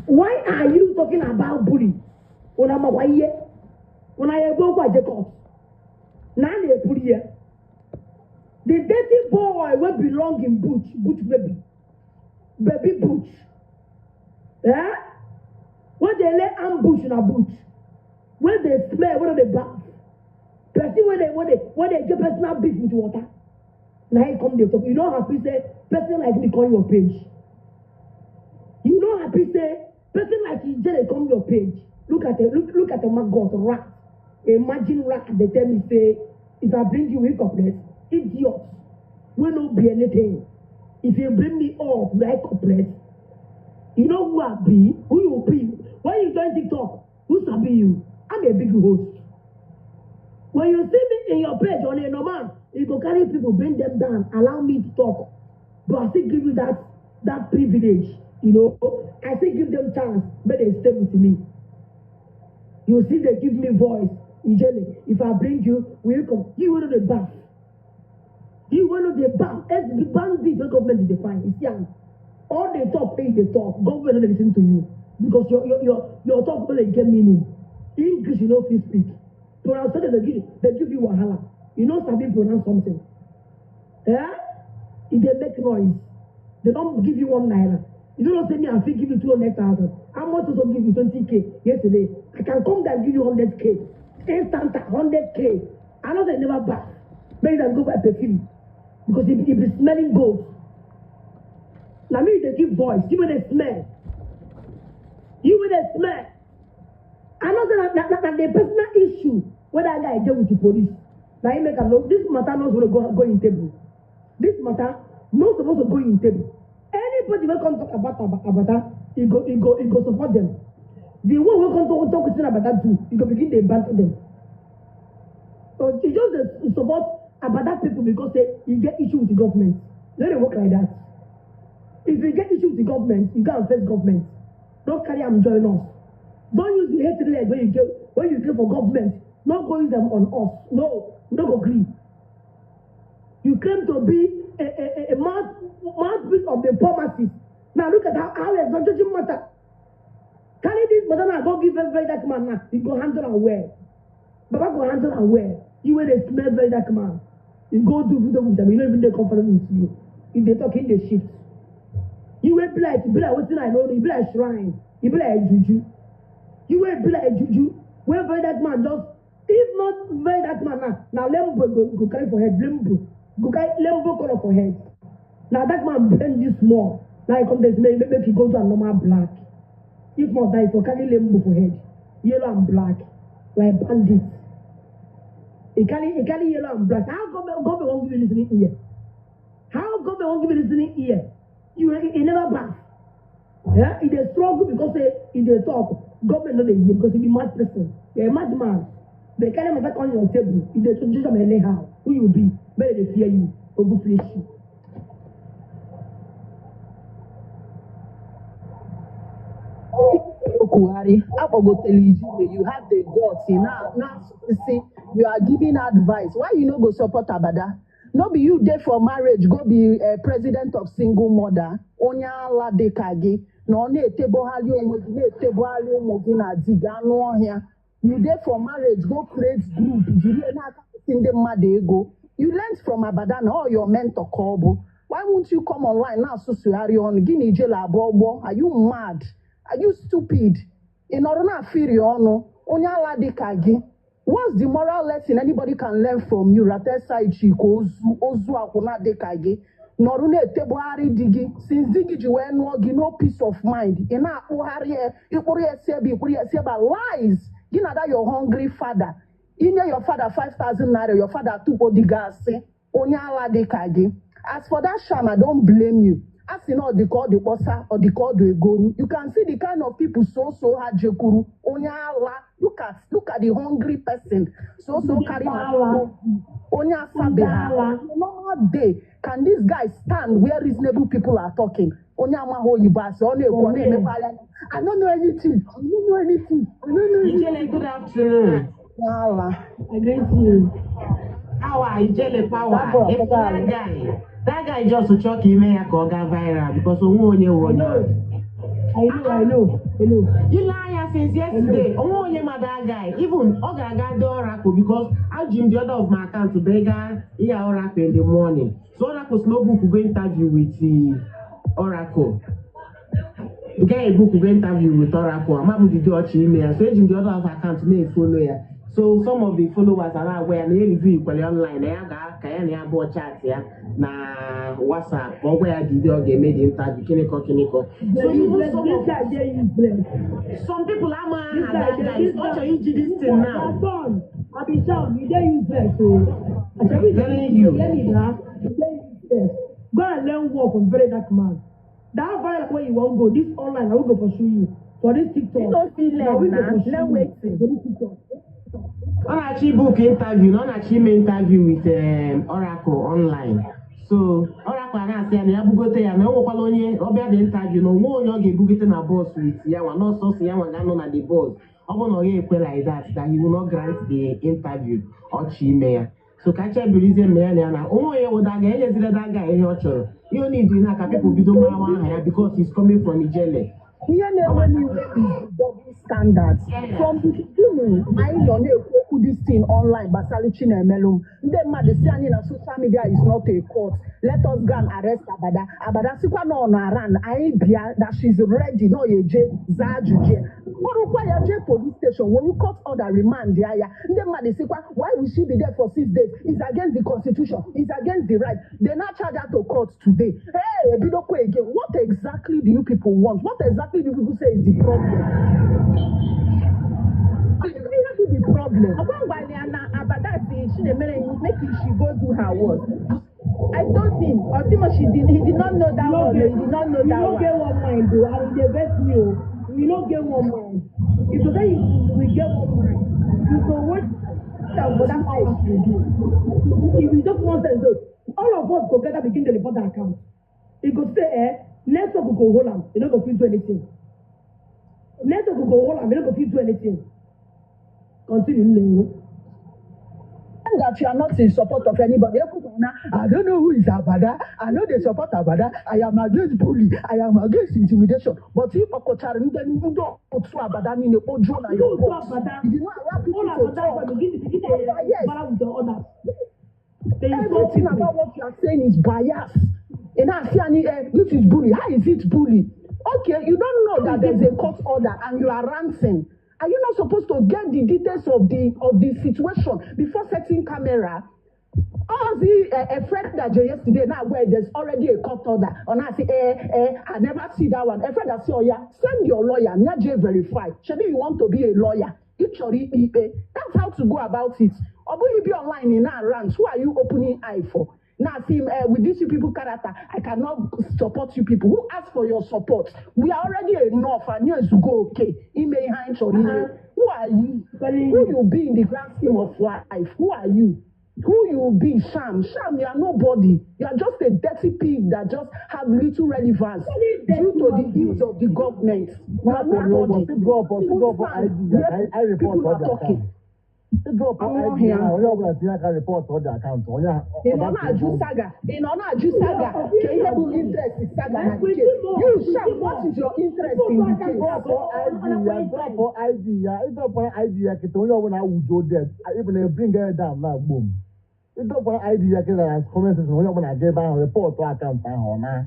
Why are you talking about bully? Unu amakwa ihe? Unu ya egbu okwu a Jacob? Na a na-ebuli ya. The dirty boy wey belong in bush, bush baby, baby bush. Eh? Wey dey lay ambush na bush. Wey dey smell, wey no dey baff. Person wey dey get personal beef with water. Na him come dey talk. You no happy say person like me come your page. You no happy say person like Ijele come your page. Look at the maggot rat. Imagine rat dey tell me say if I bring you, will you cooperate? Idiot. Wey no be anything. If you bring me up, will I cooperate? You know who I be? Who you be? When you join TikTok, who sabi you? I'm a big host. When you see me in your page on a normal, you go carry people, bring them down, allow me to talk. But I still give you that privilege. I still give them chance, but they stay with me. You see, they give me voice. Ijele, if I bring you, will you come? You will know the bath. You will know the bath. As the bandit, the government dey find. You see, am. All they talk, pay they talk. Government don't listen to you because your talk don't get meaning. English you no fit speak. Pronunciation they give you wahala. You no sabi pronounce something. Eh? E dey make noise. They don't give you ₦1. You don't say me I fit give you 200,000. How much also give you 20K yesterday? I can come down and give you 100K. Instant 100K. I know say never baff. Maybe I go buy perfume because it be smelling good. Na me dey give voice. You wey dey smell. You wey dey smell. I know say na the personal issue wey that guy get with the police. Na him make am know this matter no suppose go in table. This matter no suppose to go in table. Anybody wey come talk about Abada, he go support them. The one wey come talk wetin Abada do, he go begin dey banter them. So he just dey support Abada people because say he get issue with the government. No dey work like that. If you get issue with the government, you go and face government. Don't carry am join us. Don't use the hatred wey you get for government. No go use them on us. No, we no go gree. You claim to be a mouthpiece of the poor masses. Now look at how it's not judging matter. Carry this matter now, go give very dark man now. You go handle am well. Baba go handle am well. You wey dey smell very dark man. You go do video with them, you no even dey comfortable with you. If they talk in the shift. You wey be like wetin I know, you be like shrine. You be like juju. You wey be like juju. Wey very dark man just, if not very dark man now, na lembo go carry for head, lembo. Go carry lembo color for head. Na that man bend this small. Now he come dey make he go to a normal black. If not that, he for carry lembo for head. Yellow and black. Like bandit. He carry yellow and black. How government won't give you listening ear? How government won't give you listening ear? You he never baff. Yeah, he dey struggle because say he dey talk. Government no dey hear because he be mad person. You're a madman. They carry matter on your table. He dey judge am anyhow. Who you be? Make they dey fear you. Go go finish you. Okwugharị akpọgotela Ijele, you have the guts now say you are giving advice. Why you no go support Abada? No be you dey for marriage go be president of single mother? Onye ala dịka gị na ọ na-etebogharị onwe gị, na-etebogharị ụmụ gị na di gị, anụ ọhịa. You dey for marriage go create group jiri n'aka ndị mmadụ ego. You learnt from Abada na all your mentor ka ọ bụ. Why won't you come online na-asụsụgharị ọnụ gị na Ijele abụọ gbọ? Are you mad? Are you stupid? Ị nọrọ na-afịrị ọnụ, onye ala dịka gị. What's the moral lesson anybody can learn from you? Ratesa Ichike, ozu ozu akwụna dịka gị nọrọ na-etebugharị di gị. Since di gị ji wee nụọ gị, no peace of mind. Ị na-akpụgharị ya, ịkpụrụ ya si ebe, ịkpụrụ ya si ebe a. Lies gị na that your hungry father. Inye your father 5000 naira, your father tụkpo di gị asị. Onye ala dịka gị. As for that sham, I don't blame you. A sị na ọ dị ka ọ dị kpọsa, ọ dị ka ọ dị egoru. You can see the kind of people so so ha jekwuru. Onye ala, look at the hungry person so so carry Ala. Onye asabeghị. Ala. Normal day, can this guy stand where reasonable people are talking? Onye amaghị oyibo asị ọ na-ekwu, ọ na-emekwa anya, "I don't know anything, I don't know anything, I don't know anything." Ijele, good afternoon. Onye ala. I greet you. Power, Ijele power. That boy, If that guy just chọọ ka ime ya ka ọ gaa viral because onwe onye wụ I onye know. ọzọ. I know, I know, I know. Ile anya since yesterday, onwe onye ma that guy. Even ọ ga-aga dị Oracle because aji m the other of my account bega ihe Oracle in the morning. So Oracle si na o book go interview with Oracle. The guy book go interview with Oracle. Ama m the day ọchị ime ya. So eji m the other of account na-efollow ya. So some of the followers are na-agwa ya na ya review ikwele online na ya ga ka ya na ya bụ chat ya na WhatsApp ka ọ gwa ya the day ọ ga-eme the interview, kịnịkọ kịnịkọ. So even some This of guy dey useless. some people ama This aha guy that dey guy. this Ọ guy. chọrọ iji this thing now. Son, Abisham, you dey useless o. Ashabi, Telling you. hear me na? You dey useless. Go and learn work from very dark man. That violence wey you wan go, this online, na we go pursue you. For this TikTok. You no fit Na learn we go na. pursue Learn you wetin. for this TikTok. Ọ na-achọ ibook interview na ọ na-achọ ime interview with Oracle online. So Oracle a na-asị ya na ya bugote ya na o nwekwala onye ọbịa dị interview na onwe onye ọ ga-ebugote na bus with ya nwa n'ọsọsọ ya nwa ga-anọ na the bus. Ọ bụrụ na ọ ga-ekwe like that, that he will not grant the interview ọchị ime ya. So ka chebirizie mme ya na ya na onwe onye wụ that guy, enyezila that guy ihe ọ chọrọ. Ihe ọ need na ka people bido marawa aha ya because he's coming from Ijele. Ihe na-enwe n'iwe is double standards. From the beginning, anyị nọ na-ekwu okwu this thing online gbasara Chinemelum. Ndị mmadụ si anyị na social media is not a court. Let us go and arrest Abada. Abada sikwa na ọ nọ around. Anyị bịa that she's ready na ọ ya eje zaa ajụjụ ya. Kpọrọkwa ya jee police station were court order remand ya ya. Ndị mmadụ sikwa, why will she be there for 6 days? It's against the constitution. It's against the right. They now charge her to court today. Hey, ebidokwa again. What exactly do you people want? What exactly do you people say is the problem? Ihe bụ the problem? Ọgbangwali ya na Abada si Chinemere make she go do her work. I told him, Osimo, she did, he did not know that You no one. get, He did not know you that no one. get one mind o, and e dey vex me o. We no get one mind. If you say we get one mind, you go wait am for that life you do. If you just nonsense though, all of us go gather begin dey report that account. E go say eh, network go hold am, e no go fit do anything. Network go hold am, e no go fit do anything. Continue, Nne. That you are not in support of anybody. Ekwukwana, I don't know who is Abada. I know they support Abada. I am against bully. I am against intimidation. But if ọkọchara ndị ndị otu Abada niile kpojuo na Ndị your otu box, Abada, you did not allow people all to Abada talk. begin dey Yes. para with the others. They insult Everything people. about what you are saying is bias. And I see any, this is bully. How is it bully? Okay, you don't know that there's a court order and you are ranting. Are you not supposed to get the details of the situation before setting camera? Ozi, a friend that yesterday now where there's already a court order. And I say, eh, eh, I never see that one. A friend that say, oh yeah, send your lawyer, not just verify. Shebi you want to be a lawyer. It's your. That's how to go about it. Or will you be online in our rant? Who are you opening eye for? Now, see, with these you people character, I cannot support you people. Who asked for your support? We are already enough, and yes, go okay. Ime Who are you? Telling Who you. you be in the grand scheme of life? Who are you? Who you be, Sham? Sham, you are nobody. You are just a dirty pig that just have little relevance due to the use of the government. You are nobody. Drop, drop ID ya ka I report People all are the talking. account. Drop Anwụ ID ọhịa. na onye ọbụla tinye aka report all the account. Onye Ị nọ na-ajụ saga, ị nọ na-ajụ saga ka ihe bụ interest saga na the case. You, Sham, what is your interest in the case? Drop ID ya, drop ID ya, ịdrop ID ya kịta onye ọbụla awujo there, even na bring it down na gbom. Ịdrop ID ya kịta na comment section, onye ọbụla aga ebe ahụ report account ahụ ọ na.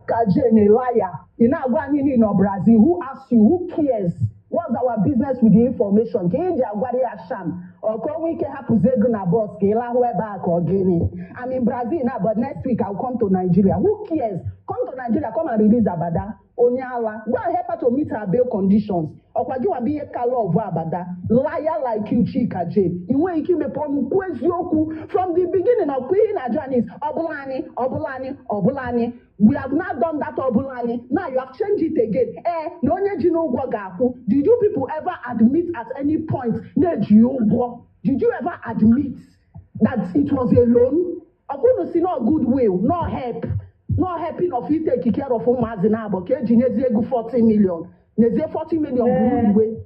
Ka Jane, a liar. Ị na-agwa anyị niile nọ Brazil. Who asked you? Who cares? What's our business with the information? Ka iji agwara ya Sham, ọ ka o nwee ike hapụzi ego na bus ka ị lahụ ebe a ka ọ gịnị? I'm in Brazil now, but next week I'll come to Nigeria. Who cares? Come to Nigeria, come and release Abada. Onye ala. Go and help her to meet her bail conditions. Ọkwa gị nwa bụ ihe ka love Abada. Liar like you, Chika J. Ị nweghị ike imepe ọnụ kwuo eziokwu from the beginning. Ọkwa ihe na-ajụ anyị is ọbụla anyị, ọbụla anyị, ọbụla anyị. We have not done that ọbụla anyị. Now you have changed it again. Eh, na onye ji n'ụgwọ ga-akwụ. Did you people ever admit at any point na-eji ụgwọ? Did you ever admit that it was a loan? Ọkwụnụ si no goodwill, no help, no helping of you take care of ụmụazị na-abụ ka eji nyezie ego 40 million. Nyezie 40 million buru igwe.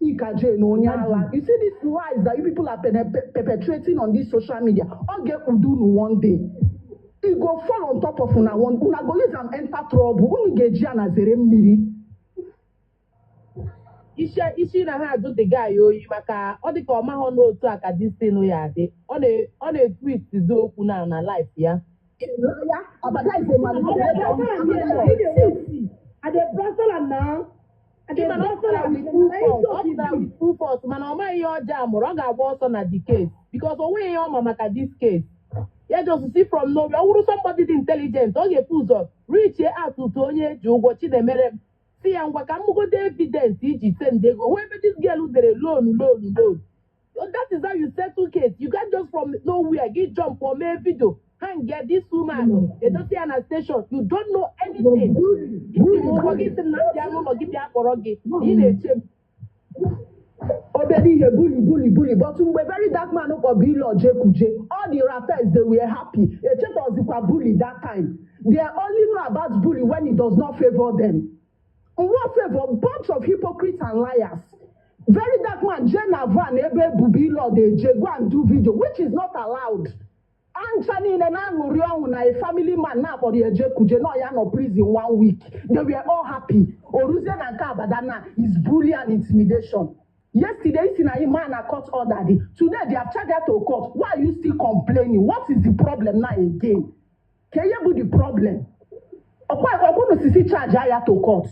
Chika J na onye ala. You see these lies that you people are perpetrating on this social media. Ọ ga-ekpudo unu one day. E go fall on top of una one. Una go use am enter trouble. Unu ga-eji ya na zere mmiri. Isi isi na ha ajụ the guy oyi maka ọ dị ka ọ maghọ n'otu a ka this thing ya adị. Ọ na-etwist zi okwu na life ya. Ya, Abada is a manipulator. I dey blastle am now. I dey Ịma na ọ blastle pụtara am with full na force, ọ insult e pụtara be. with full force, mana ọ maghị ihe ọjọọ a mụrụ, ọ ga-agba ọsọ na the case because o nweghị ihe ọ ma maka this case. Ya just see from nowhere, ọ wụrụ somebody dị intelligent, ọ ga-epu ụzọ reach out to onye eji ụgwọ Chinemere m, si ya ngwa ka m mụgodo evidence iji send ego hụ ebe this girl dere loan loan loan. That is how you settle case. You can't just from nowhere gị jump or mee video hang get this woman edote ya na station. You don't know anything. Iji m ụgwọ gị sị m na m bịa n'ụlọ gị bịa kpọrọ gị na ị na-eche m. Obere ihe bully bully bully, but mgbe very dark man kpọ Bilo Jekuje, all the rappers, they were happy. Echetọzikwa bully that time. They only know about bully when it does not favor them. Nwa favor bunch of hypocrites and liars. Very dark man jee na van ebe Bilo dey je go and do video, which is not allowed. Ancha niile na-aṅụrị ọṅụ na a family man na-akpọrọ ya eje kuje na ya nọ prison one week. They were all happy. Oruzie na nke Abada na is bully and intimidation. Yesterday isi na man na court order dị. Today they have charged her to court. Why are you still complaining? What is the problem now again? Ka ihe bụ the problem? Ọkwa ọkwụnụ sisi charge ya to court.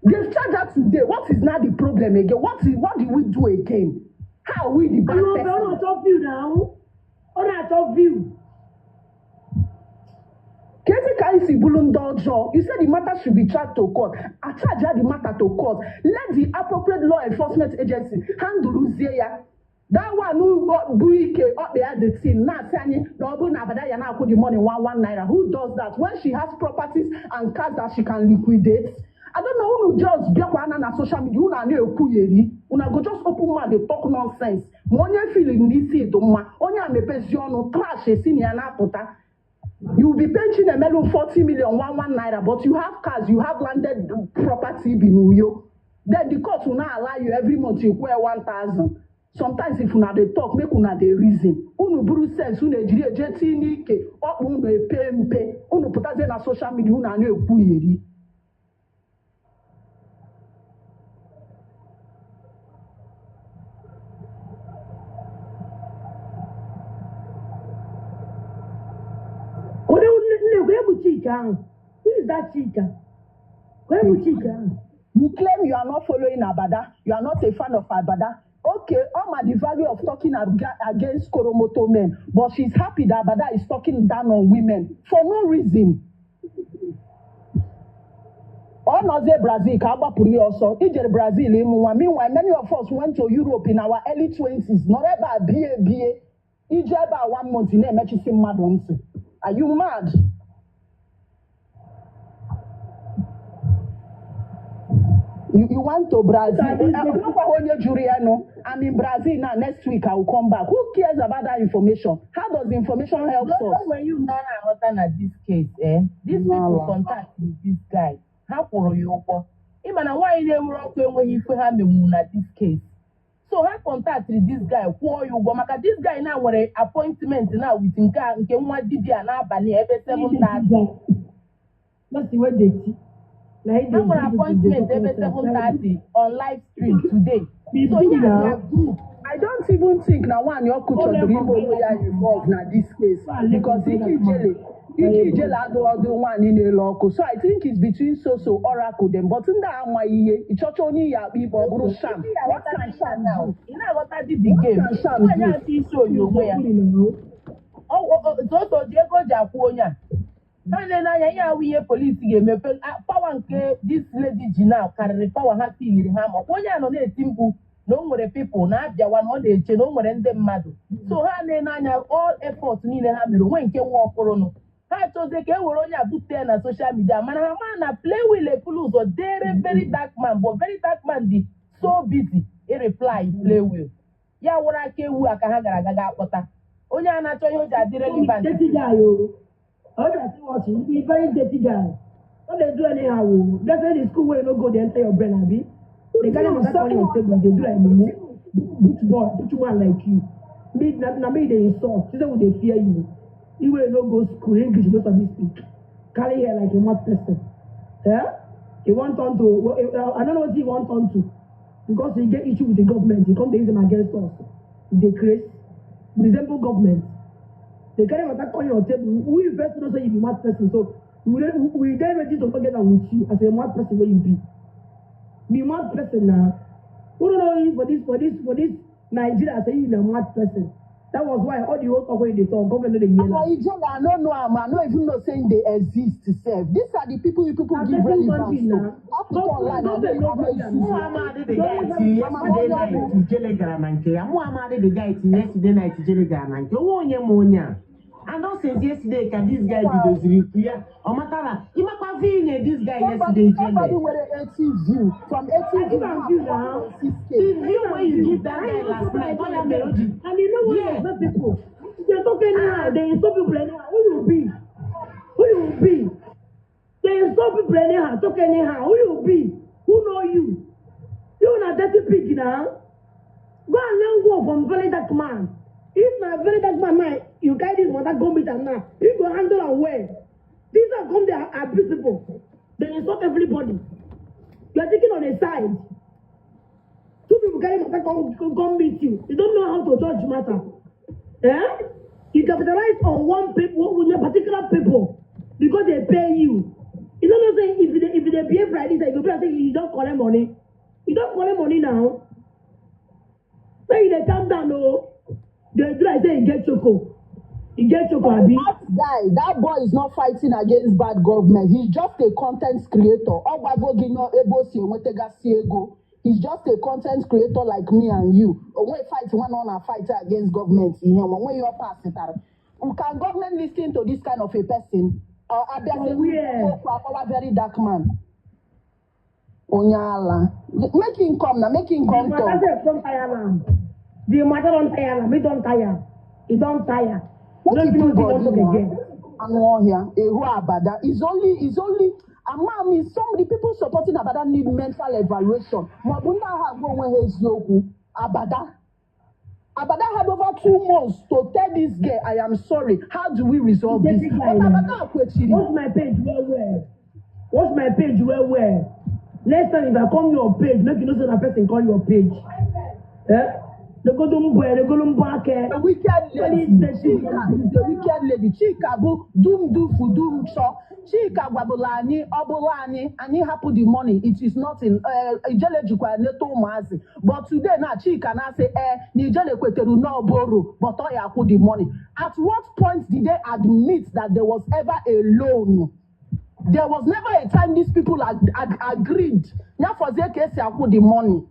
They've charged her today. What is now the problem again? What do we do again? How are we the bad Ọ person? na-achọ view now. Ọ na-achọ view. Kezi ka anyị si bụrụ ndị ọjọọ. You said the matter should be charged to court. A charge the matter to court. Let the appropriate law enforcement agency handle ya. That one who bụ ike ọkpa ya the thing na-asị anyị na ọ bụrụ na Abada ya na-akwụ the money one one naira. Who does that when she has properties and cars that she can liquidate? I don't know. Unu just bịakwa na na social media unu a na-ekwugheri. Una go just open mouth dey talk nonsense. Ma onye feeling n'isi dị mma, onye a mepezi ọnụ trash esi na ya na-apụta. You will be paying Chinemelu 40 million, one one naira, but you have cars, you have landed property in Uyo. Then the court will not allow you every month you pay 1,000. Sometimes if una dey talk, make una dey reason. Unu buru sense, unu ejiri eje tinye n'ike, ọkpụ unu epe mpe, unu pụtazie na social media, unu a na-ekwugheri. Onye nne gwa egwu Chika ahụ. Who is that Chika? Gwa egwu Chika ahụ. You claim you are not following Abada, you are not a fan of Abada. Okay, Oma, the value of talking against Koromoto men, but she's happy that Abada is talking down on women for no reason. Ọ nọzie Brazil ka agbapụrụ ya ọsọ ijere Brazil ịmụ nwa. Meanwhile, many of us went to Europe in our early 20s, nọrọ ebe a bie bie ije ebe a one month na-emechisi mmadụ ntị. Are you mad? You went to Brazil. Ọkwa onye jụrụ ya nụ. I'm in Brazil now. Next week I will come back. Who cares about that information? How does the information help us? When you na-aghọta na this case, these people contact with this guy, ha kwụrụ ya ụgwọ. Ịma na nwaanyị na-enwere ọkụ enweghị ife ha menwu na this case. So ha contactịrị this guy kwụọ ya ụgwọ maka this guy na nwere appointment na with nke nke nwa dibịa n'abalị ebe 7:30. Just wey dirty. Na him Ha dey nwere give people dey appointment talk ebe nonsense. 7:30 on live stream today. Be So good ya now. their group. I don't even think na nwaanyị ọkụ chọdụrụ ime onwe ya involve na this case because ike ijele adịghị ọdụ nwaanyị na-ele ọkụ. So I think it's between so oracle them, but ndị a amaghị ihe ịchọcha onye ya akpa ikpe ọ bụrụ sham. What can sham do? Ị na-aghọta dị the What game. can sham Nwaanyị do? achọ isi oyi onwe ya. Sọsọ ji ego ji akwụ onye a. Ha na-ele anya ihe awụ ihe polisi ga-emepe pawa nke this lady ji na karịrị pawa ha tiliri ha ma onye a nọ na-eti mkpu na o nwere people na-abịawa na ọ na-eche na o nwere ndị mmadụ. So ha na-ele anya all effort niile ha mere onwe nke nwa ọkụrụnụ. Ha chọzie ka e were onye a bupụta ya na social media mana ha maa na play will epulu ụzọ dere very dark man, but very dark man dị so busy i reply play will. Ya wụrụ aka ewu a ka ha gara aga ga akpọta onye a na-achọ ihe o ji adị relevant. Dirty guy o. I don't see what you be very dirty guy. No dey do anyhow o. That's why the school wey you no go dey enter your brain abi. They carry matter come your table dey do like mumu. Butch boy, butch man like you. Me na me dey insult. See say we dey fear you. You wey no go school, English no sabi speak. Carry hair like a mad person. Eh? He wan turn to, I don't know what he wan turn to. Because he get issue with the government, he come dey use them against us. He dey craze. Resemble government. They carry matter come your table. Who you first know say you be mad person, so we dey ready to forget am with you as a mad person wey you be. Be mad person na. Who don't know you for this Nigeria say you na mad person. That was why all the whole talk wey you dey talk, government no dey hear Omo am. Ijele, I no know am. I no even know say im dey exist sef. These are the people you people Na give different relevance country to. na. Up to online, I no Government no I no value am. exist. Mụ amadị the guy Government till Mama yesterday onye ọ night bụ. Ijele gara na nke ya. Mụ amadị the guy till yesterday night Ijele gara na nke. Onwe onye ma onye a. And all since yesterday ka this guy bidoziri ikwu ya. Ọ matara ịmakwa vinye this guy Somebody, yesterday somebody Ijele. nwere 80 view. From 80 I view give am now, view now. 1.6K. The view I give wey am you view. give that I guy even last talk night, like ọ ya mere o ji. And you know what Yeah. your people? They talk anyhow, they insult people anyhow. Who you be? Who you be? They insult people anyhow, talk anyhow. Who you be? Who know you? You na dirty pig now. Go and learn work from very dark man. If na very dark man now, you carry this matter go meet am now. You go handle am well. These are come they abuse people. They insult everybody. You are taking on a side. Two people carry matter come meet you. You don't know how to judge matter. Eh? You capitalize on one people, with a particular people, because they pay you. You don't know say if they behave like this, you go be like say you don collect money. You don collect money now. Make you dey calm down o. Dey do like say you get choco. You get choco abi? That guy, that boy is not fighting against bad government. He's just a content creator. Ọ gwago gị nọ ebe o si enwetagasị ego. He's just a content creator like me and you. Onwe fight one on a fight against government ihe nwa onwe ihe ọ pasịtara. Can government listen to this kind of a person? Or abịazi For where? okwu akpọwa very dark man. Onye ala. Make him come na, make him The come matter talk. sef don tire am. The matter don tire am. E don tire. E don tire. You Make no he even know put wetin you wan body talk na again. anụ ọhịa ehu abada is only ama m some the people supporting Abada need mental evaluation maọbụ ndị agha agwa onwe ha eziokwu. Abada had over 2 months to tell this girl, "I am sorry, how do we resolve this?" Dirty guy But na. Abada kwechiri. Watch my page well well. Watch my page well well. Next time if I come your page, make you know say na person call your page. Eh? Legodo mbọ ya, legodo mbọ aka ya. A wicked Very lady. dirty Chika human is a wicked lady. Chika bụ dum dufu dum chọ. Chika gwabụla anyị ọ bụla anyị anyị hapụ the money, it is nothing. Ijele jikwa neta ụmụazị, but today na Chika na-asị ee na Ijele kwetere n'ọboro, but ọ ya akwụ the money. At what point did they admit that there was ever a loan? There was never a time these people agreed nyafọzie ka esi akwụ the money.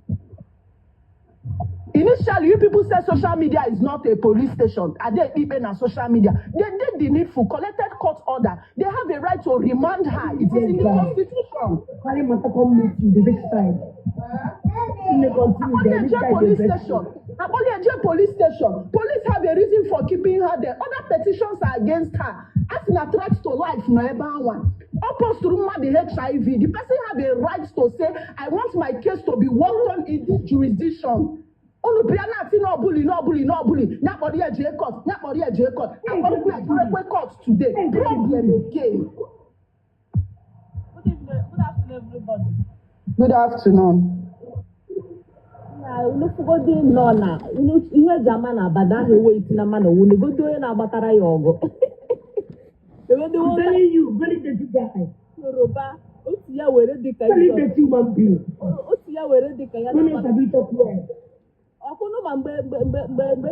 Initially, you people said social media is not a police station. Ade ikpe na social media. They did the needful, collected court order. They have a right to remand her. It is in the Guy. constitution. Carry matter come meet you, the big side. Nne continue there. This Akpọli eje guy dey police vex station. me. Akpọli eje police station. Police have a reason for keeping her there. Other petitions are against her. As na threat to life nọ ebe anwa. Ọ posturu mmadụ HIV. The person have a right to say, "I want my case to be worked on in this jurisdiction." Unu bịa na-asị na ọbụli na ọbụli na ọbụli ya kpọrọ ya jee court, ya kpọrọ ya jee court, akpọrọkwa ya jerekwe court today. Problem again. Good evening, good afternoon, everybody. Good afternoon. Na unu nọ na unu ihe eji ama na Abada ahụ enweghị isi na mmanụ owu negodo onye na-agbatara ya ọgụ egodo I'm nwoke telling you, very dirty guy. Yoruba otu ya were dịka Very Izọ dirty human being. Otu ya were dịka ya Wey no na-agbata sabi talk well. Ọkụnụ ma mgbe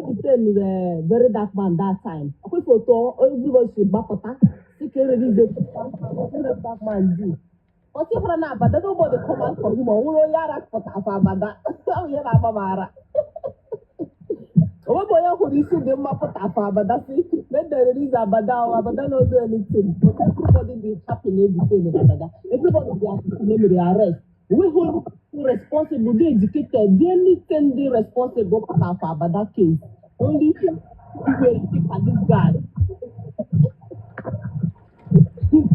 detain very dark man that time, ọkwefe otu everybody si gbapụta si ka erelize very dark man do ọtị hụrụ na Abada, nobody come out for him. Ọ nwụrụ onye ara pụta afọ Abada ọ ihe na-agba m ara. Onwebe onye hụrụ isi dị mma pụta afọ Abada si make dem release Abada o. Abada no do anything, but everybody dey happy na detain Abada. Everybody dey happy na emere arrest. Onweghị onye responsible, dey educated, dey anything, dey responsible pụta afọ Abada case. Only iwe dịka this guy.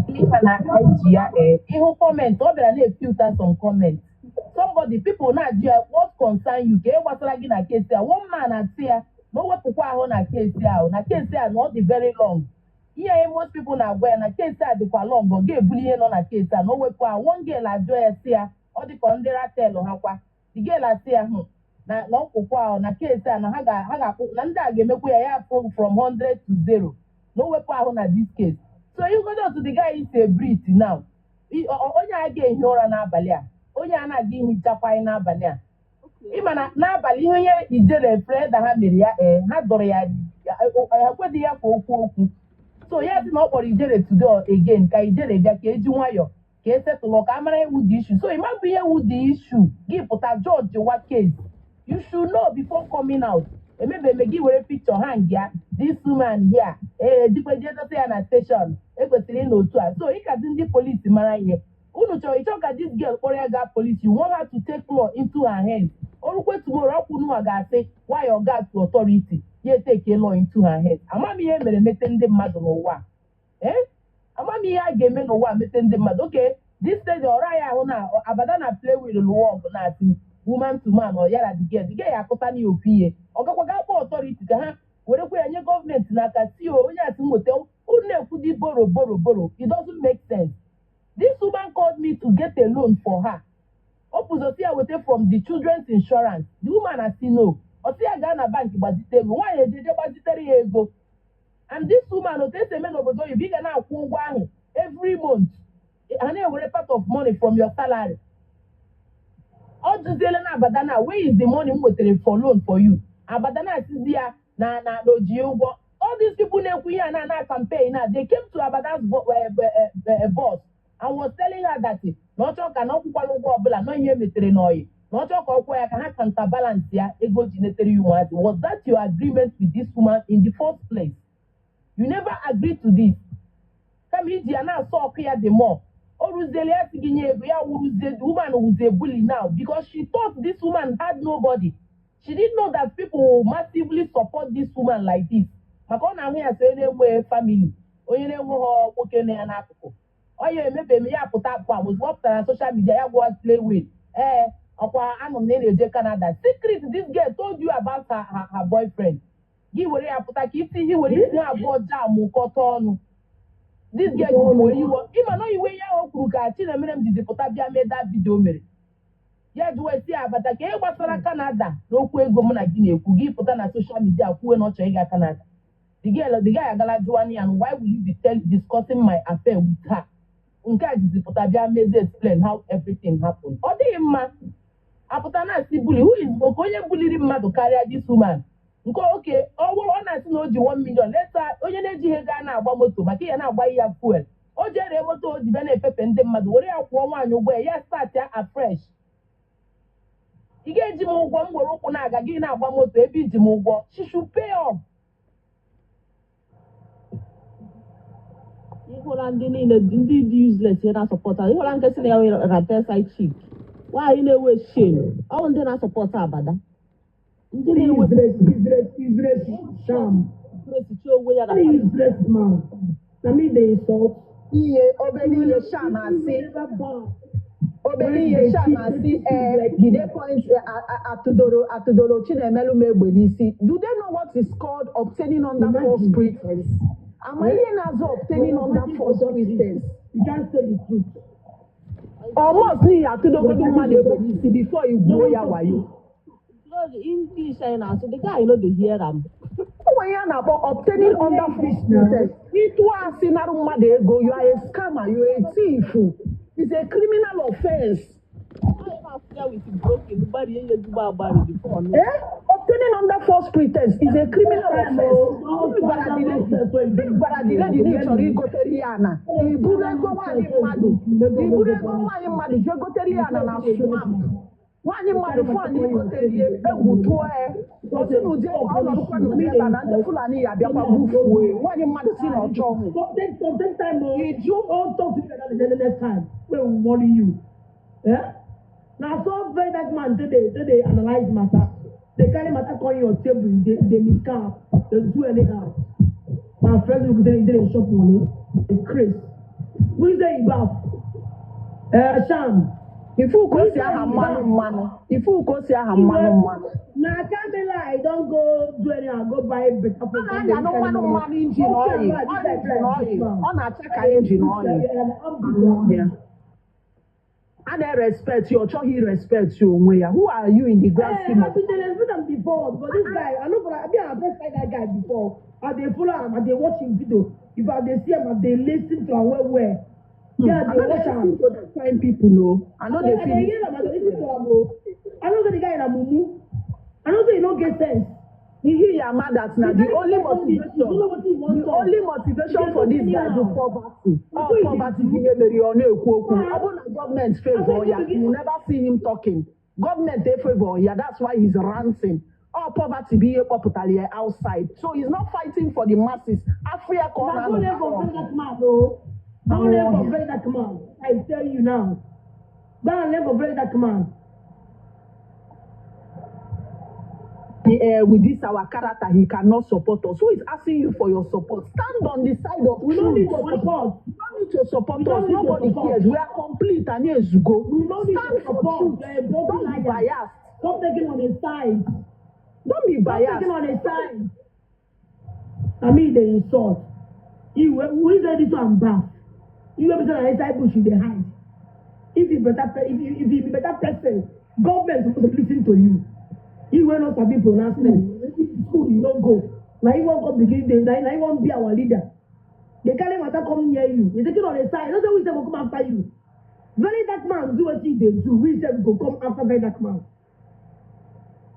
Ihe na IG ya ee ịhụ comment ọ bịara na-efilter some comment. Somebody, people na-ajụ ya, "What concern you?" Ka e gbasara gị na case a. One man asị ya na o wepụkwa ahụ na case ahụ na case a na ọ dị very long. Ihe anyị most people na-agwa ya na case a dịkwa long, ọ ga-ebuli ihe nọ na case a na o wepụ a. One girl ajụọ ya sị ya ọ dịka ndị ratel ha kwa. The girl asị ya hụ na ọkwụkwọ ahụ na case a na ha ga-akpụ na ndị a ga-emekwa ya ya from 100 to 0 na o wepụ ahụ na this case. So you go to the guy is a Brit now. Onye a ga-ehi ụra n'abalị a, onye a na-aga ihichakwa anyị n'abalị a. Ịma na n'abalị ihe onye ijele Freda ha mere ya, ee, ha dọrọ ya, ha ekweghị ya ka o kwuo okwu. So ya sị na ọ kpọrọ ijele today again ka ijele bịa ka eji nwayọọ ka esetụlụ ka a mara ewu the issue. So ị mabụ ihe wu the issue, gị pụta judge wa case. You should know before coming out. Emebe eme gị were picture hang ya, this woman here, ee, jikwe jee dosa ya na station, ekwesịrị ịnọ otu a. So ịkazi ndị polisi mara ihe unu chọrọ ịchọ ka this girl kpọrọ ya gaa police. You want her to take law into her hands. Orukwe tomorrow, ọkwụ nwa ga-asị why your got to authority ya take law into her hands. Ama m ihe mere mete ndị mmadụ n'ụwa a. Eh, ama m ihe a ga-eme n'ụwa a mete ndị mmadụ. Okay, this lady ọra ya ahụ na abada na play with lụwa ọgụ na-asị woman to man, ọ yara the girl ya akụta na ofu ihe, ọ gakwa ga kpọọ authority ka ha werekwa ya nye gọọmenti n'aka si o onye asị m weta unu na-ekwu dị borrow, borrow, borrow. It doesn't make sense. This woman called me to get a loan for her. O pụzosi ya weta from the children's insurance. The woman asị no, ọ sị ya gaa na bank gbazite ego. Nwaanyị ejeje gbazitere ya ego. And this woman, otu esi eme n'obodo oyibo, ị ga na-akwụ ụgwọ ahụ every month, ha na-ewere part of money from your salary. Ọ jụziele na abada na where is the money m wetere for loan for you? Abada na asịzi ya na o ji ya ụgwọ. All these people na-ekwu ihe a na campaign na they came to Abada's boss and was telling her that na ọ chọọ ka na ọ kwụkwala ụgwọ ọbụla na ihe metere n'oyi, na ọ chọọ ka ọ kwụọ ya ka ha counterbalance ya ego ji netere ya ụmụazị. Was that your agreement with this woman in the first place? You never agreed to this. Kama iji ya na-asọ ọkụ ya, the more o ruziele ya si gị nye ego ya wuruzie. The woman was a bully now because she thought this woman had nobody. She didn't know that people will massively support this woman like this, maka ọ na-ahụ ya sị onye na-enwe family, onye na-enweghị nwoke nọ ya n'akụkụ. Ọ ya emepe eme ya pụta apụ a. Ozugbo ọ pụtara na social media, ya gwa play with, ee, ọkwa anụ m na ị na-eje Canada. Secret this girl told you about her boyfriend, gị were ya pụta ka isi ihe were isi ha abụọ jam kọta ọnụ. This girl ji were iwe, ịma na iwe ya o kwuru ka Chinemere m jizi pụta bịa mee that video mere ya jụwa esi ya abata ka ihe gbasara Canada n'okwu ego mụ na gị na-ekwu. Gị pụta na social media kwuwe na ọ chọrọ ịga Canada. The girl, the guy agala jụwa ya, why will you be discussing my affair with her? Nke a jizi pụta bịa mezie explain how everything happened. Ọ dịghị mma apụta na-asị bully. Who is oke onye buliri mmadụ karịa this woman? Nke oke ọ bụrụ ọ na-asị na o ji 1 million leta onye na-ejighị ego a na-agba moto maka ihe na-agba ya fuel. O jere moto o ji bịa na-efefe ndị mmadụ were ya kwụọ nwaanyị ụgwọ ya, ya start ya afresh. Ị ga-eji m ụgwọ, m were ụkwụ na-aga, gị na-agba moto ebe iji m ụgwọ. She should pay up. Ịhụla ndị niile ndị dị useless ya na-asupport, ịhụla nke si na ya were ratel side chick, nwaanyị na-ewe shame. Ọ bụ ndị na-asupport abada, ndị na-ewe Useless, useless, useless, sham. presichi onwe ya na Very useless man. Na me dey insult. Ihe obere ihe sham asị, obere ihe sham asị, ee, gide point atụdoro atụdoro Chinemelu m egbe n'isi. Do they know what is called obtaining under false pretense? Ama ihe na-azụ obtaining under false pretense? You can't say the truth. Almost n'ihi atụdogodo mmadụ egbe n'isi before i gwuo ya wayo. God, English anyị na-asụ, the guy no dey hear am. O nwere ihe a na-akpọ obtaining under false pretense. Ịtụ asị narụ mmadụ ego, you are a scammer, you are a thief. It's a criminal offense. Anyị na-asụ ya with broken gbarie ya ezigbo agbari before no. Eh? Obtaining under false pretense is a criminal offense. Ị gwara the lady na ị chọrọ igotere ya ana. I buru ego nwaanyị mmadụ. I buru ego nwaanyị mmadụ jee gotere ya ana na swamp. Nwaanyị mmadụ fụ ana igotere ya, egwu tụọ ya. Ọ sị na ụdị ọnọdụkwa n'ụdị ebe a na ndị Fulani ya abịakwa gbufuo ya. Nwaanyị mmadụ si na ọ chọọ. Something time, oh, Iju. oh, talk to me like that the next time. Wey we worry you. Eh? Na so very that man take dey analyse matter. Dey carry matter come your table, dey miscount, dey do anyhow. My friend go dey chop money, dey craze. Who say you baff? Eh, Sham, Ifu ka o si aha mmanụ mmanụ. Ifu ka o si aha mmanụ mmanụ. Na Camila, I don go do anyhow, go buy better Ọ phone. na-anya mmanụ mmanụ engine oil. Engine oil. Ọ na-acha ka engine oil. A na-respect you, ọ chọghị respect you onwe ya. Who are you in the grand Hey, scheme I've of been dey respect am before, but this guy, I no go lie, I mean, I first like that guy before. I dey follow am, I dey watch him video. If I dey see am, I dey listen to am well well. Yeah, I I no dey dey watch am. listen to that kind people o. I no I dey dey feel hear am, I dey listen to am o. I know say the guy na mumu. I know say he no get sense. Ihe ya ma that na The the guy only don be, you motivation, don't know wetin he wan the talk. only He motivation dey for do this guy bụ anyhow. poverty. Na All so he dey poverty do. bụ ihe mere ya ọ na-ekwu okwu. Ah, Ọ bụrụ na gọọmenti I favor say ya, go you begin. will never see him talking. Gọọmenti e favor ya, that's why he's ranting. All poverty bụ ihe kpọpụtara ya outside. So he's not fighting for the masses. Afọ ya ka ọ Na go na-anọ learn from ọgụ. very dark man o. Go Anwụ learn from ọhịa. very dark man. I tell you now. Go and learn from very dark man. With this our character, he cannot support us. Who is asking you for your support? Stand on the side of We no need truth. your support. You don't need to support We don't us. need your Nobody support. cares. We are complete and ezugo. We no need your Stand for support. truth. You are a bloody Don't be liar. biased. Stop taking on his side. Don't be Stop biased. taking on his side. Na me dey insult. You wey who say this one bad? You wey be say na inside bush you dey hide. If you be better person, government suppose to listen to you. You wey no sabi pronouncement, school you no go. Na you wan come begin dey na you wan be our leader. Dey carry matter come near you. You taking on the side. No say we sef go come after you. Very dark man do wetin he dey do. We sef go come after very dark man.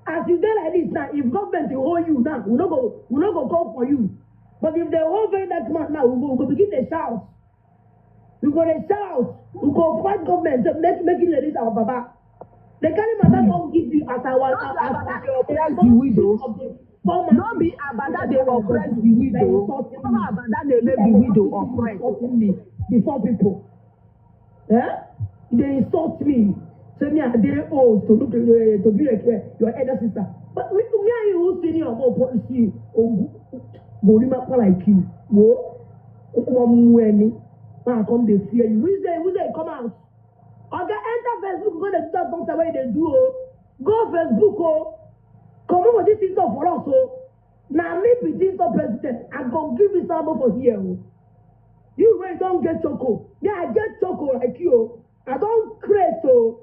As you dey like this now, if government dey hold you now, we no go come for you. But if they hold very dark man now, we go begin dey shout. We go dey shout. We go fight government say make e release our baba. They carry matter come give you as our No be as Abada as dey oppress a the widow. of the former No be Abada dey oppress the they widow. insulting No me. Abada dey make the widow oppress. Insulting me before people. Eh? They insult me. Say me I dey old to look to be like your elder sister. But me and you who senior go policy gorimapa like you. Wo ọmọ ẹni máa come dey fear you. Who say come out? Oga enter Facebook go dey do that nonsense wey you dey do o. Go Facebook o. Comot for this TikTok for us o. Na me be TikTok president. I go give you sample for here o. You wey don get choco. Me I get choco like you o. I don craze o.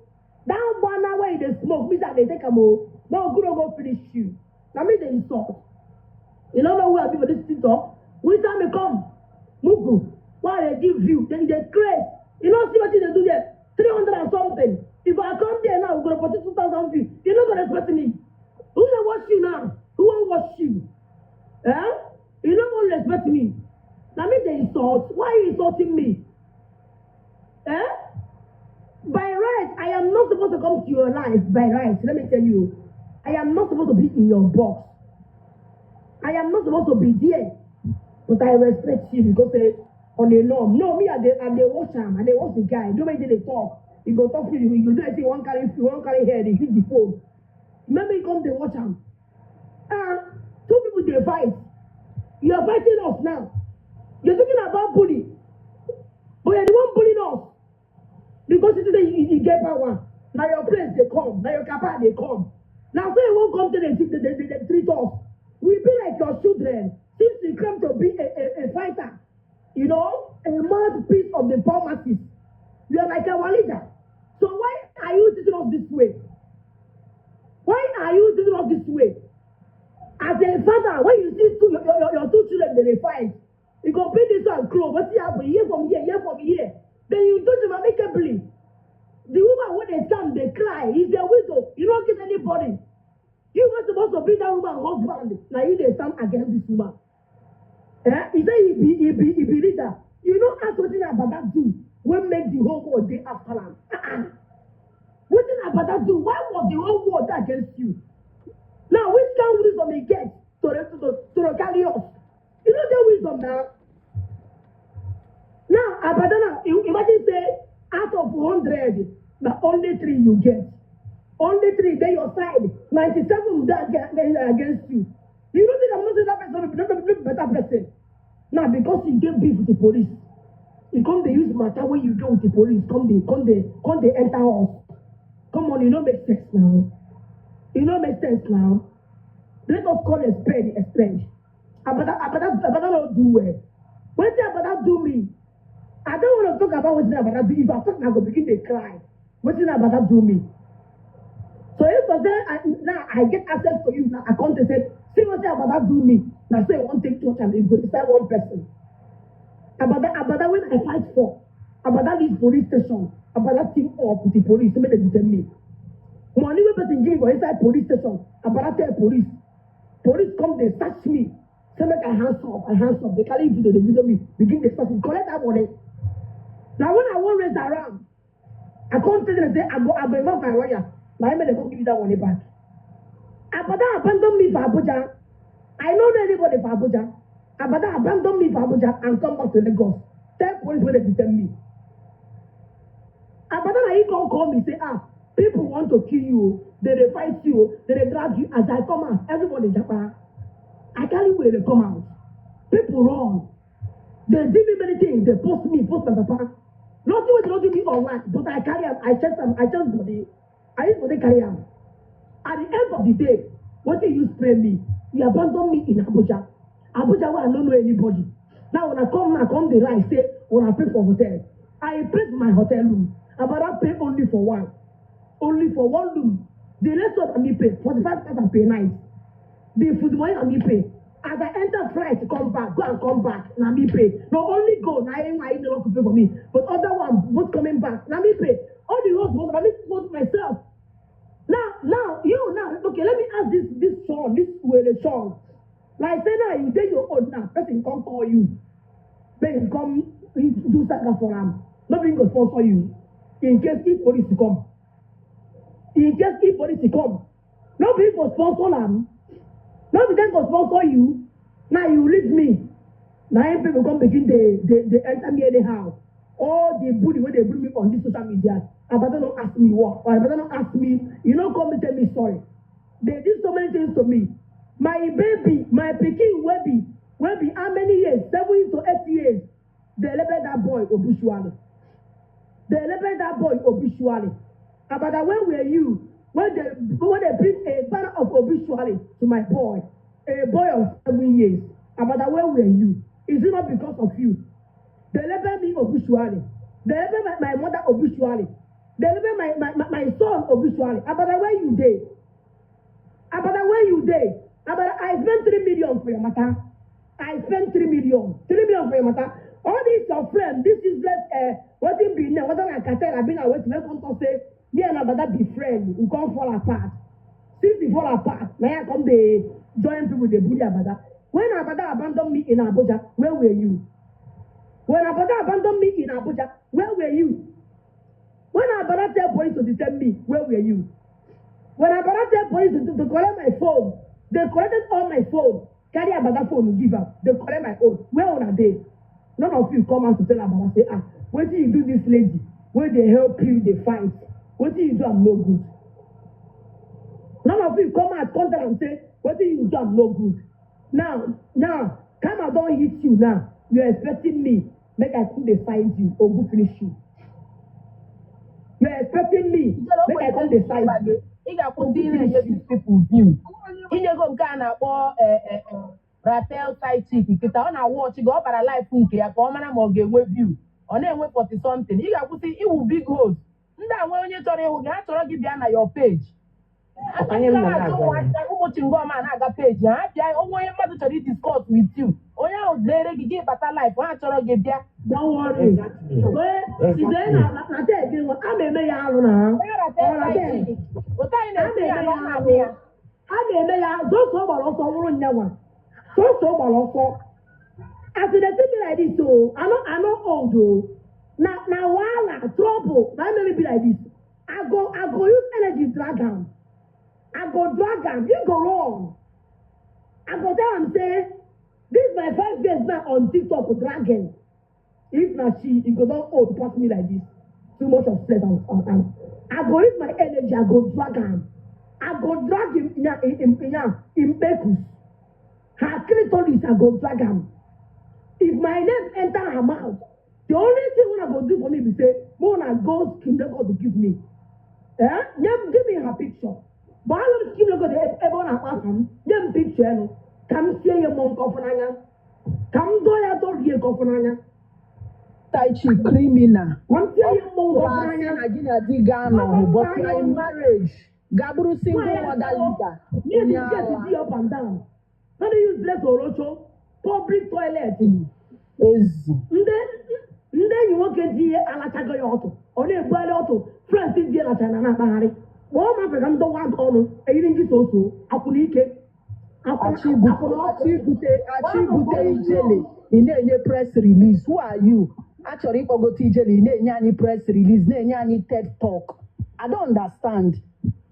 That one wey you dey smoke, me say I dey take am o. No good no go finish you. Na me dey insult. You no know who I be for this TikTok? Which time e come? Mugu, why I dey give you? Then you dey craze. You no see wetin dey do there? 300 and something. If I come there now, we go dey 42,000 views. You no go respect me. Who dey watch you now? Who wan watch you? Eh? You no wan respect me. Na me dey insult. Why you insulting me? Eh? By right, I am not supposed to come to your life. By right, let me tell you. I am not supposed to be in your box. I am not supposed to be there. But I respect you because on a norm. No, me, I dey watch am. I dey watch the guy. The way they dey talk. He go talk to you. He go do like say he wan carry head, he hit the phone. Maybe he come dey watch am. Ah, two people dey fight. You are fighting us now. You're talking about bully. But you're the one bullying us. Because you say you get power. Na your place dey come. Na your kapa dey come. Na so you wan come to dey treat us. We be like your children. Since you come to be a fighter, a mouthpiece of the poor masses. You are like our leader. So why are you treating us this way? Why are you treating us this way? As a father, when you see your two children, they fight. You go bring this one close. Wetin happen? Hear from here, hear from here. Then you judge them amicably. The woman wey dey stand dey cry is a widow. You no get anybody. You wey suppose to be that woman husband. Na you dey stand against this woman. Eh? He say he be leader. You no ask wetin Abada do wey make the whole world dey after am. Uh-uh. Wetin Abada do? Why was the whole world dey against you? Now which kind wisdom he get to carry us? You no get wisdom now. Now Abada now, you imagine say out of 100, na only three you get. Only three dey your side. 97 dey against you. You no think I'm not say that person no be better person? Now because you get beef with the police, you come dey use matter wey you get with the police, come dey enter us. Come on, e no make sense now. E no make sense now. Let us call a spade a spade. Abada, Abada, Abada no do well. Wetin Abada do me? I don't want to talk about wetin Abada do. If I talk, I go begin dey cry. Wetin Abada do me? So if I say I, now I get access to you now, I come to say, see wetin Abada do me. Na so you wan take touch am, e go inside one person. Abada, Abada when I fight for, Abada leave police station. Abada team up with the police make dem detain me. Money wey person give me for inside police station, Abada tell police. Police come dey search me. Say make I hands up, I hands up. They carry video, dey video me. Begin dey search me. Collect that money. Na when I wan raise around, I come tell them say I go involve my lawyer. Na him make dem come give me that money back. Abada abandon me for Abuja. I no know anybody for Abuja. Abada abandon me for Abuja and come back to Lagos. Tell police wey dey detain me. Abada na he come call me say, ah, people want to kill you o. They dey fight you o. They dey drag you. As I come out, everybody japa. I carry wey dey come out. People run. They give me many things. They post me, post my papa. Nothing wey they no do me online, but I carry am. I chest am. I chest body. I use body carry am. At the end of the day, wetin you spray me? You abandon me in Abuja. Abuja wey I no know anybody. Now when I come now, come dey lie say una pay for hotel. I pay for my hotel room. Abada pay only for one. Only for one room. The rest of me pay 45,000 per night. The food money na me pay. As I enter flight come back, go and come back, na me pay. No only go, na him I no want to pay for me. But other one, both coming back, na me pay. All the roads, na me support myself. Now, you now, okay, let me ask this song, this wele song. Like say now, you dey your own now, person come call you. Then he come he do saga for am. Nobody go sponsor you. In case if police come. In case if police come. Nobody go sponsor am. Nobody then go sponsor you. Now you leave me. Na him people come begin dey enter me anyhow. All the bully wey dey bully me on this social media, Abada no ask me what, or Abada no ask me, you no come tell me sorry. They did so many things to me. My baby, my pikin wey be how many years? 7 to 8 years. They label that boy obituary. They label that boy obituary. Abada, when were you? When they bring a banner of obituary to my boy, a boy of 7 years. Abada, where were you? Is it not because of you? They label me obituary. They label my mother obituary. They label my son obituary. Abada, where you dey? Abada, where you dey? Abada, I spent 3 million for your matter. I spent 3 million. 3 million for your matter. All these your friend, this useless wetin be name, whether na cartel abi na wetin, make come talk say me and Abada be friend, we come fall apart. Since we fall apart, na I come dey join people dey bully Abada. When Abada abandon me in Abuja, where were you? When Abada abandon me in Abuja, where were you? When Abada tell police to detain me, where were you? When Abada tell police to collect my phone, they collected all my phone. Carry Abada phone give am. They collect my own. Where una dey? None of you come out to tell Abada say, ah, wetin you do this lady wey dey help you dey fight? Wetin you do am no good. None of you come out come tell am say, wetin you do am no good. Now, karma don hit you now. You are expecting me make I come dey find you or go finish you. You are expecting me make I come dey find you. Ị ga-akwụsị ị na-enye these people view. Inyego nke a na-akpọ Ratel side chick kịta ọ na-awụ ọchị gị ọ bara life nke ya ka ọ mara ma ọ ga-enwe view. Ọ na-enwe 40 something. Ị ga-akwụsị iwu big host. Ndị a nwee onye chọrọ ịhụ gị ha chọrọ gị bịa na your page. Ọkwa ihe m nọ na-agwa ya. Ụmụ chingom a na-aga page ha bịa onwe onye mmadụ chọrọ idiscuss with you onye ahụ dere gị gị bata life ha chọrọ gị bịa. Don't worry. Exactly. Onye ibe na tell gị nwa, a na-eme ya arụ na ha. Onye Ratel Ọ na side chick otu anyị A na-esi ya na-eme na ya ọ na-amị ya. arụ. A na-eme ya sọsọ gbara ọsọ wụrụ nyanwa. Sọsọ gbara ọsọ. As you dey see me like this o, I no old o. Na wahala, trouble, na im make me be like this. I go use energy drag am. I go drag am, he go run. I go tell am say, this my 5 years now on TikTok dragging. If na she, e go don old pass me like this. Too much of stress and I go use my energy, I go drag am. I go drag him him nya him pekus. Her clitoris, I go drag am. If my name enter her mouth, the only thing wey I go do for me be say, make una go scheme make God go give me. Ee, nye m, give me her picture. Gbaalụ m skim Lagos ebe ọ na-akpa afa m. Nye m picture elu ka m sie ya mmụọ nke ọfụ n'anya, ka m dọọ ya dọrie nke ọfụ n'anya. Tai Chi criminal. Ka m sie ya mmụọ nke ọfụ Asị n'anya. na gị na di ga-anọ, but you are in marriage. Ga bụrụ single Nwaanyị mother ashawo leader. nye Onye the get ala. di up and down. Na dey useless orocho public toilet. Ezi. Ndị enyi nwoke ji ihe alachago ya ọtụ, ọ na-ebugharị ọtụ. Frans ji elachara na na-akpagharị. Kpọọ m afa ka m dọwa gị ọnụ eyiri ndị soso akwụna ike akwụna Achọ ibute akwụna ọkụ. achọ ibute ijele, ị na-enye press release. Who are you? Achọrọ ịkpọgote ijele, ị na-enye anyị press release, na-enye anyị TED talk. I don't understand.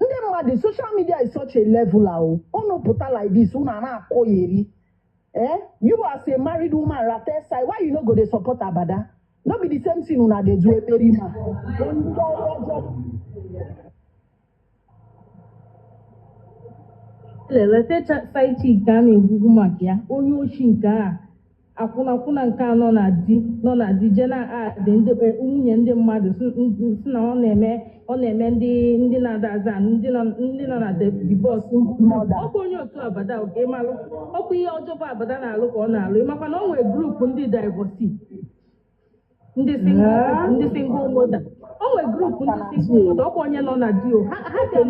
Ndị mmadụ, social media is such a level ahụ unu pụta like this, unu a na-akọgheri. Eh, you as a married woman, Ratel side, why you no go dey support Abada? No be the same thing una dey do, Eperima? Ndị ọjọọ. Lelete side chick a na-ekwukwu maka ya, onye oshi nke a, akwụnakwụna nke a nọ na di je na adị ndị nwunye ndị mmadụ si na ọ na-eme ndị na-ada aza ndị nọ na divorce. Mother. Ọkwa onye otu Abada oke ịmalụ ọkwa ihe ọjọọ bụ Abada na-alụ ka ọ na-alụ. Ịmakwa na o nwere group ndị divorcee, ndị single Ee? ndị single mother. O nwere group ndị single mother. Ọkwa onye nọ na di o ha bịa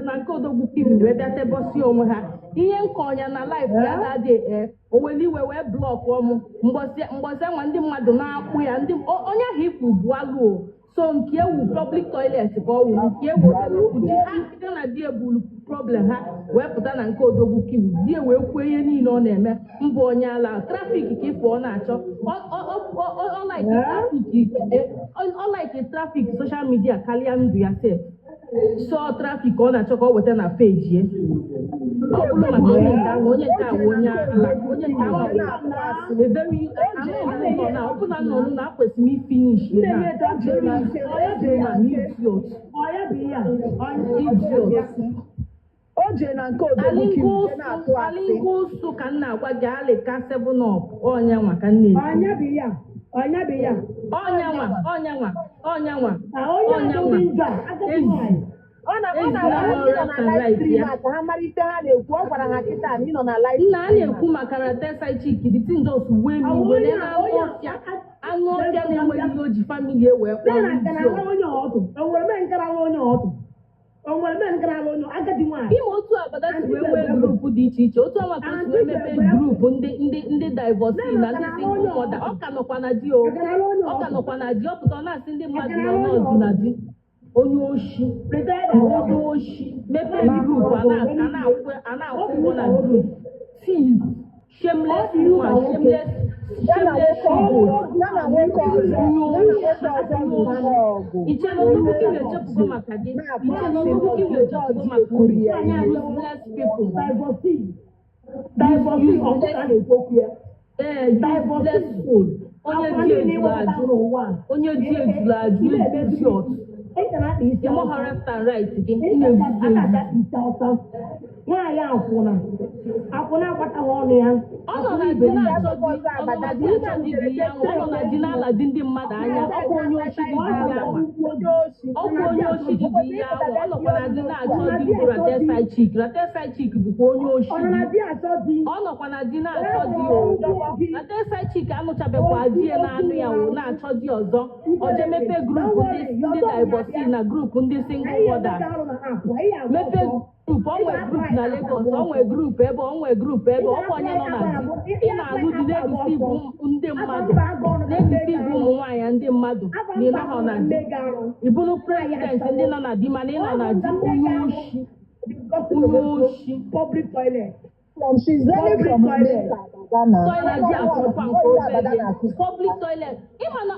na nke odogwu kim wee bịa tebọsie onwe ha ihe nke ọnya na life ya. Ee? Ga-adị ee, o were iwe wee block ọmụ mgbọsị mgbọsị anwa ndị mmadụ na-akpụ ya ndị onye ahụ ikwu bụ alụ o. So nke ewu public toilet ka ọ wụ nke ewu ji ha site na di ebulu problem ha wee pụta na nke odogwu kim di wee kwuo ihe niile ọ na-eme mbụ onye ala traffic ka ịfụ ọ na-achọ ọ like traffic, ọ like traffic social media karịa ndụ ya sef. So traffic ọ na-achọ ka ọ weta na peji ya. Ọ bụrụ maka onye nke ahụ, onye nke ahụ, onye ala, onye nke ahụ a very anọ nọ na ọ bụla nọ na akwesịrị m i finish na very useless woman, idiot. Ọ ya bụ ihe a. Idiot. O jee na nke odogwu kim Alingo jee na-atụ asị. Alingo ụsụ ka m na-agwa gị, alịka 7 Up, ọnya nwa ka m na-ekwu. Ọnya bụ ihe a. Ọnya bụ ihe a. Ọnya nwa, ọnya nwa, ọnya nwa. Na onye Ọnya adịghị nwa. njọ a, agadi Ezi. nwaanyị. Ọ Ezi na-agwa na ndị nọ left na and live right stream ya. a ka ha mara ife ha na-ekwu. Ọ gwara ha kịta na ị nọ na live Nna, a stream. na-ekwu maka na tesai chik the thing just wee m Ọ iwe onye na a anụ onye ọfịa, anụ ọfịa na-enweghị ihe o ji family e wee Nne kpọrọ. na nke na Idiot. ala onye ọtụ. O nwere mee nke na-ala onye ọtụ. O nwere mee nke na-ala onye agadi nwaanyị. Ime otu Abada si wee nwee group dị iche iche, otu ọnwa ka o si wee mepee group ndị divorcee na ndị single mother. Ọ ka nọkwa na di o. Aka na-ala onye Ọ ka ọtụ. nọkwa na di. Ọ pụta, ọ na-asị ndị mmadụ nọ n'ọdụ na di. Onye oshi. Retired Onye oshi mepee group a na-akwụ ụgwọ na group. Thief, shameless woman, shameless, Ya na shameless nwoke she-goat. ọzọ, ya na nwoke ọzọ, ya na nwoke ọzọ lụrụ ọgụ. Iche na odogwu gị na-echefugo maka gị. Na-atụ Iche na asị odogwu gị na-echefugo jọji maka ekwuru unu ya anya. ihe. Useless people. Divorcee. Divorcee, ọ bụrụ na a na-ekwu okwu ya. Ee, useless soul. Onye Akwa di niile ejula iwepụta ajụ. n'ụwa a. Onye di ejula ajụ, idiot. Ị ga na-akpa isi Ịmụghọ Awụsa. left and right gị, ị Ị na-ezuzu ga ezu. akpa isi Awụsa. Nwaanyị akwụna. Akwụna agbataghị ọnụ ya. Ọ nọ na di na-achọ di, ọ nọ na di na-achọ di di ya nwa. Ọ nọ na di na-ala di ndị mmadụ anya. Ọ bụ onye oshi dị di ya nwa. Ọ bụ onye oshi dị di ya nwa. Ọ nọkwa na di na-achọ di bụ Ratel side chick. Ratel side chick bụkwa onye oshi Ọ nọ na di. di achọ di. Ọ nọkwa na di na-achọ di o. Ratel side chick anụchabekwa di ya na-anụ ya o na-achọ di ọzọ. Ọ jee mepee group ndị divorcee na group ndị single mother. Mepee group, ọ nwee group na Lagos, ọ nwee group ebe, ọ nwee group ebe, ọ bụ onye nọ na di. Ị na-alụ di na-egosi ibu ndị mmadụ, na-egosi ibu ụmụ nwaanyị ndị mmadụ na ị nọghọ na di. Ị bụrụ president ndị nọ na di mana ị nọ na di, onye oshi, onye oshi. Public toilet. From she's learning Public from toilet. America, Abada na. Toilet akwụkwọ nke Onye obere Abada na-akụzi. Public toilet. Ịma na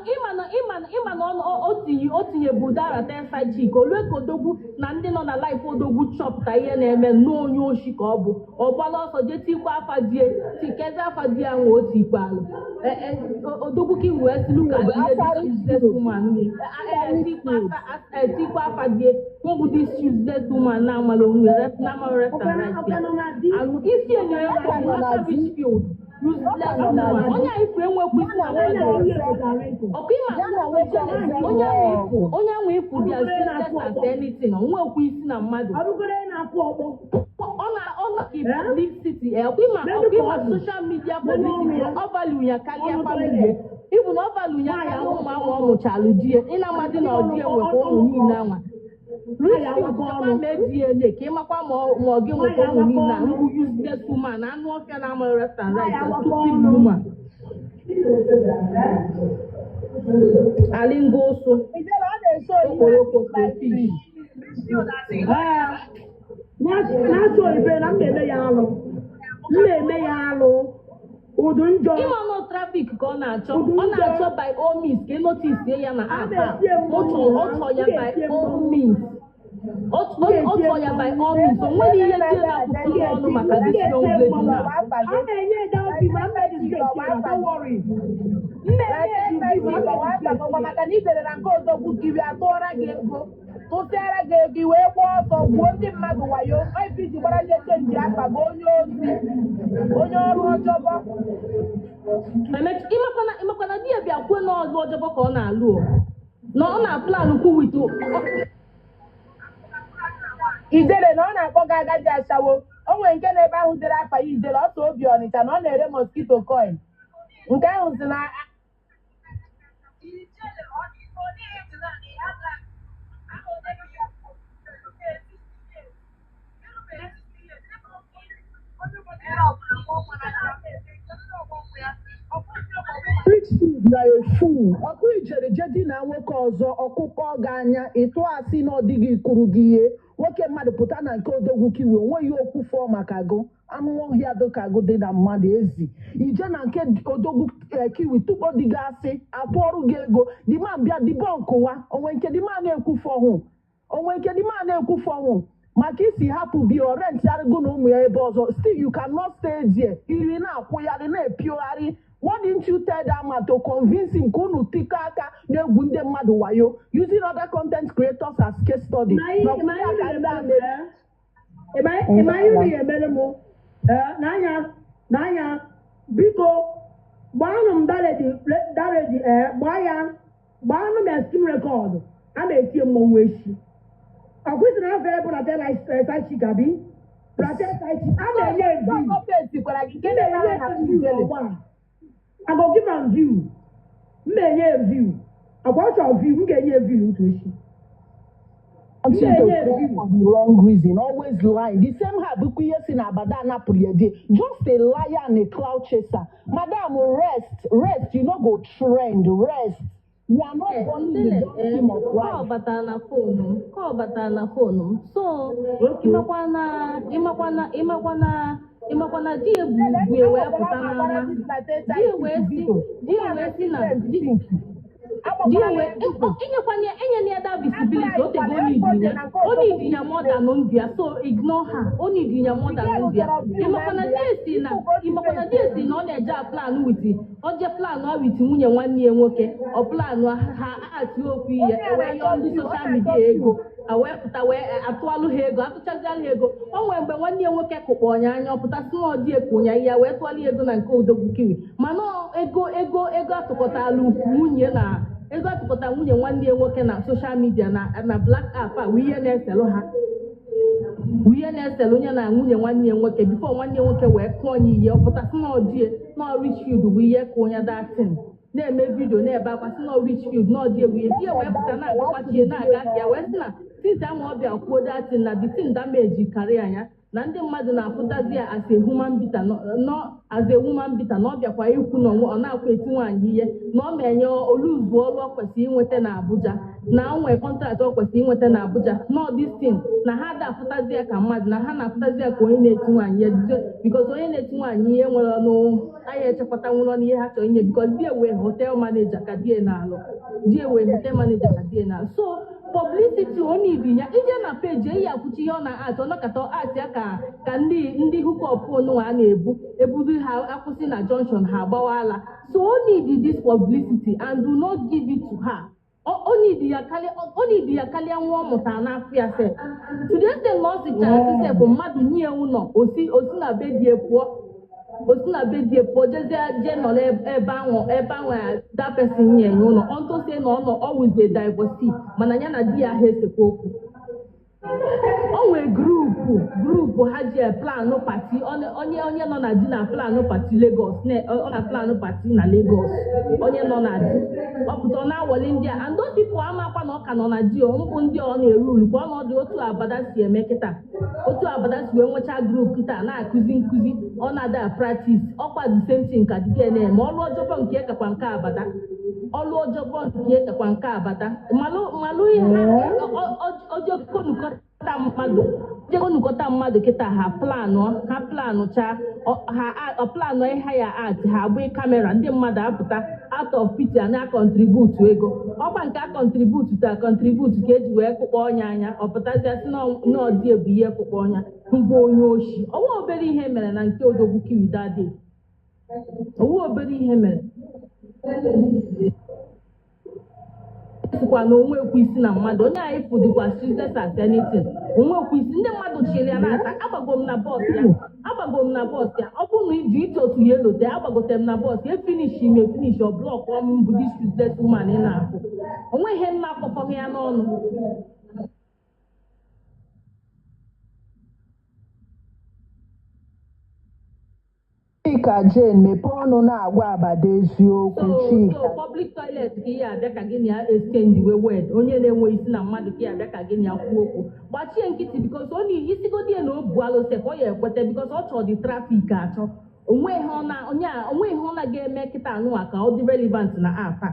o tinye bụ dara side chick olue ka odogwu na ndị nọ na life odogwu chọpụta ihe na-eme n'onye oshi ka ọ bụ. Ọ gbala ọsọ jee tikwa afa die tikezi afa di ya nwa o tikwa alụ. Odogwu ka wee sị look at ihe this useless woman tikwa afa die nwebụ this useless woman na-amala onwe ya, na-amala left and right ya. Alụ isi enyo ya bụ aka Richfield, useless woman. Onye a ifu enwekwa isi na mmadụ. Ọkụ ịma Ya na nwoke ọzọ onye ahụ lụrụ ifu ọgụ. onye ahụ People Ọ dey as bụgoro onye useless na-akụ as ọkpọ. anything. Onwekwa isi na mmadụ. Ọ bụgoro onye na-akụ ọkpọ. Ọ na Eh? publicity, eh, ọkwa ịma N'elu ọkwa ka ịma ọ dị. social media N'elu ọnụ publicity ya. ọ value ya karịa Ọnụ family toilet. even ọ value ya Nwaanyị karịa awakọ ụmụ anwa ọ ọnụ. mụchalụ di ya ị na-amadị na ọ di ya nwekwa ụmụ niile anwa. Nwaanyị Richfield awakọ chekwa ọnụ. ma DNA ka ịmakwa ma ọ gị nwekwa Nwaanyị ụmụ niile awakọ a ọnụ. mbụ useless woman, anụ ọfịa na-amaghị left and Nwaanyị right, a awakọ stupid ọnụ. woman, alingo ụsụ. Ijele, ọ na-esho ihe Okporoko live crayfish. stream. Ee, na-achọ ife na m na-eme ya alụ. M na-eme ya alụ. Ụdụ njọ. Ịma nọ traffic ka ọ na-achọ. Ụdụ Ọ njọ. na-achọ by all means ka enotisie ya na A app a. na-etie Ọ mmọnwụ chọrọ na ọ chọrọ m ya by ga-etie all mmọnwụ. means. Ọ M ga-etie chọrọ ya by mmọnwụ. all means. O nwere ihe ndị na-apụta M n'ọnụ ga-eti maka m this ga-etie young lady mmọnwụ. na A na-enye down ma m na-edisgrace ya, don't worry. M na-enye view ma m na-edisgrace ya. Maka na ijere na nke odogwu kiri atụọra gị ego, tụsịara gị ego, i wee gbaa ọsọ gbuo ndị mmadụ wayo ife iji gbara nye change akpa gị, onye ozi, onye ọrụ ọjọbọ. Ịmakwana di ya bịa kwuo na ọlụ ọjọbọ ka ọ na-alụ o. Na ọ na-plan kwu with Ijele na ọ na-akpọ gị agadi ashawo. O nwere nke na-ebe ahụ dere afa ya Ijele ọsọ obi Ọnịcha na ọ na-ere mosquito coil. Nke ahụ si na Richfield na a fool. Ọkụ ijere je di na nwoke ọzọ ọkụkọ gị anya ịtụ asị na ọ dịghị kụrụ gị ihe nwoke mmadụ pụta na nke odogwu kiwe onweghị okwu fọọ maka gụ anụ ọhịa dịka gụ dị na mmadụ ezi ije na nke odogwu kiwi tupu dị gị asị atụọrụ gị ego dima bịa dibọnkụwa onwe nke dima na-ekwufọ hụ onwe nke dima na-ekwufọ hụ maka isi hapụ bi ọ rent arịgo na ụmụ ya ebe ọzọ. Still you cannot stay there iri na-akwụgharị na-epiogharị. What didn't you tell that man to convince him ka unu tikọ aka na-egwu ndị mmadụ wayo using other content creators as case study? Ma ihe na ma ọkwụghị ihe aka ndị a na-emere m na eh? Ịma ihe unu ga-emere m eh? N'anya n'anya, biko gbaanụ m daredi daredi eh, gbaa ya, gbaanụ m esteem record a na-eti mmọnwụ echi. Ọkwụsị na afọ ebe Ratel side chick abi Ratel side chick a na-enye view. Gọọmenti gwara gị nke M na-ere na-enye aha view Ijele. ọgba a. I go give am view. M na-enye view. Akwa ọ chọrọ view, m ga-enye view otu echi. M Wanting to na-enye pray view. for the wrong reason, always lying. The same her bụkwa ihe si na abada anapụrụ ya die. Just a liar and a cloud chaser. Madam, rest, rest. You no go trend, rest. You are not Eh, running the Ijele, dumb eh, team of call life. batara na phone m, call batara na phone m. So, Okay. ịmakwana di ya bu Ijele, bu ya wee agbakwara pụta m agbara n'ama. this Latin Di ya wee side si, video. di ya wee si na di di ya wee enyekwana ya enyela ya that visibility. O tego o need ya, o need ya more than ndụ ya, so ignore her. O need ya more than ndụ ya. Ịmakwana di ya si na ọ na-eje a plan with ọ je plan a with nwunye nwanne ya nwoke. Ọ plan ha ati okwu ihe ewee yọọ ndị social media ego a wee pụta wee atụalụ ha ego, atụchazialụ ha ego. O nwere mgbe nwanne ya nwoke kụkpọ ọnya anya ọ pụta si na ọ dị ekwunya ya wee tụalụ ya ego na nke odogwu kiwi, mana ego atụkọtalụ nwunye na ego atụkọta nwunye nwanne ya nwoke na social media na black app a wụ ihe na-eselụ ha, bụ ihe na-esele onye na nwunye nwanne ya nwoke before nwanne ya nwoke wee kụọ ya ihe. Ọ pụta sị na ọdie na Richfield bụ ihe ka onye datin na-eme video na-ebe akwa sị na Richfield na ọdị egwu ihe di ya wee pụta na-agakwachie na-aga ka ya wee sị na since ama ọbịa kwuo datin na the thing damage karịa ya na ndị mmadụ na-afụtazi ya as a human beater, no as a woman beater, na ọ bịakwa ikwu na ọ na-akwa eti nwaanyị ihe na ọ ma-enye oluzu ọrụ ọ kwesịrị inweta na Abuja na o nwee contract ọ kwesịrị inweta na Abuja, no this thing na ha da afụtazi ya ka mmadụ na ha na-afụtazi ya ka onye na-eti nwaanyị ihe because onye na-eti nwaanyị ihe nwere ọnụ anya echekwata nwụrụ ọnụ ihe ha chọrọ inye because di wee hotel manager ka die na-alụ, die wee hotel manager ka die na-alụ. So publicity o need ya. Ije na peji eyi akwụchi ihe ọ na-atị ọnọkata atị ya ka ndị hookup onụnwa a na-ebu eburu ha akwụsị na junction ha agbawala. So o need this publicity and do not give it to her. O need ya karịa, o need ya karịa nwa ọ mụtara n'afọ ya sef. To the extent na ọ sịchara sị sef mmadụ nye ụlọ osi osi na be die pụọ. O si na be di ya pụọ jezie jee nọrọ ebe ahụ ebe ahụ that person nye ya ụlọ unto say na ọ nọ always a divorcee, mana ya na di ya ha esekwa okwu. O nwee group ha ji plan party, onye nọ na di na plan party Lagos, ọ na plan party na Lagos. Onye nọ na di ọ pụta, ọ na-awọli ndị a, and those people amakwa na ọ ka nọ na di. O mbụ ndị ọ na-eru ulu ka ọnọdụ otu abada si eme kịta, otu abada si wee nwechaa group kịta na-akụzi nkụzi, ọ na-ada practice ọkwa the same thing ka dike na-eme. Ọlụ ọjọbọ nke kakwa nke abada, ọlụ ọjọbọ nke kakwa nke abada. Malụ malụ ihe ojekonukọta mmadụ, jekonukọta mmadụ kịta, ha planụ, ha planụcha ha, ọ planụ ihe ya art ha agba camera, ndị mmadụ apụta out of pity a na-acontribute ego. Ọkwa nke a contribute ta contribute ka eji wee kụkpọ ọnya anya, ọ pụtazịa sị na ọdị ebu ihe kụkpọ ọnya mbụ onye oshi. Ọnwa obere ihe mere na nke odogwu kiwi that day, owu obere ihe mere sikwa na onwe ekwu isi na mmadụ. Onye anyị fụ dịkwa useless as anything. Onwe ekwu isi, ndị mmadụ chịrị ya na-ata. Agbago m na bus ya, agbago m na bus ya. Ọ bụrụ na iji ije otu ya elote, agbagote m na bus ya, finish ime finish, ọ block m bụ this useless woman ị na-afụ. Onwe ihe m na-akpọkọghị ya n'ọnụ. Chika Jane, mepee ọnụ na-agwa Abada eziokwu. So Chika. So public toilet ka ihe abịa ka gị na ya exchange wee word. Onye na-enwe isi na mmadụ ka ya abịa ka gị na ya kwuo okwu, gbachie nkịtị, because ọ na isigodi ya na o bu alụsị ka ọ ya ekweta, because ọ chọrọ dị traffic achọ onwe ihe ọ na onye a onwe ihe ọ na ga-eme kịta anụwa ka ọ dị relevant na app a.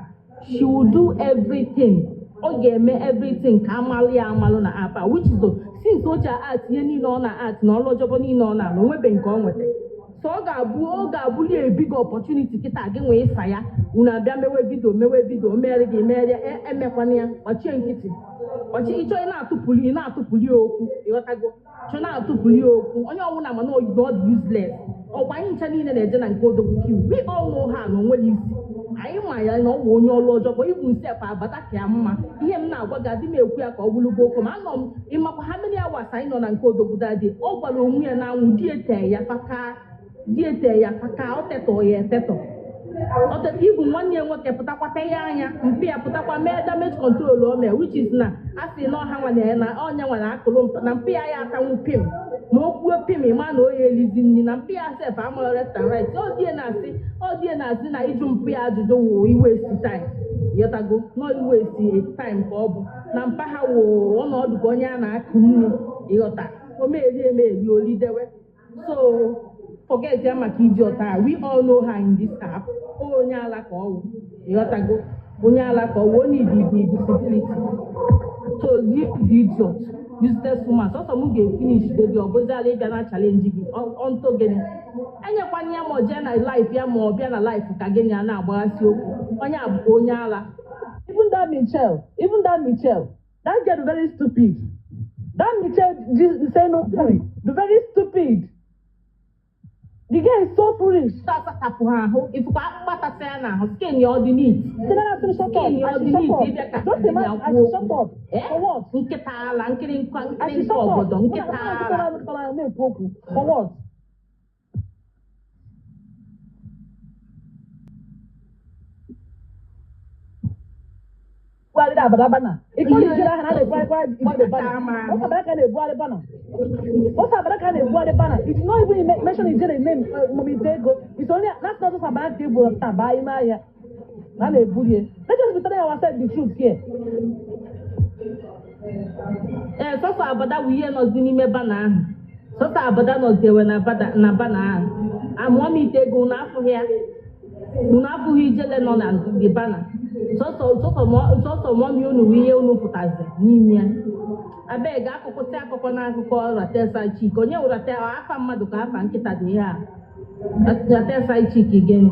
She will do everything, ọ ga-eme everything ka amalụ ya amalụ na app a, which is since o ji art ihe niile ọ na art na ọrụ ọjọbọ niile ọ na-alụ, onwebe nke ọ nweta. So ọ ga-abụli a big opportunity kịta gị nwee ịsa ya. Unu abịa mewe video, mewe video, mere gị mere emekwana ya. Gbachie nkịtị, gbachie. Ịchọ ị na-atụpụli, ị na-atụpụli okwu, ịghọtago? Chọ na-atụpụli okwu onye ọbụla, mana oyibo ọ dị useless. Ọkwa anyị ncha niile na-eje na nke odogwu kiw, we all know ha na onwere isi. Anyị ma ya na ọ bụ onye ọrụ ọjọọ. Ibu sef abata ka ya mma. Ihe m na-agwa gị, adị m ekwu ya ka ọ bụrụgo okwu, ma anọ m ịmakwa ha many hours anyị nọ na nke odogwu daddy. Ọ gwara onwe ya na anwụ di ete ya faka, di ete ya faka, ọ tetọ ya etetọ. Ibu nwanne ya nwoke pụtakwa ya anya mpi ya pụtakwa mee damage control o mee, which is na a sị na ọha nwane na ọnya nwere akụrụ na mpi ya ya atanwu pim na okwuo pim, ịma na oye elizi nri na mpi ya sef amụrụ left and right. Ọ die na-asị na ịjụ mpi ya ajụjụ wụ iwe esi time, yọtago? Nọ iwe esi time ka ọ bụ na mpa ha wụ ọnọdụ ka onye a na-akụ nri, ịghọta? Omeri emeri olidewe. So forget ya maka iji ọta. We all know her in this app. Onye ala ka ọ wụ, ịghọtago? Onye ala ka ọ wụ, onye ibi disability. So leave the idiot, useless woman. Sọsọ m ga-efinish godi, ọ bụziala ịbịa na challenge gị ọntụ gịnị? Enyekwana ya ma ọ jee na life ya, ma ọ bịa na life ka gịnị a na-agbaghasị okwu. Onye a bụkwa onye ala. Even that Michelle, even that Michelle, that girl very stupid. That Michelle just say no bully, the very stupid. The girl is so foolish. Asachapụ ha ahụ, ifụkwa akpụkpọ ya n'ahụ, skin ya ọ dị neat? Say that shut up. Skin ya I ọ should dị shut neat up. ịbịa ka Just imagine, I should shut up. Eh? For what? Nkịta ala, nkiri nkwa I nkiri should nkwa shut up. obodo, nkịta ala. For what? Bugharịrị abada bana. Ịkọrọ ijere ahụ na na-ebugharị ijere bana. What's abada ka na-ebugharị bana? What's abada ka na-ebugharị bana? You did not even mention ijere name, Mummy Tego. It's only that's not just abada ka eburu taa baa ime ahịa. Na na-eburie. Let's just be telling ourselves the truth here. Ee, sọsọ abada bụ ihe nọzi n'ime banner ahụ. Sọsọ abada nọzi na banner, na banner ahụ. Amụọ m ite ego, unu afụghị ya, unu afụghị ijele nọ na the banner. Sọsọ mummy unu bụ ihe unu pụtazi n'ime ya. Abeg, akụkọ si akụkọ na akụkọ Ratesa Chik, onye wụ Rate? Afa mmadụ ka afa nkịta dị ihe a. Ratesa Chik gịnị?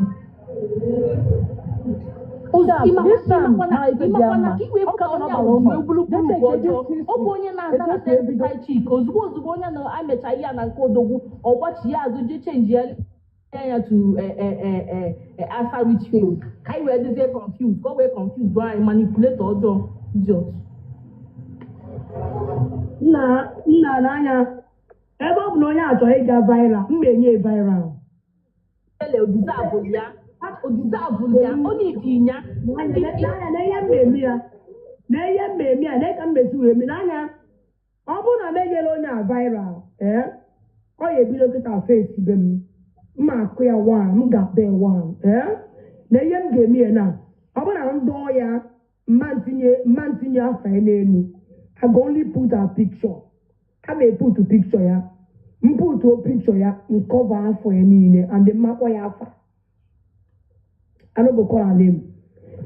Ịmakwana ka iwe pụta onye a wee bụrụ group ọjọọ. Ọ bụ onye na-aza Ratesa Chik. Ozugbo ozugbo onye na-amecha ihe a na nke odogwu, ọgbachi ya azụ, jee change ya ya to Asa Richfield ka anyị wee dịzie confused, ka ọ wee confuse anyị. Manipulator ọjọọ, idiot. Nna nna n'anya, ebe ọ bụ na onye a chọrọ ịga viral, m na-enye viral. Ijele o deserve ya, o deserve ya, o need ya. N'anya na ihe mmemme ya, na ihe mmemme ya, na ka mmesi wee mee n'anya. Ọ bụrụ na m enyere onye a viral, ee, ọ ya ebido kịta face be m. Mma akụ ya one, m ga-akpọ ya one, ee. Na ihe m ga-eme ya na ọ bụrụ na m dọọ ya, mma ntinye afa ya n'elu. I go only put her picture. A ma eputu picture ya. M putuo picture ya, m cover afọ ya niile and mmakpọ ya afa. I no go call her name.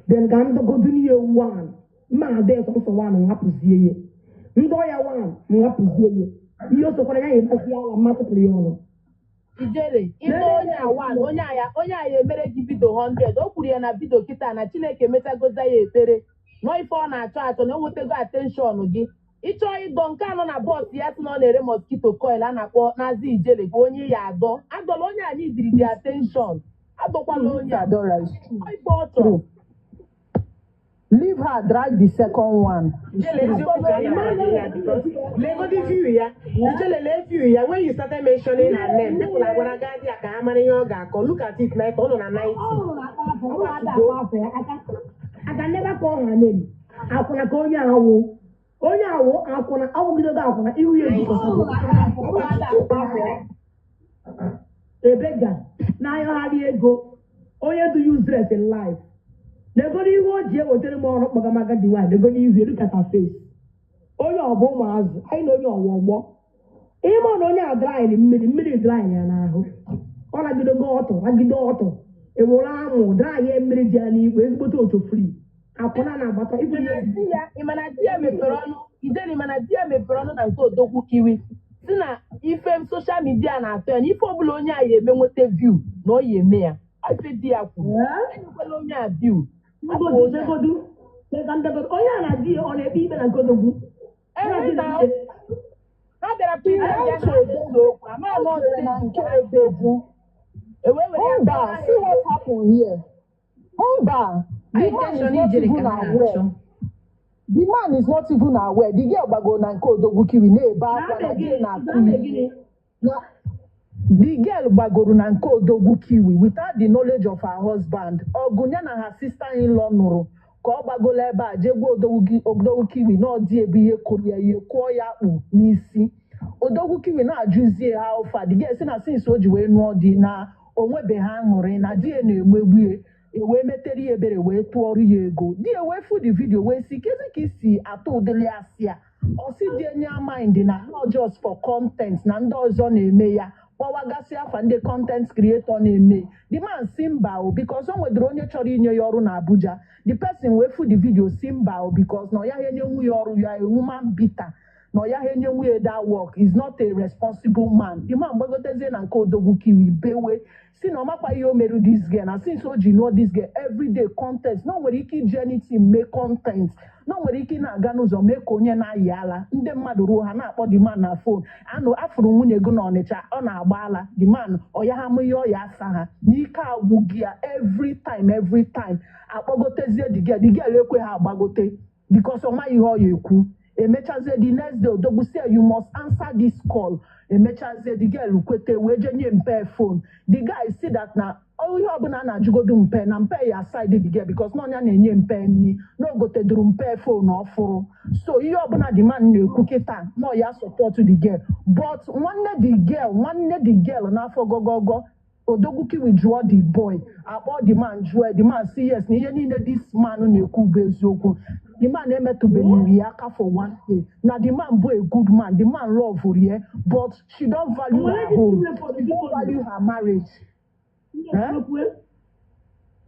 Then ka m dọgodu n'ihe one. Mma ada sọsọ one, m hapụzie ya. Ndọ ya one, m hapụzie ya. Ihe o sokwara ya ịgbasi ala, mma tụpụrụ ya ọnụ. Ijele, ịdọ onye a one, onye a ya emere gị video 100. O kwuru ya na video kịta na Chineke emechagoza ya ekpere nọ ife ọ na-achọ achọ na o nwetago attention gị. Ịchọọ ịdọ nke anọ na bọs ya, sị na ọ na-ere mosquito coil a na-akpọ Nazi Ijele bụ onye ya adọ. Adọla onye anyị diri dị attention, adọkwala onye a. Adora is true. Ife ọ chọrọ. True. Leave her, drag the second one. Ijele, eziokwu ka a na-agwa gị ya, because legodi view ya. Ijele, lee view ya. When you started mentioning her name, people agwara gadi ya ka ha mara ihe ọ ga-akọ. Look at it now, ọ nọ na 90. Ọ hụrụ na akpa afọ, ọ na-ada akpa afọ ya aka. I can never call her name. Akwụna ka onye awụ. Onye awụ akwụna, awụgidego akwụna, ihu ya ejikọtago. Ọ na-ada akpa afọ ya. Ebega na-ayọgharị ego. Onye dị useless in life. Negoro ihu o ji ewetara m ọrụ kpọga m agadi nwaanyị, negoro ihu ya, look at her face. Onye ọbụ ụmụazụ, anyị na onye ọwụ ọgbọ. Ịma na onye a dryịrị mmiri, mmiri dry ya n'ahụ. Ọ ragidego ọtọ, ragide ọtọ. Ewere amụ dry ya, mmiri dị ya n'ikwe, ezigbote otu free. Akwụna na-agbata ibu Mana ihe. di ya, ị mana di ya mepere ọnụ. Ijele, mana di ya mepere ọnụ na nke Odogwu Kiwi, si na ife social media na-atọ ya, na ife ọbụla onye a ya eme nweta view na ọ ya eme ya. Ọ ife di ya kwuru, enyekwala onye a view. Ndegodu, ndegodu, ndegodu. Onye a na di ya ọ na-ekpe ikpe na nke Odogwu? Ee, na ha bịara tụ ihe ya na ese okwu ama na ọ Na stage nke nke ha Odogwu. ewee were ya Mba, see what happened here. Mba, the man is Attention not Ijele even ka ha aware. na-achọ. The man is not even aware. The girl gbagoro na nke Odogwu Kiwi na-ebe akwa na di na-akụ ya. Na the girl gbagoro na nke Odogwu Kiwi without the knowledge of her husband. Ọgụ ya na her sister-in-law nụrụ ka ọ gbagolo ebe a jee gwa Odogwu Kiwi na ọ dị ebe ihe kụrụ ya ihe, kụọ ya akpụ n'isi. Odogwu Kiwi na-ajụzie ha ụfa. The girl sị na since o ji wee nụọ di na onwebeghị aṅụrị, na di ya na-emegbu ya. E wee metere ya ebere, wee tụọrọ ya ego. Di ya wee fụ the video wee sị, kezi ka isi atụ ụdịrị asị a? Ọ sị di enye mind na not just for content, na ndị ọzọ na-eme ya, kpọwagasị afa ndị content creator na-eme. The man si mba o, because o nwedere onye chọrọ inye ya ọrụ na Abuja. The person wee fụ the video si mba o, because na ọ yaghị enye ya ọrụ ya, a woman beater, na ọ yaghị enye nwunye that work, is not a responsible man. The man gbagotezie na nke Odogwu Kiwi bewe, si na ọ makwa ihe o meru this girl, na since o ji nụọ this girl, everyday content, na o nwere ike iji anything mee content, na o nwere ike ị na-aga n'ụzọ mee ka onye na-ayị ala, ndị mmadụ ruo ha na-akpọ the man na phone, anụ afụrụ nwunye gị n'Ọnịcha ọ na-agba ala. The man ọ ya ha mụ ihe ọ ya asa ha n'ike agwụ gị ya every time, every time akpọgotezie the girl, the girl ekwe ha agbagote because ọ maghị ihe ọ ya ekwu. Emechazie, the next day Odogwu say, "You must answer this call." Emechazie, the girl kwete wee jee nye mpe phone. The guy see that na ihe ọbụla a na-ajụgodu mpe na mpe ya side the girl, because na ọnya na-enye mpe nri, na o goteduru mpe phone ọfụrụ. So ihe ọbụla the man na-ekwu kịta na ọ ya support the girl. But nwanne the girl, nwanne the girl n'afọ gogogo Odogwu Kiwi jụọ the boy, akpọ the man jụọ, the man si yes, na ihe niile this man na-ekwu bụ eziokwu. The man emetụbeghị ya aka for one day, na the man bụ a good man, the man love ya, but she don value her home, she don value her marriage, eh?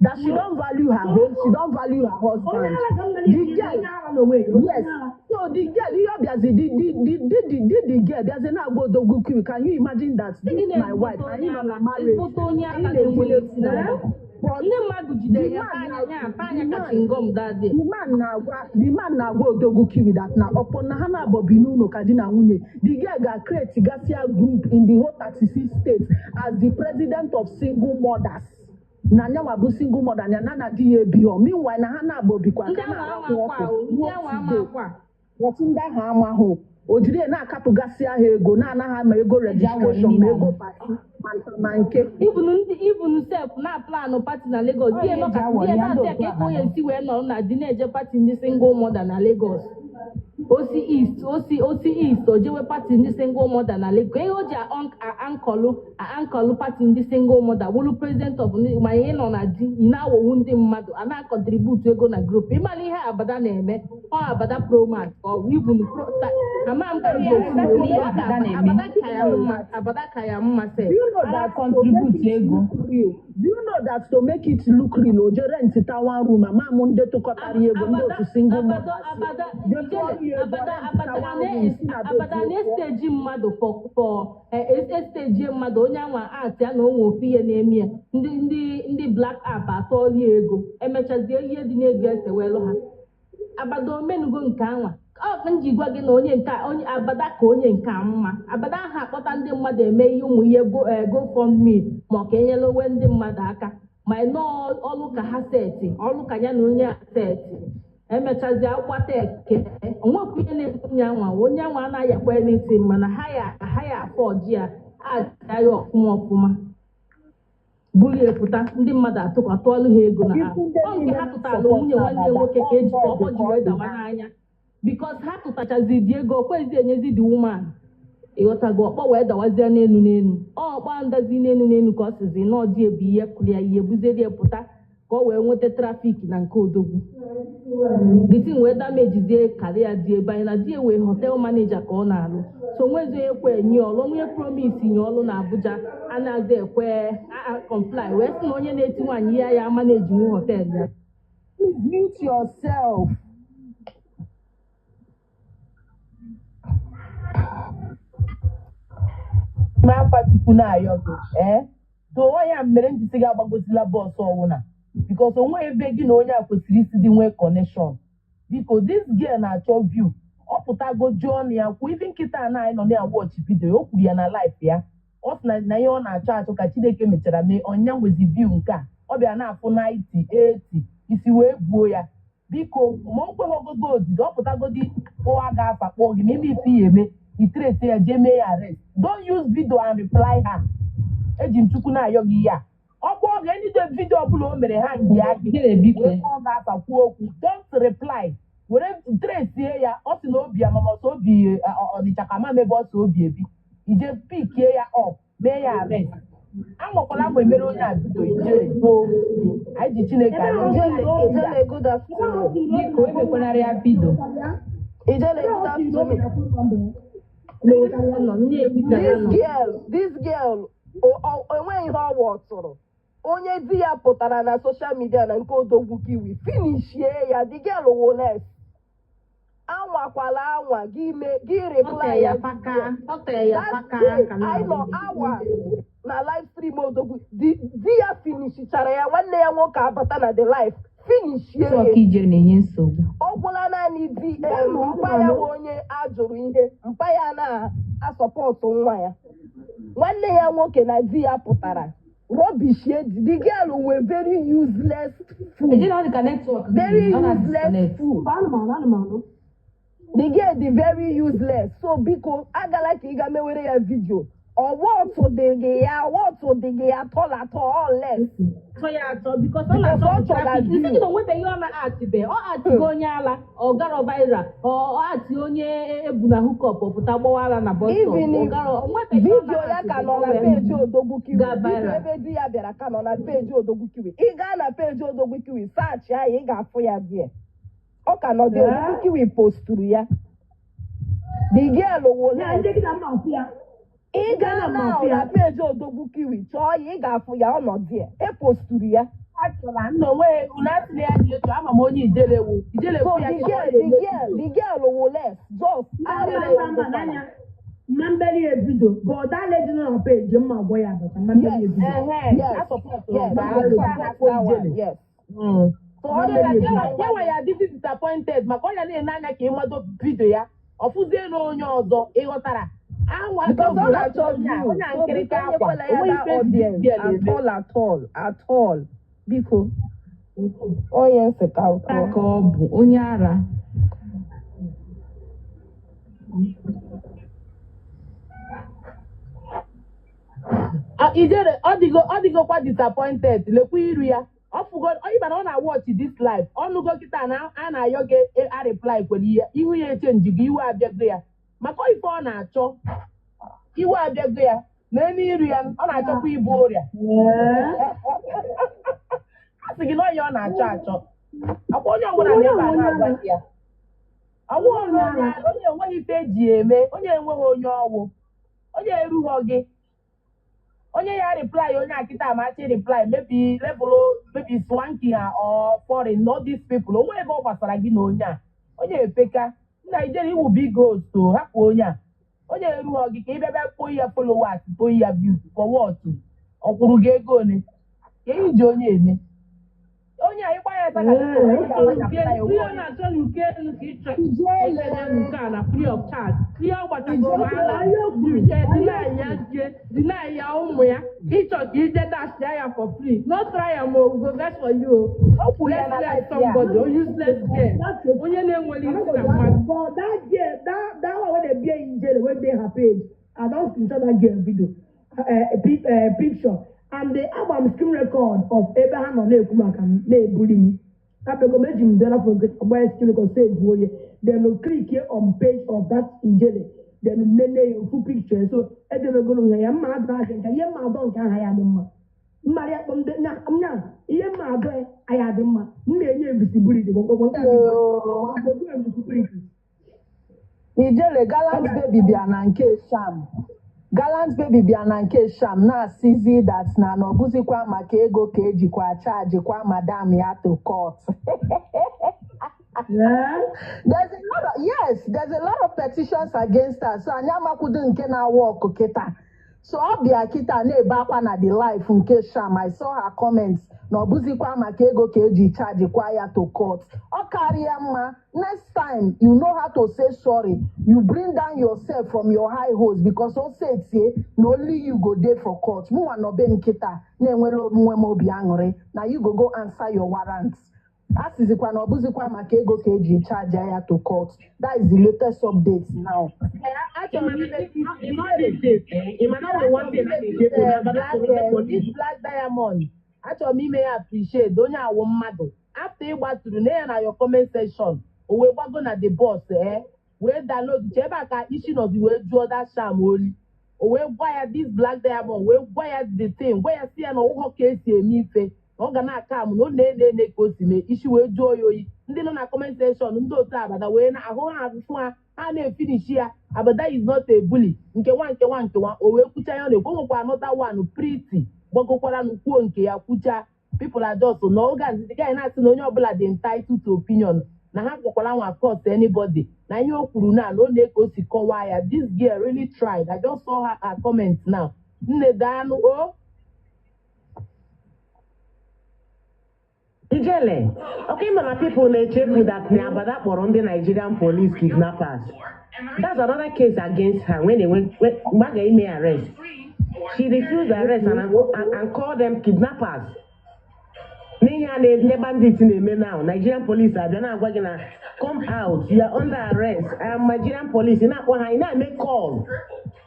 That she don value her home, she don value her husband. The girl, yes. So the girl, ihe ọbịazi the girl bịazi na-agwa Odogwu Kiwi, can you imagine that this my wife, anyị nọ na marriage, Ezigbote onye anyị aka na-enwe na-enweghị isi na eh? But ndị mmadụ jidere the ya man anya na ya pa anya the ka man chingom that day. The man na-agwa Odogwu Kiwi that na upon na ha na-abọ bi n'ụlọ ka di na nwunye, the girl ga-create gasia group in the whole 36 states as the president of single mothers, na nyanwa bụ single mother, na di ya ebio. Meanwhile na ha na-abọ bikwa Ndị ka ahụ ama na-akwụ akwa ọkụ o, ndị ruo ahụ ama today. akwa. But ndị ahụ amahụ. O jiri ya na-akapụgasị aha ego, na-anaghị ma ego Eji awọrị registration, ma niile ego anọ. party, ma nta ma nke. Even ndị, even sef na plan party na Lagos, Ọ di ya nọ eji ka di awọrị ya ndị na-asị ya otu ka eke onye abada. esi wee nọrọ na di na-eje party ndị single mother na Lagos. Osi East, osi East, o jewe party ndị single mother na Lagos. Ihe o ji ankọlụ party ndị single mother wụrụ president of ndị, ma ihe nọ na di ị na-awọwu ndị mmadụ a na-acontribute ego na group. Ịmara ihe Abada na-eme, ọ Abada Promax ka ọ bụ even pro ama m ka m Ihe ga-esi wee exactly kwuo ihe ọ ka Abada na-eme. Abada ka ya mma, Abada ka ya mma sef. Do you know A that to make na-contribute it ego. look real? Do you know that to make it look real, o jere rent one room, ama m ndị tụkọtara ego, ndị Abada otu single Abada mothers Abada je tụọrọ ijele ya ego, Abada rent Abada one room, si na be Abada pụọ. na-esteji mmadụ for esteji mmadụ onye anwa art ya na onwe ofu ihe na-eme ya, ndị black app atụọla ya ego, emechazie ihe dị n'ego esewelu ha. Abada omenugo nke anwa ọ m ji gwa gị na onye nke onye Abada ka onye nke a mma. Abada ahụ akpọta ndị mmadụ eme ihe ụmụ ihe go GoFundMe ma ọ ka enyela onwe ndị mmadụ aka, ma nọọ ọlụ ka ha seti ọlụ ka ya na onye a seti emechazie agbata eke onwekwa ihe na-eme onye anwa. Onye anwa anaghị ekwe anything, mana ha ya afọji ya aja ya ọfụma ọfụma, bulie pụta, ndị mmadụ atụọlụ ha ego na ha. Ifu ndị Ọ nke niile ha tụtara na-support nwunye nwanne Abada, nwoke ka ọ eji God ọkpọ ji ka ọ wee dị dawa ha. n'anya, because ha tụtachazi dị ego kwezi enyezi the woman, ịghọtago? Ọkpọ wee dawazie n'elu n'elu, ọ ọkpọ ndazi n'elu n'elu ka ọ sizi na ọdị ebu ihe kụrụ ya ihe buzerie pụta ka ọ wee nweta traffic na nke odogwu. The thing wee damagezie career dị ebe anyị na di wee hotel manager ka ọ na-alụ, so nwezi onye kwe enye ọlụ, onye promise nye ọlụ na Abuja anaghị ekwe comply, wee sị na onye na-eti nwaanyị ihe ya ama na-ejinwu hotel ya. Please mute yourself. Ma akwa Chukwu na-ayọ gị ee so ya mere m ji sị gị agbagozila bọọsụ ọwụna, because onwe ebe gị na onye a kwesịrị isi dị nwee connection. Biko, this girl na-achọ view, ọ pụtago jụọ ọnụ ya kwuo. Ibi nkịta na anyị nọ na watch video, o kwuru ya na live ya, ọ sị na ihe ọ na-achọ achọ ka Chineke mechara mee ọnya nwezi view nke a ọ bịa na-afụ 90 80 isi wee buo ya. Biko, ma o kweghị ogogo odidi, ọ pụtagodi kpọwa gị afa, kpọọ gị ma ime ife ya eme itrete ya, jee mee ya arrest. Don't use video and reply her. Eji m Chukwu na-ayọ gị ihe a, ọ kpọọ gị anytime, video ọbụla o mere ha nji ya gị Ijele biko. wee kpọọ gị afa kwuo okwu, don't reply. Were tresie ya. Ọ sị na obi amamọsọ obi Ọnịcha ka ama ebe ọ sị obi ebi, ije pickie ya up, mee ya arrest. Anwakwala ma emere onye a video. Ijele gboo, anyị ji Chineke ayọ gị. Ijele, Ijele, good afternoon. Biko, emekwanara ya video. Ijele, good afternoon. Nọ nne ka ha This nọ. girl, this girl, enweghị ihe ọ wọtụrụ. Onye di ya pụtara na social media na nke odogwu kiwi finishie ya, the girl woles. Anwakwala anwa gị me gị Ọ reply tere ya ya paka, ọ tere ya That paka day, ka m anyị nọ na-agwa gị. hours na live stream odogwu. Di ya finishichara ya, nwanne ya nwoke abata na the live finishie ya. Network Ijele na-enye nsogbu. Ọ gwụla naanị di mpa ya bụ onye a jụrụ ihe mpa ya na-asọpọtụ nwa ya. Nwanne ya nwoke na di ya pụtara rubbishie. The girl were very useless fool. Ijele, ọ dị ka network gị Very ọ useless na-disconnect. fool. The girl dị very useless, so biko, agala ka ị ga mewere ya video. Ọwọtụ dị gị ya, ọwọtụ dị gị ya tọl atọ all less. Atọ ya atọ because ọ Because na-achọ ọ chọrọ traffic. Nsị gị view. na onwebeghị ọ na-atịbe, ọ atịgo onye ala, ọ garọ viral, ọ atị onye ebu na hookup, ọ pụta gbawa ala na bus stop. Even ọ if garọ, onwebeghị ọ video ya ka na-atịbe nọ ka na o wee peji Odogwu Kiwi. gaa Video viral. ebe di ya bịara ka nọ na peji Odogwu Kiwi. Ị gaa na peji Odogwu Kiwi search ya, ị ga-afụ ya die, ọ ka nọ dị. Odogwu Kiwi posturu ya, the girl wụ Ya ndị gị na mma afụ ya. Ị gaa na na mma afụ na ya. peji Odogwu Kiwi chọọ ya, ị ga-afụ ya, ọ nọ die, e posturu ya. Achọla nna onwe unu asịla ya dị etu ama m onye ijele wu ijele So kwu ya the kịta ọ girl, the na-eme girl, video. the girl wụ less just Mba mba mba n'anya. Mma mbeli ebido. But that lady nọ na page mma agwọ ya abata. Mma mbeli Yes. ebido. Ehe, Yes. a supportụrụ Yes, mgbe I ahụ support na-akpọ that one. ijele. Yes. So So ọ that dị ya nwa ya adịzi disappointed maka ọ ya na-ene anya ka ịmado video ya ọfụzie na onye ọzọ, ịghọtara? Anwa Because ọ na-achọ onye a view. onye a So biko, nkịrịka akwa enyekwala ya onweghị that ife ejiji audience girl at eme. all, at all, at all. Biko, onye nsị ka m Ara kwuo. ka ọ bụ onye ara. Ijere ọ dịgokwa disappointed. Lekwa iru ya. Ọ fụgo ịba na ọ na-watch this live. Ọnụgo kịta na a na-ayọ gị a reply kwere ihe ihu ya echenjigo, iwe abịago ya maka ife ọ na-achọ. Iwe abịago ya n'elu iru ya, ọ na-achọkwa ibu ọrịa. A sị gị na ọya ọ na-achọ achọ akwa onye ọbụla na ebe a na-agwa gị ya. Ọ bụghị na onye enweghị ife eji eme, onye enweghị onye ọwụ, onye erughọ gị, onye ya reply, onye akịta amachi reply, maybe level, maybe swanky ha or foreign, not these people. Onwe ebe ọ gbasara gị na onye a, onye epeka nna Ijere iwu big host o. Hapụ onye a, onye erughọ gị ka ị bịa bịa kpoo ya followers, kpoo ya views for what? Ọ kwụrụ gị ego ole ka iji onye eme onye a ịgba ya aka ka Nke ihe ọ na-achọ nke elu ka ị chọrọ Ijele. ya nke a na free of charge. Ihe ọ gbachagoro ala deny ya, je deny ya ụmụ ya, ịchọ ka ije dash ya for free. No try am o, we go vex for you o. O kwuru ya na Useless live ya. somebody o, useless girl, onye na-enwere isi na mmadụ. But that girl, that one wey dey bear Ijele wey dey her page, I don screenshot that girl video, picture, and the album screen record of ebe ha nọ na-ekwu maka m na-ebuli m. Abego m eji m dọla phone gbaa screen record save onye, then click here on page of that Ijele, then nene ya ofu picture. So edebegoro ya ya mma adọ aka nke ihe mma adọ nke aha ya dị mma mmarị akpọ ndị nya nya ihe mma adọ ya anya dị mma. M na-enye invisibility gwọgwọgwọ nke a dị mma. Invisibility. Ijele, Gallant Baby bịa na nke Sham. Gallant Baby bịa na nke Sham na-asịzi that na ọ bụzikwa maka ego ka ejikwa chajikwa madam ya to court. There's a lot of, yes, there's a lot of petitions against her. So anyị amakwudo nke na-awa ọkụ kịta. So ọ bịa kịta na-ebe akwa na the live nke Sham. I saw her comments na ọ bụzikwa maka ego ka eji chajikwa ya to court. Ọ karịa mma, next time you know how to say sorry. You bring down yourself from your high horse because o setie na only you go dey for court. Mụnwa nọbe m kịta na-enwere onwe m obi aṅụrị na you go go answer your warrants. A sịzikwa na ọ bụzikwa maka ego ka eji charge ya to court. That is the latest update now. Achọrọ m ime In all these days, eh, ị ma na the one thing a na-echefu na Abada black kpọrọ ndị police. This Black Diamond, achọrọ m ime ya appreciate. Onye awụ mmadụ after ị gbatụrụ na ya na your comment section, o wee gbago na the boss, wee download che ebe a ka isi nọzi wee jụọ that Sham oli. O wee gwa ya, this Black Diamond wee gwa ya the thing, gwa ya si ya na ọwụghọ ka esi eme ife, na ọ ga na-aka amụ na ọ na-ene ene ka o si mee isi wee jụọ ya oyi. Ndị nọ na comment section, ndị otu Abada wee na ahụ ha afụfụ ha, ha na-efinishi ya. Abada is not a bully, nke nwa nke nwa nke nwa. O wee kwucha ya, ọ na-ekwu. O nwekwa another one, Pretty, gbagokwara kwuo nke ya, kwucha. People are just na oge a guy na-asị na onye ọbụla dị entitled to opinion, na ha gwakwara nwa court anybody na ihe o kwuru na ọ na-eke o si kọwaa ya. This girl really tried. I just saw her comment now. Nne, daanụ o. Ijele, okay, mana people na-echefu that na Abada kpọrọ ndị Nigerian police kidnappers. That's another case against her when they went when mgbe a ga-eme arrest. She refused arrest and called them kidnappers. N'ihe a na ndị bandits na-eme now, Nigerian police abịa na-agwa gị na come out, you are under arrest. I am Nigerian police. Ị na-akpọ ha, ị na-eme call.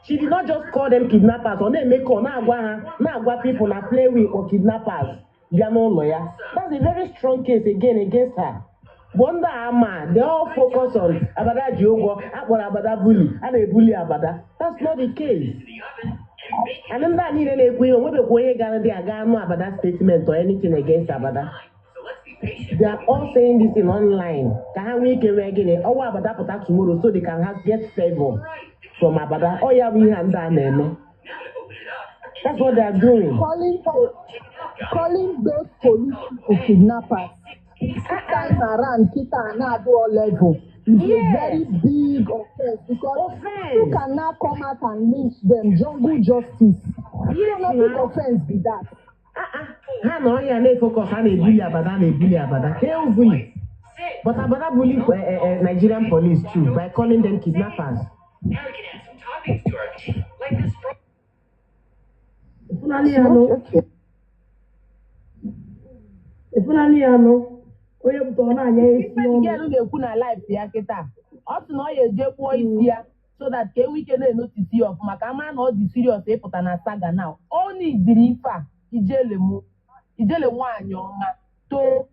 She did not just call them kidnappers, ọ na-eme call na-agwa ha, na-agwa people na play with or kidnappers bịa n'ụlọ ya. That's a very strong case again against her. Bụ ndị a ama, they all focus on Abada ji ụgwọ, akpọrọ Abada bully, a na-ebuli Abada. That's not the case. And ndị a niile na-ekwu ihe, onwebekwa onye gara dị aga anụ Abada statement or anything against Abada. They are all saying this in online ka ha nwee ike nwee gịnị ọnwa Abada pụta tomorrow so they can have get favor from Abada. Ọ ya bụ ihe a ndị a na-eme. That's what they are doing. Calling those police people kidnappers this time around kita na-adụ level is a very big offense because you Offense. can now come out and lynch them, jungle justice. Yes, So na big na. offense be that. Ah, ah. Ha nọrọ ya na-efocus, ha na-ebuli Abada, na-ebuli Abada. Ha bully. But Abada bully Nigerian police too by calling them kidnappers. Ịfụnanị ya nụ. Okay. Ịfụnanị ya nụ, onye pụta ọ na-anya isi Ife n'ọnụ. girl na-ekwu na live ya kịta, ọ sị na ọ ya eje kpụọ isi ya. So that ka enwe ike na-enotice ya ọfụma, ka a mara na ọ dị serious ịpụta na saga now. Ọ nidiri ife a. Ijele mụ, Ijele nwaanyị ọma, too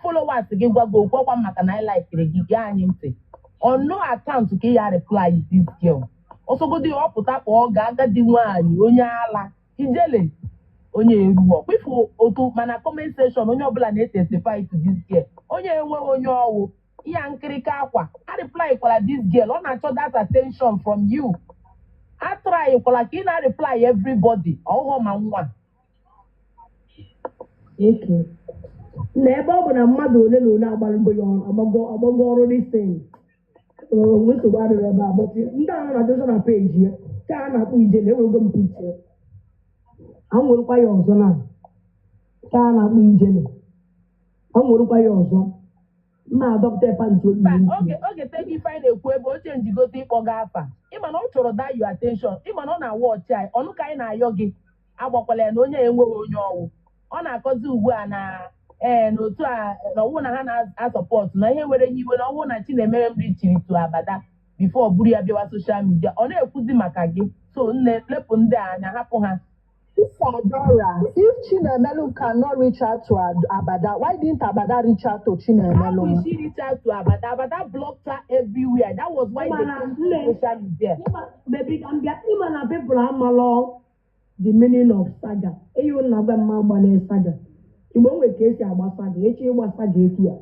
followers gị, gwago okwu ọkwa maka na anyị likeri gị. Gee anyị ntị. On no account ka ị ya reply this girl. Ọsọgodi ọ pụta kpọọ ga agadi nwaanyị onye ala. Ijele onye eruo kwifu otu, mana comment section onye ọbụla na-etestify to this girl. Onye enweghị onye ọwụ ihe nkirika akwa a reply kwara this girl. Ọ na-achọ that attention from you. A try kwara ka ị na-reply everybody ọhụụ ma nwa. Eke na ebe ọ bụ na mmadụ ole na ole agbago ya ọrụ, agbago ọrụ disin, onwe nsogbu adịrị ebe a. But ndị ahụ na-adosa na peji ya ka a na-akpọ Ijele, ewego m picture anwụrụkwa ya ọzọ na ka a na-akpọ Ijele, anwụrụkwa ya ọzọ m na-adọpụta pant oyi. Mba, oge oge tegi ife anyị na-ekwu ebe oche njigote ịkpọ gị afa. Ịma na ọ chọrọ that your attention. Ịma na ọ na-awa ọchị anyị ọnụ ka anyị na-ayọ gị. Agbakwala ya na onye enweghị onye ọwụ. Ọ na-akọzi ugbu a na ee, n'otu a na ọwụ na ha na-asupport na ihe were nye iwe na ọwụ na Chinemere m richiri to Abada before buru ya bịawa social media. Ọ na-ekwuzi maka gị. So nne, lepụ ndị a anya, hapụ ha. If Adora, if Chinemelu cannot reach out to Abada, why didn't Abada reach out to How Chinemelu? will she reach out to Abada? Abada blocked her everywhere. That was why they Mana came to nne, social media. Baby, ka m bịa. Ịma na people amalọ the meaning of saga. Eyi na agwa mma agbana saga. Igbo nwere ka esi agba saga. Echi ịgba saga etu a,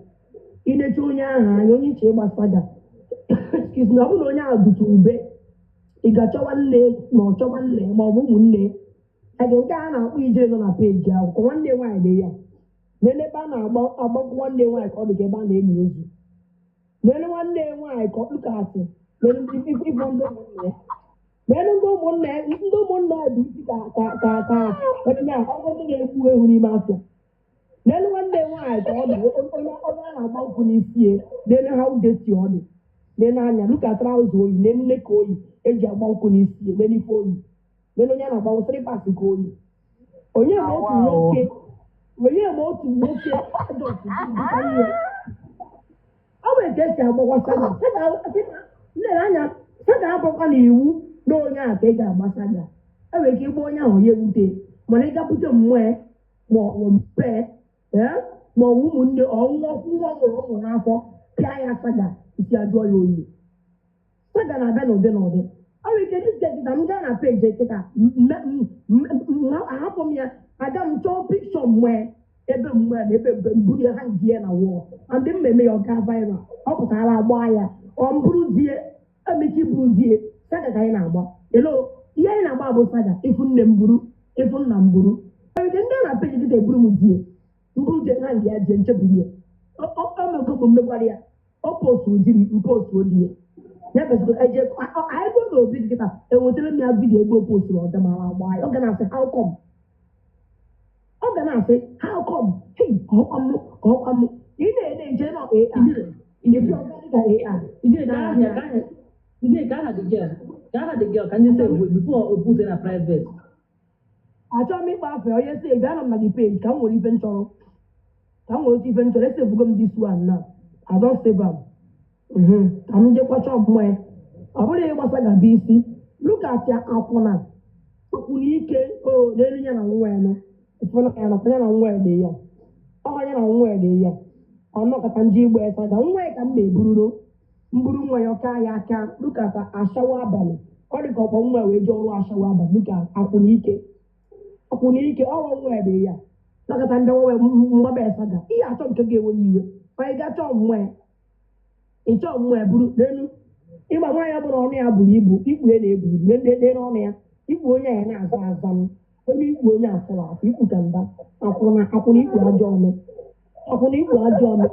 inecha onye ahụ anya, onye iche ịgba saga, excuse me, ọ bụrụ na onye ahụ dutu ube, ị ga-achọwa nne ma ọ chọwa nne ma ọ bụ ụmụnne ege. Nke a na-akpọ Ijele nọ na peji akwụkwọ nwanne nwaanyị dị ya n'ele ebe a na-agba agbakọ nwanne nwaanyị ka ọ dị ka ebe a na-enyi ozu. N'elu nwanne nwaanyị ka ọ dụkasị n'elu ịfụ ndị ụmụnne ya, n'elu ndị ụmụnne ya, ndị ụmụnne ya bụ isi ka onye a ọgụ ndị na-egbu ewu n'ime afịa. N'elu nwanne nwaanyị ka ọ dị onye a na-agba nkwụ n'isi ya. N'elu ha udesi ọ dị n'elu anya luka trouser oyi, n'elu nne ka oyi eji agba nkwụ n'isi ya, n'elu ife oyi, n'elu onye a na-agba slippers ka oyi. Onye ma otu nwoke, onye ma otu nwoke adọtụ nne ọ nwere ka esi agbakwa saga. Nne anya saga agbakwa na iwu na onye ahụ ka ị ga-agba saga. Enwere ike ịgba onye ahụ ya ewute, mana ị gapụte mmụọ ma ọ bụ mpe ma ọ bụ ụmụnne ọnwụnwa nwa mụrụ ụmụ n'afọ pịa ya saga, isi ajụọ ya oyi. Saga na-abịa n'ụdị n'ụdị. Ọ nwere ike this kịta m gaa na peji kịta, ahapụ m ya, aga m chọọ pikchọ mgbe ebe mgbe na ebe mgbe mburu ya ha ngie na wall and mmemme ya ọ gaa viral. Ọ pụtara agba ya, ọ mbụrụ die emeke iburu die. Saga ka anyị na-agba elo. Ihe anyị na-agba bụ saga. Ịfụ nne m buru, ịfụ nna m buru. Enwere ike ndị a na peji kịta eburu m die, mburu die ha ngie die ncheburu ya. Omego bụ mmekwara ya. Ọ postu di m, mpostu di ya ya mesịrị eje anyị go n'obi nkịta enwetara m ya video ebe o posturu ọdịmara agba ya. Ọ ga na-asị, "How come?" Ọ ga na-asị, "How come?" Hey, ọkwa m, ọkwa m ị na-ene nche nọ AI ifi ọga dịka AI. Ije ka aha ka aha ije ka aha the girl, ka aha the girl, ka ndị save before o put na private. Achọrọ m ịkpa afọ onye save. Anọ m na the page ka m nwere ife nchọrọ, ka m nwere otu ife nchọrọ. Esevugo m this one now. I don save am. Ka m jekwa chọọ mmụọ ya. Ọ bụrụ ịgbasa gaba isi, look at ya. Akwụna, akwụna ike o n'elu ya na nwa ya nọ. Ụfọdụ ya nọkwa ya na nwa ya dị ya, ọ ya na nwa ya dị ya. Ọ nọkọta nje igba ya saga nwa ya ka m na-ebururo mburu nwa ya ọka ya aka. Look at ashawo abalị. Ọ dị ka ọkpọ nwa wee jee ọrụ ashawo abalị. Look at akwụna ike, akwụna ike ọrụ nwa ya dị ya. Nọkọta ndị nwa mgbaba ya saga. Ihe achọ nke ga-enwe ya iwe, onye ga chọọ mmụọ ya, ị chọọ mmụọ ya buru n'elu ịgba nwaanyị ọbụla. Ọnụ ya buru ibu, ikpu ya na-ebu ibu n'elu ọnụ ya. Ikpu onye ya na-aza aza m onye ikpu onye afụrụ afụ ikpu ka nda. Akwụna, akwụna ikpu ajọ ome, akwụna ikpu ajọ ome.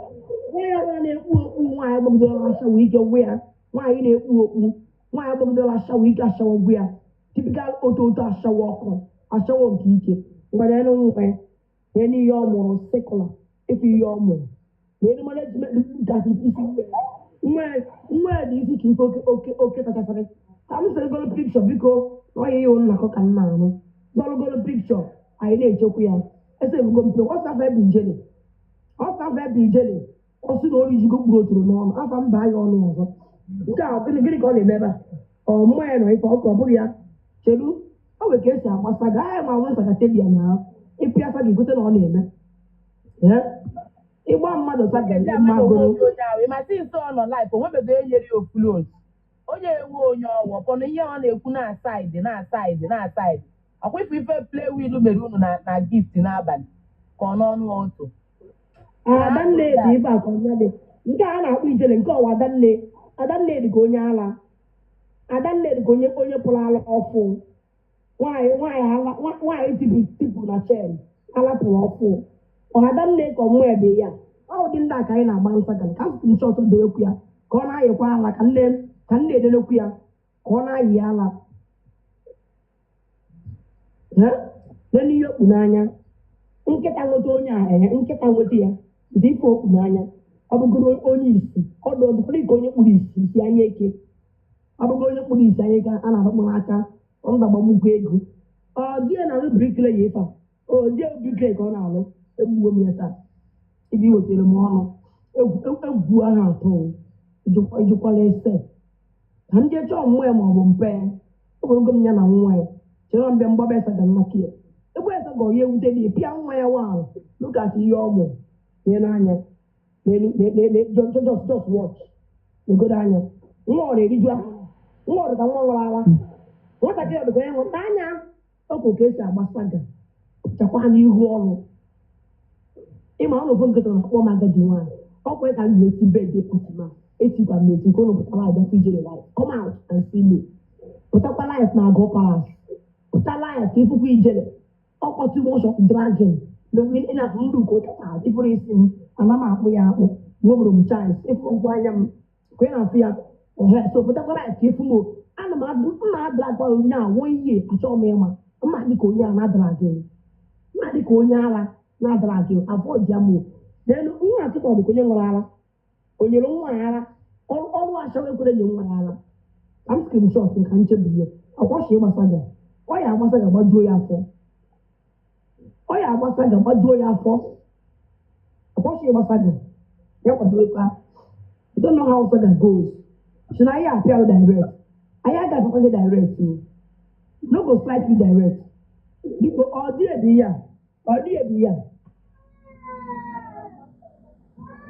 Nwaanyị ọbụla na-ekpu okpu, nwaanyị gbagidere ashawo ike gwụ ya. Nwaanyị na-ekpu okpu, nwaanyị gbagidere ashawo ike, ashawo gwụ ya. Typical otu otu ashawo ọkụ, ashawo nke ike ngwara elu nwa ya n'elu ihe ọ mụrụ sikụla ịfụ ihe ọ mụrụ n'elu management gasị isi nwa ya. Nwa ya dị isi ka ife oke oke oke kachasịrị. Ka m sịrị golo pikchọ biko na ọ ya ihe nnakọ ka m na-arụ gologolo pikchọ anyị na-echekwa ya. Esebugo mpe ọsafa ebe Ijele, ọsafa ebe Ijele. Ọ sị na olu jigo kpuru otoro n'ọnụ afa mba ya ọnụ ọzọ. Nke a gịnị, gịnị ka ọ na-eme ebe a? Ọ mmụọ ya nọ ife ọkụ ọ bụrụ ya. Chedu, o nwere ka esi agbasa gị ahịa ma nwee sakatelia na ịpịa asa gị gote na ọ na-eme. Ee? Ịgba mmadụ saga Ndị ndị amaghị mmagoro. onwe onye ahụ ịma si nso ọ nọ life onwebeghị onye nyere ya ofulot onye ewu onye ọwụ ọkpọnọ ihe ọ na-ekwu na saịdị na saịdị na saịdị ọkwa ife ife play wheel mere unu na na gift n'abalị ka ọ n'ọnụ otu. Adanne dị ife akwa ya dị. Nke a na-akpọ ijele nke ọwa Adanne. Adanne dị ka onye ala. Adanne dị ka onye onye pụrụ ala ọfụ. Nwaanyị nwaanyị ala nwaanyị tipu tipu na chen ala pụrụ ọfụ. Ọ Adanne ka ọmụmụ ebe ya. Ọ ụdị ndị a ka anyị na-agba nsaga ka asụsụ nchọtụ dewekwu ya ka ọ na-ayịkwa ala ka nne edelekwu ya ka ọ na-ayị ala. Lene ihe okpu n'anya. Nkịta nweta onye a ee nkịta nweta ya dị ife okpu n'anya. Ọ bụgoro onye isi ọ dị ọdụkwara ka onye kpụrụ isi isi anya eke. Ọ bụgoro onye kpụrụ isi anya eke a na-adọkpụ n'aka ọ na-agbagbukwa ego. Ọ dị ya na-alụ brikle ya ife a. O dị ya brikle ka ọ na-alụ egbuo m ya taa. Ibi wetara m ọnụ egwu ahụ atọ ijukwala ese. Ka m jee chọọ mmụọ ya ma ọ bụ mpe ya. Ọ bụrụgo m ya na nwa ya. Chere mbịa mgbaba esa ga nnaka ya. Egwu esa ga ọya ewute na pịa nwa ya nwaanyị. Look at ihe ọ mụ. Lee n'anya. Just watch. Legodo anya. Nwa ọ na-eriju afọ. Nwa ọ dị ka nwa nwụrụ ara. Nwatakịrị ọ dị ka onye nwụrụ anya. Ọ bụ ka esi agba saga. Chakwa n'ihu ọrụ. Ịma ọ na ofe nkịta na-akpọ m agadi nwaanyị. Ọ kwe ka m ga-esi bed pati ma etikwa m eti nke ụnụ pụtara abịa ijere life. Come out and see me. Pụtakwa life na agụ palace. Pụta life ka ịfụkwa ijere. Ọkwa too much of dragging. Ịna-afụ ndụ nke ụtata ịfụrụ isi m ana m akpụ ya akpụ. Nwebụrụ m chance ịfụrụ nkwụ anya m ka ị na-afụ ya. Ehe, so pụtakwa life ka ịfụ m o. Ana m adụ mma adịrakwa onye a nwe ihe achọghị m ịma. Mma dịka onye a na-adịra gị. Mma dịka onye ara na-adịra gị avoid ya mụ. Then nwa nkịta ọ dị ka onye nwere ara. O nyere nwa ya ara. Ọrụ achawa ekwere nye nwa ya ara. Ka m screenshot ka nchebu ya. Ọkwọchi ịgbasa gị. Ọ ya agbasa gị gbajuo ya afọ. Ọ ya agbasa gị gbajuo ya afọ. Ọkwọchi ịgbasa gị. Ya kwadorokwa. You don't know how saga goes. So na ya apịa direct. Anyị agaghị apịakwa gị direct o. No go slide you direct. Biko ọ dị ebi ya. Ọ dị ebi ya.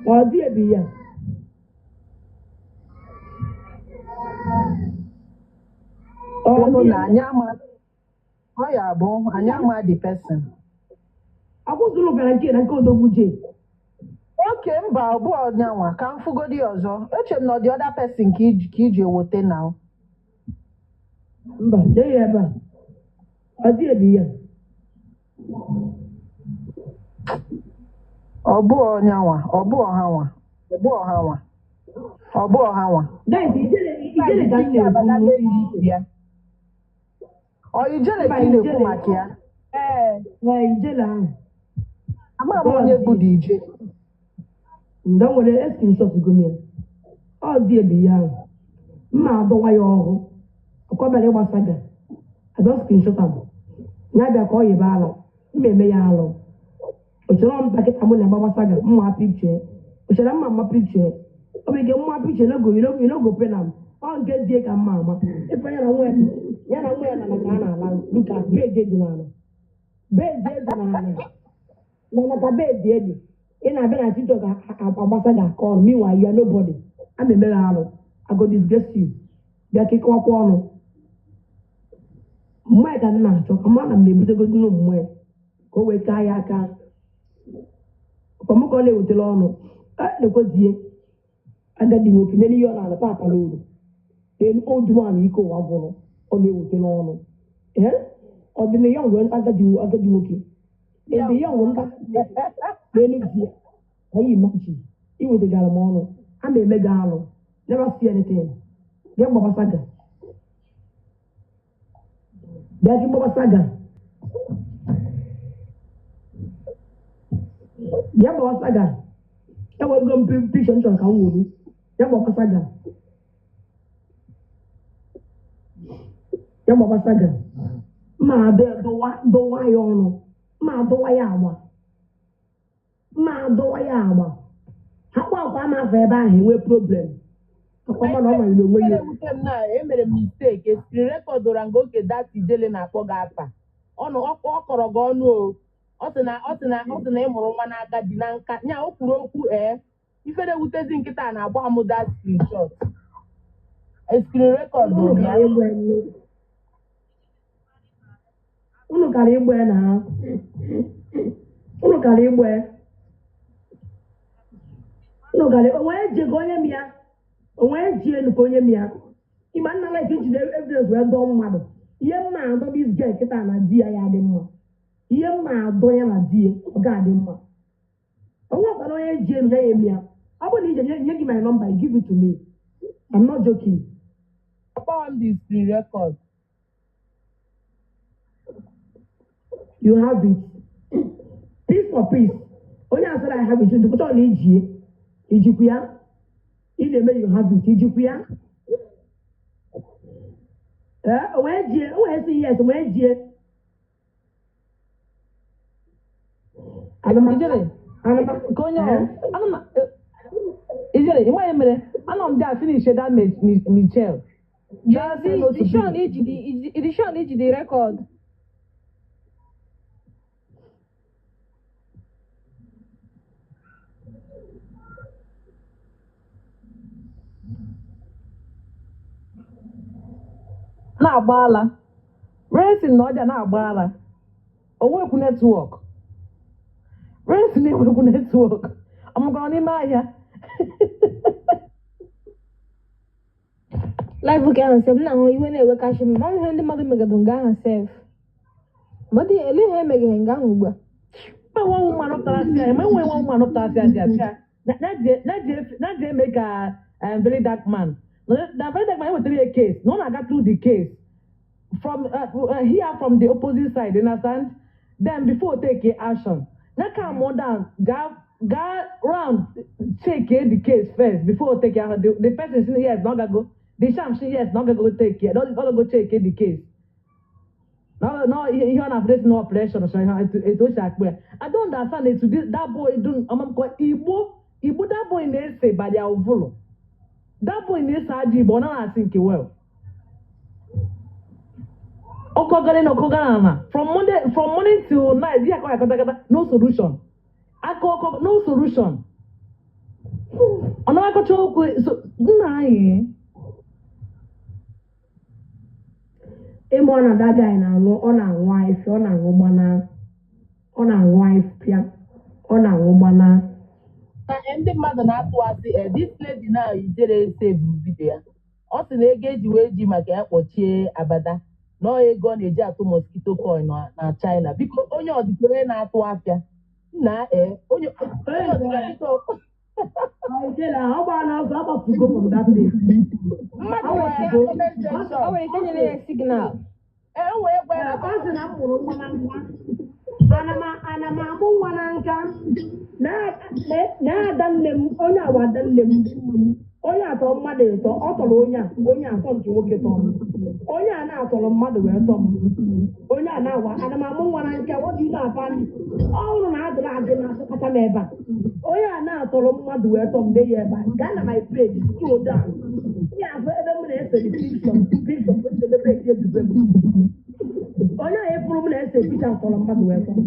Ọ dị ebi ya. Ọ Unu dị na anyị ama ọ ya bụ anyị ama the person. Akwụsịrị bịara nke na nke odogwu jee. Oke mba ọ bụ ọnyanwa ka m fugodi ọzọ. Eche m na ọ dị other person ka iji ewote na. Mba, dee ya ebe a. Ọ dị ebi ya. Ọ bụ ọnyanwa, ọ bụ ọhanwa, ọ bụ ọhanwa, ọ bụ ọhanwa. Guys, ijele ijele ka m na-ekwu. Ya. Ọ ijele Mba, ka ị na-ekwu ijele. maka ya. Ee, Ee, ijele ahụ. Ama m onye bụ dị ije. Nga nwere screenshot gom ya. Ọ dị ebi ya ahụ. Mma adọwa ya ọhụ. Ọkọ bịara ịgba saga. Adọ screenshot am. Ya bịa ka ọ yibe ala. Mma eme ya alụ. Ochere mpa kịta mụ na-agba saga mma picture. Ochere mma mma picture. Ọ bụ ike mma picture no go you no go pay am. Ọ nke die ka mma ama. Ife ya na nwa ya na nwa ya na ka a na-ala. Look at bed dị n'ala. Bed dị n'ala. Mana ka bed dị. Ị na-abịa na TikTok agbasa gị aka ọnụ. Meanwhile, you are nobody. A ma eme gị alụ. I go disgrace you. Bịa ka ịkọwakwa ọnụ. Mmụọ ya ka m na-achọ ka mma na m ebutegodu n'ụmụ ya ka o wee kaa ya aka. Ọkwa mụ ka ọ na-ewetara ọnụ. A na-ekwezie agadi nwoke n'elu ihe ọ na-ala papa n'olu. N'elu old man ike ụwa gwụrụ ọ na-ewetara ọnụ. Ee? Ọ dị na ya nwere agadi agadi nwoke. Ebe ya nwere n'elu di ya. Can you imagine? I wetagara m ọnụ. A ma eme gị alụ. Never see anything. Bịa gbaba saga. Bịa gị gbaba saga. Bịa gbaba saga. Ewego m picture m chọrọ ka m wuru. Bịa gbaba saga. Bịa gbaba saga. Mma abịa dọwa dọwa ya ọnụ. Mma adọwa ya agba. Mma adọwa ya agba. Ha kpọ akwa ama afọ ebe ahụ enwe problem. Akwa mana ọ manyere onwe Ihe ya. na-ewute m na emere m mistake esiri rekọdụra nga oge data ijele na-akpọ gị afa ọnụ ọ kọrọ gị ọnụ o. Ọ sị na ọ sị na ọ sị na ị mụrụ nwa n'aka di na nka nya o kwuru okwu. Ee, ife na-ewutezi nkịta na-agba m that screenshot, screen record Unu ya. kara ịgba ya nne. Unu kara ịgba ya na unu kara ịgba ya. Unu kara onwe eji ka onye m ya, onwe eji elu ka onye m ya. Ịma nna like ijide evidence wee dọọ mmadụ. Ihe mma adọ this girl kịta na di ya, ya dị mma. Ihe mma adọ ya na di ya, ọ ga-adị mma. Onwe ọkpara onye ji elu ya ya eme ya. Ọ bụrụ na ije nye gị my number, you give it to me. I'm not joking. Akpọọ m the screen record. You have it. Peace for peace. Onye asịrị I have it, ntụpụta ọ na ijie. Ijikwu ya? Ị na-eme you have it, ijikwu ya? Ee, o wee jie, o wee sị yes, o wee jie. Anama, Ijele, anama, ka onye eh? ọ anụ m ijele, ị maghị mere anọ m there finish that Michelle. That Jay-Z, say no to the Sean be. iji the Sean iji the record. Na-agba ala. Racing na ọja na-agba ala. Onwekwu network. Racing na-enwekwu network. Ọmụkwara n'ime ahịa. Live nke ahụ sef, m na-ahụ iwe na-ewekashi m ma ọ bụ ihe ndị mmadụ megado nga ahụ sef. Ma ọ dị ele ihe emeghe nga ahụ ugbu a. Enwe nwa woman pụtara sị ya, enwe nwa woman pụtara sị ya sị ya sị ya, na jee mee ka very dark man. Na very dark man ewetara ya case, na ọ na-aga through the case from here from the opposite side, you understand? Then before take action, na calm down, ga round, check the case first before take action. The person say yes, not go. The sham say yes, not go take it. Not go check the case. No, ihe ọ na-afụ no operation so ihe etu o si akpụ ya. I don't understand it. This, that boy do amamkọ Igbo Igbo, that boy na-ese badia ụvụlụ. That boy na-ese ajọ Igbo, ọ naghị asị nke well. Ọkọgara na ọkọgara na from Monday, from morning till night, ya akọ ya kọtakata, no solution. Aka ọkọ, no solution. Ọ na-akọcha okwu so nna anyị. Ịma ọ na that guy na-aṅụ, ọ na-aṅụ ahịfịa, ọ na-aṅụ gbana, ọ na-aṅụ ahịfịa, ọ na-aṅụ gbana. Na ndị mmadụ na-atụ asị, this lady na ijere save video ya. Ọ sị na ego eji wee ji maka ya kpọchie abada na ọ ego ọ na-eji atụ mosquito coil na China. Biko, onye ọdịka onye na-atụ afịa na ee onye onye ọdịka biko. Ijele, ọ gbara n'ọsọ, ọ gbafugo from that place. Mmadụ Ọ nwere na gbafugo. comment section. O nwere ike nyere ya signal. Ee, o wee gwa ya na Ọ sị na m mụrụ nwa na nka. Ana m amụ nwa na nka. Na ada nne m, onye awa ada nne m. Onye atọ mmadụ ịtọ, ọ tọrọ onye a, onye atọ nke nwoke tọrọ m. Onye a na-atọrọ mmadụ wee tọ m. Onye a na-awa, ana m amụ nwa na nka, what do you know about me? Ọ bụrụ na adịrị adị na-asụkọta m ebe a. Onye a na-atọrọ mmadụ wee tọ m na ya ebe a. Gaa na my page, scroll down. Ya bụ ebe m na-ese the picture, picture, ebe eji ebube m. Onye a ịpụrụ m na-ese picture tọrọ mmadụ wee tọ m.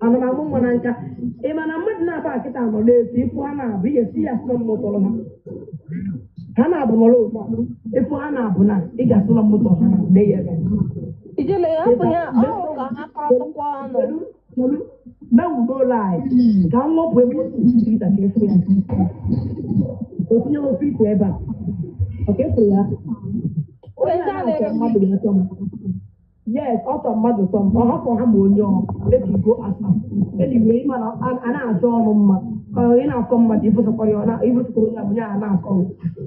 Ana m amụ nwa na nka. Ị ma na mmadụ na-aba akịta nọ n'efu ịfụ ha na-abụ ihe si ya sị na mmụ tọrọ ha. Ha na-abụ nọrọ otu a. Ịfụ ha na-abụ na ị ga-asị na mmụ tọrọ ha na na ya ebe. Ijele hapụ ya, ọ hụ ka ha kọrọtụkwa ọnụ. Mewudo lai ka m wepụ ebe o si Twitter ka efu ya. O tinyere ofe ite ebe a. Ọ ka efuru ya. Onye a na-atọ mmadụ wee tọ m. Yes, ọ tọ mmadụ tọ m. Ọ hapụ ha ma onye ọ ebigo asa. Anyway, ịma na a na-achọ ọnụ mma. Ọ ị na-akọ mmadụ ifụsịkwara ya, ọ na ifụsịkwara onye a onye a na-akọ m.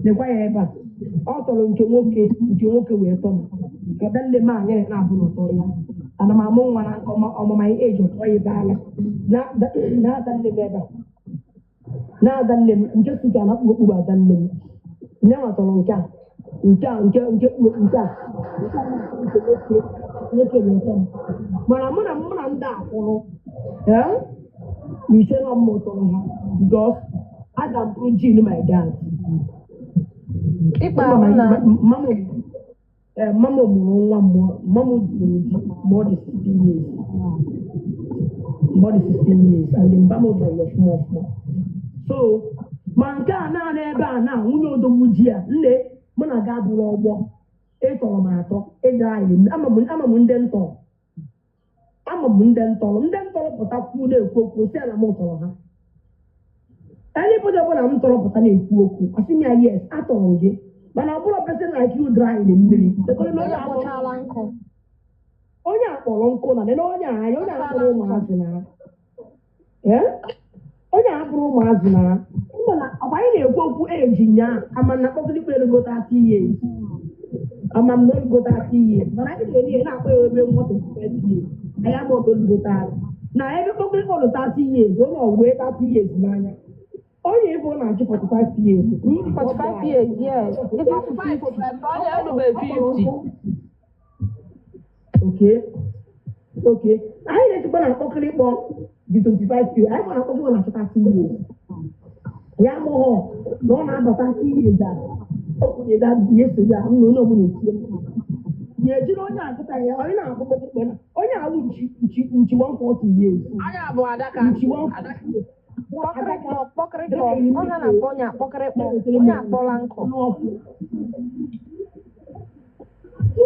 Lekwa ya ebe a. Ọ tọrọ nke nwoke wee tọ m. Ada nne m anyị na-abụ n'ụtọ ya. Ana m amụ nwa na nke ọma ọmụma eji ụtọ ya ebe ala. Na ada nne m ebe a. Na ada nne m nke suka na akpụ okpuru ada nne m. Nne m tọrọ nke a. Nke a nke nke nke a. Nke a nke nwoke nwoke wee tọ m. Mana mụ na ndị a kwụrụ. Ee? Ma ise na mma tọrọ ha. Because aga m bụrụ gene my dad. Ịkpa Mma ahụ na mama mama mụrụ nwa mgbe mama lụrụ di mgbe ọ dị 16 years. Mgbe ọ dị 16 years and mba m dọrọ ya ọfụma ọfụma. So ma nke a naanị ebe a na nwunye odogwu ji ya nne mụ na gị abụrụ ọgbọ ịtọrọ m atọ ịga anyị ama m ndị ntọrọ ama m ndị ntọrọ ndị ntọrọ pụta kwuo na-ekwu okwu si ala m tọrọ ha. Anybody ọbụla m tọrọ pụta na-ekwu okwu asị m ya yes atọrọ m gị mana ọ bụrụ person like you dry na mmiri lekọrọ na onye onye akpọrọ akpọchala nkụ. onye akpọrọ nkụ na nene onye anya onye akpọrọ ụmụazị na onye akpọrọ ụmụazị na mana ọkwa anyị na-ekwu okwu eji nya ama na kpọkịrịkpa elugo 30 years ama m na olugo 30 years mana anyị na-eri ya na-akpọ ya ebe nwa 25 years anyị ama ọbụ olugo 30 na ebe kpọkịrịkpa ọlụ 30 years onye ọgwụ 30 years n'anya onye ebe ọ na-achụ 45 years 45 years, yes. Even to 45 50. onye erube 50. Okay. Okay. Anyị na-echekwa na mkpọkịrịkpọ dị 25 years. Anyị ma na mkpọkịrịkpọ na-achụ 30 years. Ya amụghọ na ọ na-abata 30 years a. O kwunye da yesterday a m na onye ọbụla etie m. Ya ejiri onye akụta ya onye na-akụ mkpọkịrịkpọ na onye awụ nchi nchi nchi 140 years. Anya bụ adaka. Nchi 140 years. Kpọkịrịkpọ, kpọkịrịkpọ. Ọ ha na-akpọ onye akpọkịrịkpọ. Onye akpọla nkụ.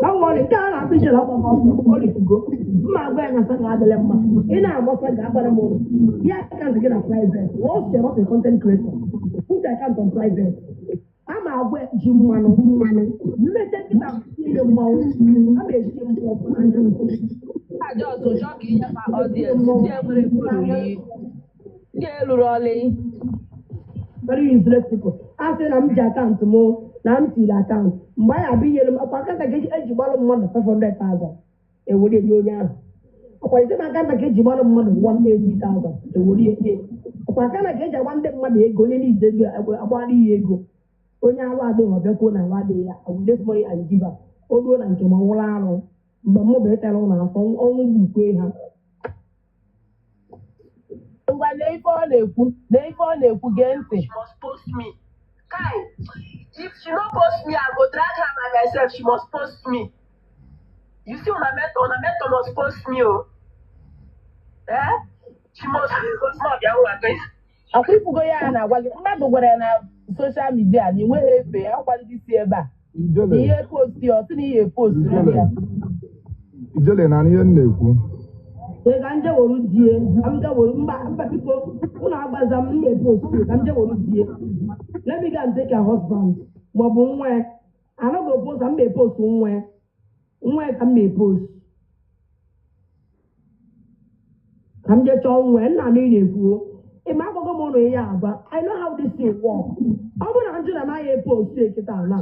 Don't nke a na-akpọ ijele ọgbakọ ọsọ mma agwa ya na saga adịla mma ị na-agba saga agbara m ụlọ ya akaụntụ gị na private once you're not a content creator put your account on private ama agwa ji mmanụ mmanụ mmeche nkịta ile mmanwụ a na-eji mmanwụ ọkụ n'anya. A just chọọ ka inye ma audience ndị enwere mkpụrụ ndị eluru ọlị. Very useless people. A sị na m ji akaụntụ m na m tiri akaụntụ mgbe anyị abịa inyere m ọkwa akaụntụ ka eji gbalụ mmadụ 500,000 ewere enye onye ahụ ọkwa isi m akaụntụ ka eji gbalụ mmadụ 180,000 ewere enye ọkwa akaụntụ ka eji agba ndị mmadụ ego onye niile ego agbara ya ego onye arụ adịghị ọbịakwuo na arụ adịghị ya I will this money and give her. O ruo na nke ma ọ nwụrụ arụ mgbe mụ bụ ịtara ụlọ afọ ọnwụ gbukwe ha. Ngwa lee ife ọ na-ekwu lee ife ọ na-ekwu gee ntị. She must post me. Kai, if she no post me, I go drag her by myself. She must post me. You see, una mentor must post me. Oh. Eh? She must post me. Akwa ifugo ya a na-agwa gị mmadụ gwara ya na social media na ị nweghị efe akwa ndị si ebe a na ihe post ya ọ sị na ihe posturu ya. Ijele na ihe m na-ekwu. Ee, ka m je were die ka m ga were mba mba biko unu agbaza m na-epost ka m je were die. Let me go and take her husband maọbụ nwa ya anaghị post m na-epost nwa ya nwa ya ka m na-epost ka m jee chọọ nwa ya nna m ị na-ekwu ị ma agwago m ụlọ ihe agwa I know how this thing work. Ọ bụrụ na njụ na anaghị epost ekịta na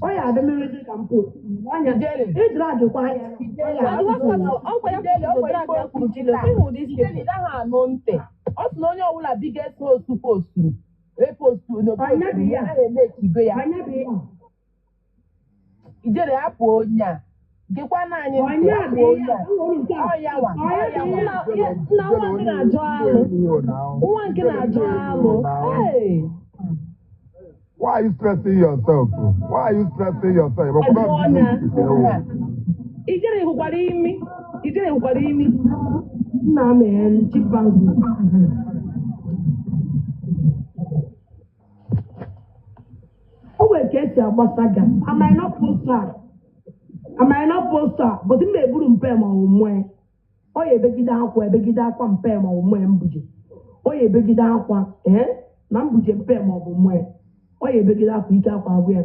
ọ ya adị mmiri dị ka m post anya ịjụrụ ajụkwa ya ọ ya And adị what ọkwa ya Ijele, kwuru ọ drag nwere ya kwuru ife Ijele, okwuru ịhụ these Ijele people. naghị anụ ntị ọ sị na onye ọbụla biggest host posturu eposturu na Anya bụ posturu ya. ya eme ekigo ya. Anya bụ ya. Ijele hapụ onye a gekwa na anyị ntị Onye hapụ bụ onye ya. a Enwere nke a. ọ ya nwa ọ ya nwa. Nna nwa nke na-ajọ alụ. Nwa nke na-ajọ alụ. Hey! Why are you stressing yourself? Why are you stressing yourself? Ajọ ọnya. Ijele hụkwara imi. Ijele hụkwara imi. Nna m chimpanzee. O nwere ka esi agba saga. Am I not poster? Am I not poster? But m na-eburu mpe ma ọ bụ mmụọ. Ọ ya ebegide akwa ebegide akwa mpe ma ọ bụ mmụọ mbuje. Ọ ya ebegide akwa ee na mbuje mpe ma ọ bụ mmụọ. Ọ ya ebegide akwa ike akwa agwụ ya.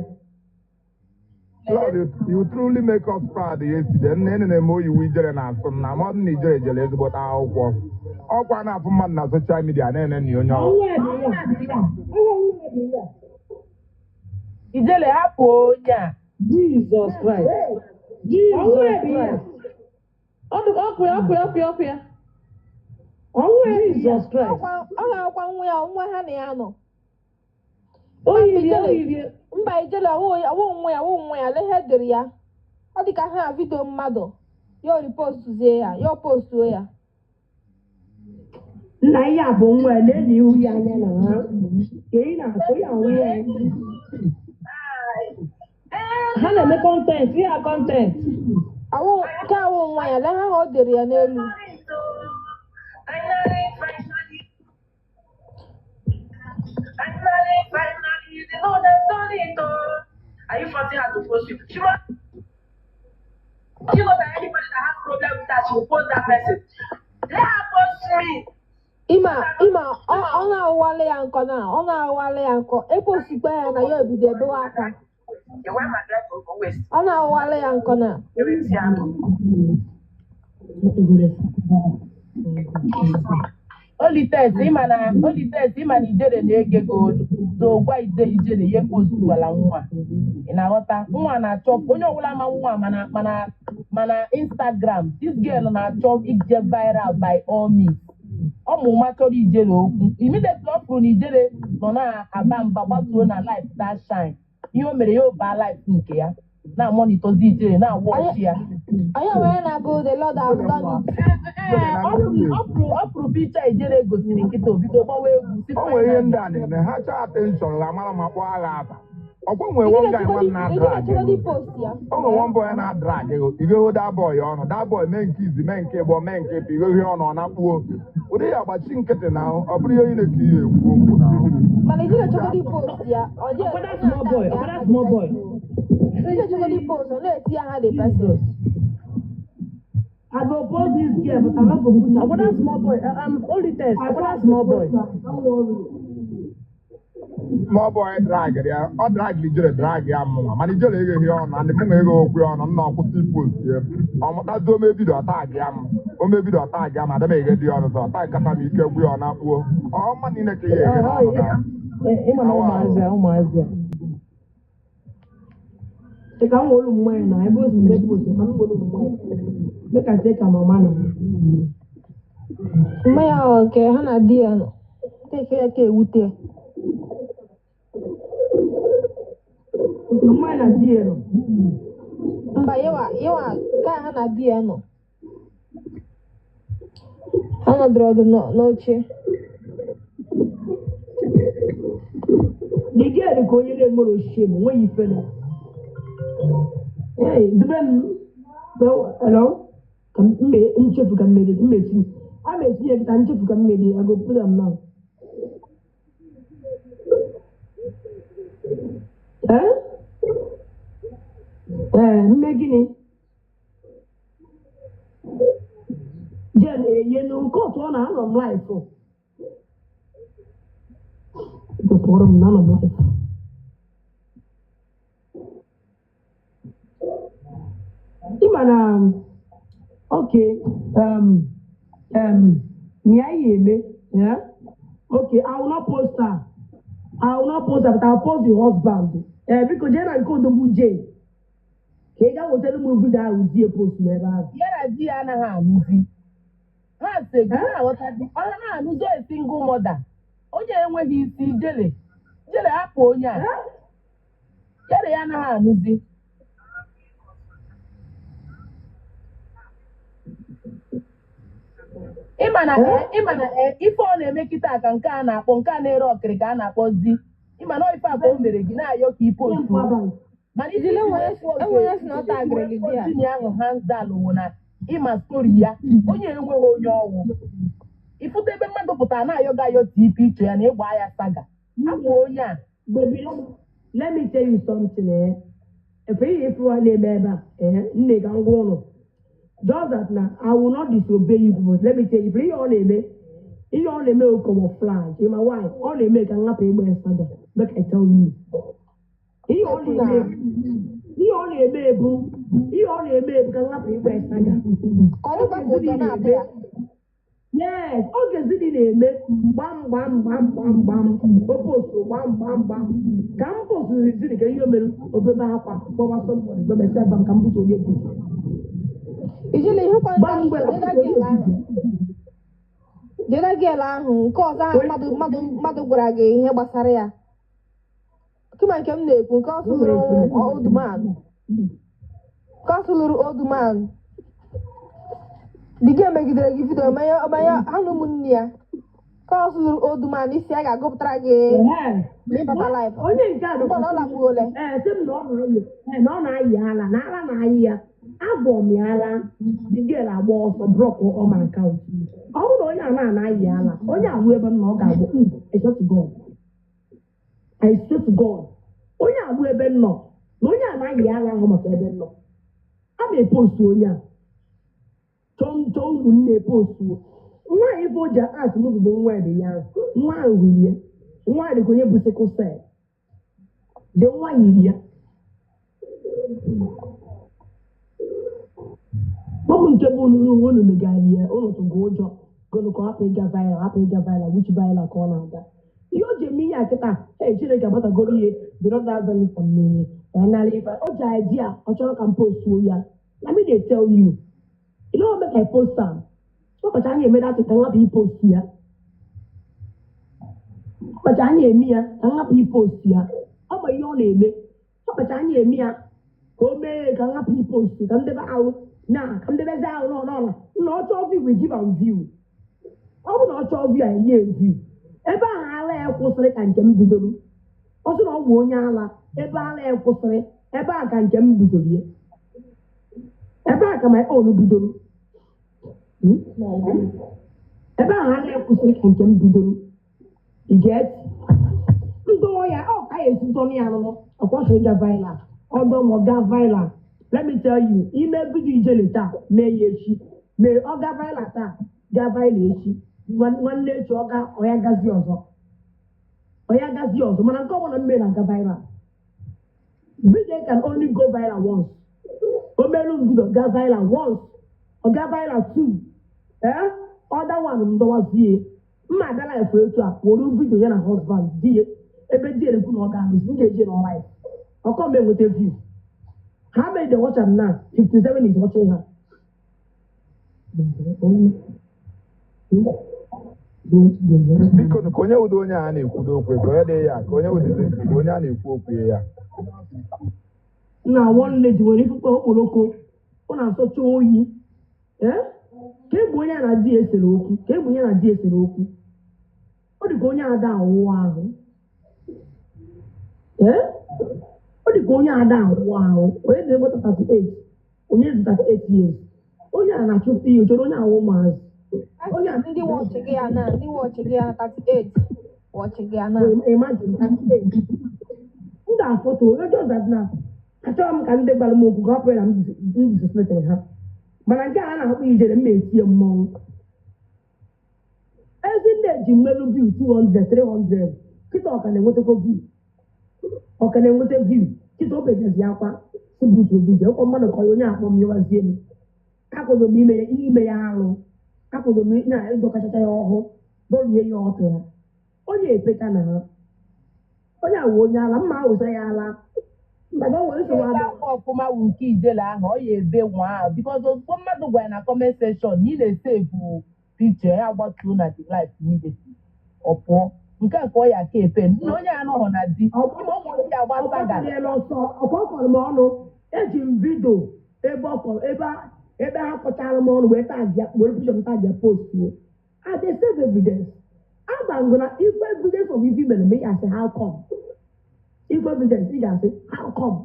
Lord, you truly make us proud yesterday. Nne nne m oyiwu ijere na asụ na mmadụ na ijere jere ezigbote akwụkwọ. Ọkwa na-afụ mmadụ na social media na-ene na onye ọrụ. Ọnwụ ya dị ya. Ọnwụ ya dị ya. Ijele hapụ onye a. Jesus Christ. Ọnwụ Jesus ya dị ya. Christ. Ọ dị ọkụ ya ọkụ ya ọkụ ya ọkụ ya. Ọnwụ ya dị ya. Jesus Christ. Ọ ga-akwa nwa ya nwa ha na ya nọ. O yiri o yiri. Mba Ijele ọwụ nwa ya ọwụ nwa ya lee ihe edere ya. Ọ dị ka ha vidio mmadụ ya ripostuzie ya ya postuo ya. Nna ihe a bụ nwa ya lee na ihu ya anya na ha. Ka ị na-akụ ya nwa ya. Ha na-eme content, ihe a content. Awụ nke awụ nwa ya, lee ha ọ dere ya n'elu. Finally, finally, finally, finally, the Lord has done it. Oh. Are you forcing her to post you? She must. You know that anybody that has problem with her, she will post that person. Let her post me. Ịma ịma ọ na-awụwalị ya nkọ na ọ na-awụwalị ya nkọ eposikwa ya na ya ebido ebewe akwa. You wear my dress over waist. Ọ na-awụwalị ya nkọ na. You will see her. Olites ịma na Olites ịma na ijere na-ege gị olu so gwa ide ijere ya epostukwala nwa ị na-aghọta nwa na-achọ onye ọbụla ma nwa mana mana mana Instagram this girl na-achọ ije viral by all means ọmụma chọrọ ijere okwu immediately ọ fụrụ na ijere nọ na-aba mba gbatuo na life that shine ihe o mere ya ụba life nke ya na-amonitozi ijere na-awọchi ya. Onye nwere na-agụ the Lord has done it. Ee, ọ pụrụ picha ijere gosiri nkịta obido gbawa egwu si O nwere ihe ndị a na-eme ha chọọ attention la mara ma kpọọ agha aba. Ọkwa nwere one guy nwa na-adrag Ijele ego. post ya. O nwere one boy na-adrag ego. Igoho that boy ọnụ. That boy mee nke izi mee nke ịbụọ mee nke ịpụ igohe ọnụ ọ na-akpụo. Ụdị ya gbachi nkịtị na ahụ ọ bụrụ ihe niile ka ihe ekwu okwu na ahụ. Mana ijele chọgodi post ya. Ọ dị Ọkwada small boy, ọkwada small boy. Ijele chọgodi post ọ na-eti aha the person. Jesus. I go post this girl, but I'm not go put her. Ọkwada small boy, Olites, ọkwada small boy. Small boy drag ya ọ drag ijere drag ya mụnwa mana ijere egheghị ọnụ and mụnwa eghe okwu ọnụ nna ọkwụsị post ya ọ mụtazi omebido ọtag ya m omebido ọtag ya m ada m eghe dị ọnụ sọ ọtag kata m ike gwu ya ọ na-akpụo ọma niile ka ihe eghe n'ọnụ na Ịma na ụmụazị a, ụmụazị a. Ị ka m wolu mmanya na ebe o si mgbe post, ka m wolu mmanya. Make I take am mama na. Mmanya ahụ nke ha na di ya nọ. Take ya ka ewute ya. Nke mmanya na di ya nọ. Mba yawa yawa ka ha na di ya nọ. Ha nọdụrụ ọdụ n'oche. The girl ka onye na-enwere shame, onweghị ifere. Hey, dube m. Hello? Ka m nchefu ka mmeri, m etinye. A ma etinye kịta nchefu ka mmeri, I go put am now. Eh? Eh, mme gịnị? Jen eye nu nke otu ọ na-anọ m life. Tụpụrụ m na anọ m life. Ịma na okay, mịa ihe eme, yeah? Okay, I will not post her. I will not post her, but I will post the husband. Eh, biko jee na nke odogwu Jay. Ka ị gaa wetara m vidio ahụ di post n'ebe ahụ. Ya na di ya anaghị anụzi ha sị gị na-aghọta di ọ na-anụzi a single mother onye enweghị isi ijele ijele hapụ onye a ya na ya anaghị anụzi. Ịma na ịma na ife ọ na-eme kịta ka nke a na-akpọ nke a na-ere ọkịrịka a na-akpọ zi ịma na ife a ka o mere gị na-ayọ ka i postu mana iji Ijele enwere si na ọ tagịrị gị di ya. tinye ahụ hands down wụ na ịma stori ya onye enweghị onye ọnwụ ifute ebe mmadụ pụtara na-ayọ gị ayọ TP iche ya na ịgba ya saga hapụ onye a. Baby, let me tell you something, eh? If you if you na-eme ebe a, eh, nne ka ngwa ụlọ. Just that na I will not disobey you people. Let me tell you, ihe ọ na-eme, ihe ọ na-eme bụ camouflage. Ịma why? Ọ na-eme ka nhapụ ịgba ya saga. Make I tell you. Ihe ọ na-eme, ihe ọ na-eme bụ, ihe ọ na-eme bụ ka nhapụ ịgba ya saga. Ka ọ dịkwa ka ụtọ na-abịa ya. Yes, oge zidi na-eme gbam gbam gbam gbam gbam opostu gbam gbam gbam ka m posturu zidi ka ihe o mere obebe akwa gbawa somebody gbebesịa gbam ka m bute onye bụ Ijele ihụkwa gbam mgbe nke Jeda gel ahụ nke ọzọ ahụ mmadụ gwara gị ihe gbasara ya. Kama nke m na-ekwu nke ọ sụlụrụ old man. Nke ọ sụlụrụ old man. Di gị megidere gị vidio manya ha na ụmụnne ya. Ka ọ sụrụ old man isi a ga-agụpụtara gị Ehe. ma ịbata live. Onye nke a Mgbe ọ lakpuole. Ee, sị m na ọ na-ayị, ee, na ọ na-ayị ala, na ala na-ayị ya. Agwọ m ya ala, the girl agba ọsọ block all my account. Ọ bụrụ na onye a na-anaghị ala, onye ahụ ebe m na ọ ga-agbụ, I swear to God. I swear to God. Onye ahụ ebe m nọ, na onye a na-ayị ala ahụ maka ebe m nọ. A ma-epost onye a. Chọọ chọọ ụmụnne post. Nwaanyị bụ o ji atụ m bụ nwa ebe ya ahụ. Nwa ahụ hụrụ ya. Nwa ahụ dịka onye bụ sickle cell. Dị nwa yiri ya. Ụmụ nke bụ unu unu megara ya, unu tụgo ụjọ gụnụ ka ọ hapụ ịga viral, hapụ ịga viral, which viral ka ọ na-aga. Ihe o ji eme ihe a kịta, ee, Chineke agbatagoro ihe, the Lord has done it for me. Nara ife o ji idea, ọ chọrọ ka m postuo ya. Na me dey tell you, you know make I post am. Ụbọchị anyị eme dat ka m hapụ ipost ya. Ụbọchị anyị eme ya ka m hapụ ipost ya. Ọ ma ihe ọ na-eme. Ụbọchị anyị eme ya ka o mee ka m hapụ ipost, ka m debe ahụ na ka m debezi ahụ nọ nọ na ọ chọọ view, we give am view. Ọ bụrụ na ọ chọọ view, anyị nye view. Ebe ahụ ala ya kwụsịrị ka nke m bidoro. Ọ sị na ọ bụ onye ala, ebe ala ya kwụsịrị, ebe a ka nke m bidoro ya. Ebe a ka my own bidoro. Ebe ahụ ala ya kwụsịrị ka nke m bidoro. You get? Ndọ ya, ọ ka ya esi dọnụ ya anụnụ, ọkwọsọ ịga viral. Ọdọ ma ọ ga viral. Let me tell you, ime bido ijele taa, mee ya echi. Mee ọ ga viral taa, ga viral echi. Nwanne echi ọ ga ọ ya gazi ọzọ. Ọ ya gazi ọzọ, mana nke ọbụla m mere na-aga viral. Video can only go viral once. O merụ mbido ga viral once. Ọ ga viral two. Eh? Other one ndọwazie. Mma abịa live etu a, were video ya na husband di ya ebe di ya ekwu na ọ ga-alụzi, m ga-eje na live. Ọkọ m enweta view. How many dey watch am now? 57 is watching her. Biko ka onye wudo onye a na-ekwudo okwu, ka onye dị ya, ka onye wudizi ka onye a na-ekwu okwu ya. Na one lady nwere ifukpe okporoko, ọ na-asọcha oyi. Ee? Ka egbu onye a na di ya esere okwu, ka egbu onye na di ya esere okwu. Ọ dị ka onye ada awụ ahụ. Ee? Ọ dị ka onye ada awụ ahụ. Onye na-enweta 38, onye dị 38 years. Onye a na-achụpụ ihe, chọrọ onye awụ ụmụazị. Onye a Ndị wọchị gị ya na ndị wọchị gị ya na 38 wọchị gị ya na. Imagine 38. M ga-afọtụ onye just that na achọghị m ka ndị gwara m okwu ka ọ pụrụ na m disrespectịrị ha. Mana nke a na-akpọ ijere m etinye mmọnwụ. Ezinne ji mmelu view 200, 300. Kịta ọ ka na-enwetakwa view. Ọ ka na-enweta view. Kịta o begazi akwa si butu obi ọkwa mmadụ ka onye akpọ m nyewazie m. Akwado m ime ya arụ. Akwado m na ịdọkachacha ya ọhụụ, dọrie ya ọtụ ya. Onye epeka na ha. Onye awụ onye ala, mma awụsa ya ala. Mba, na o nwere nsogbu Ebe adị. akwa ọfụma wụ nke ijele ahụ, ọ ya ebe nwa ahụ because ozugbo mmadụ gwara na comment section na ị na-esevu picture ya, agbatuo na the life immediately, ọ pụọ. Nke a ka ọ ya aka epe na onye anọghọ na di ime ụmụ ndị agba saga. Ọgbakọrọ ọsọ, ọkọrọ m ọnụ. Eji m vidio ebe ọ kọrọ ebe ha kọchara m ọnụ wee tag ya, were picture m tag ya post o. I dey save evidence. Agba ngụ na ife evidence of ife mere me, ya asị how come. Ife evidence ị ga-asị how come.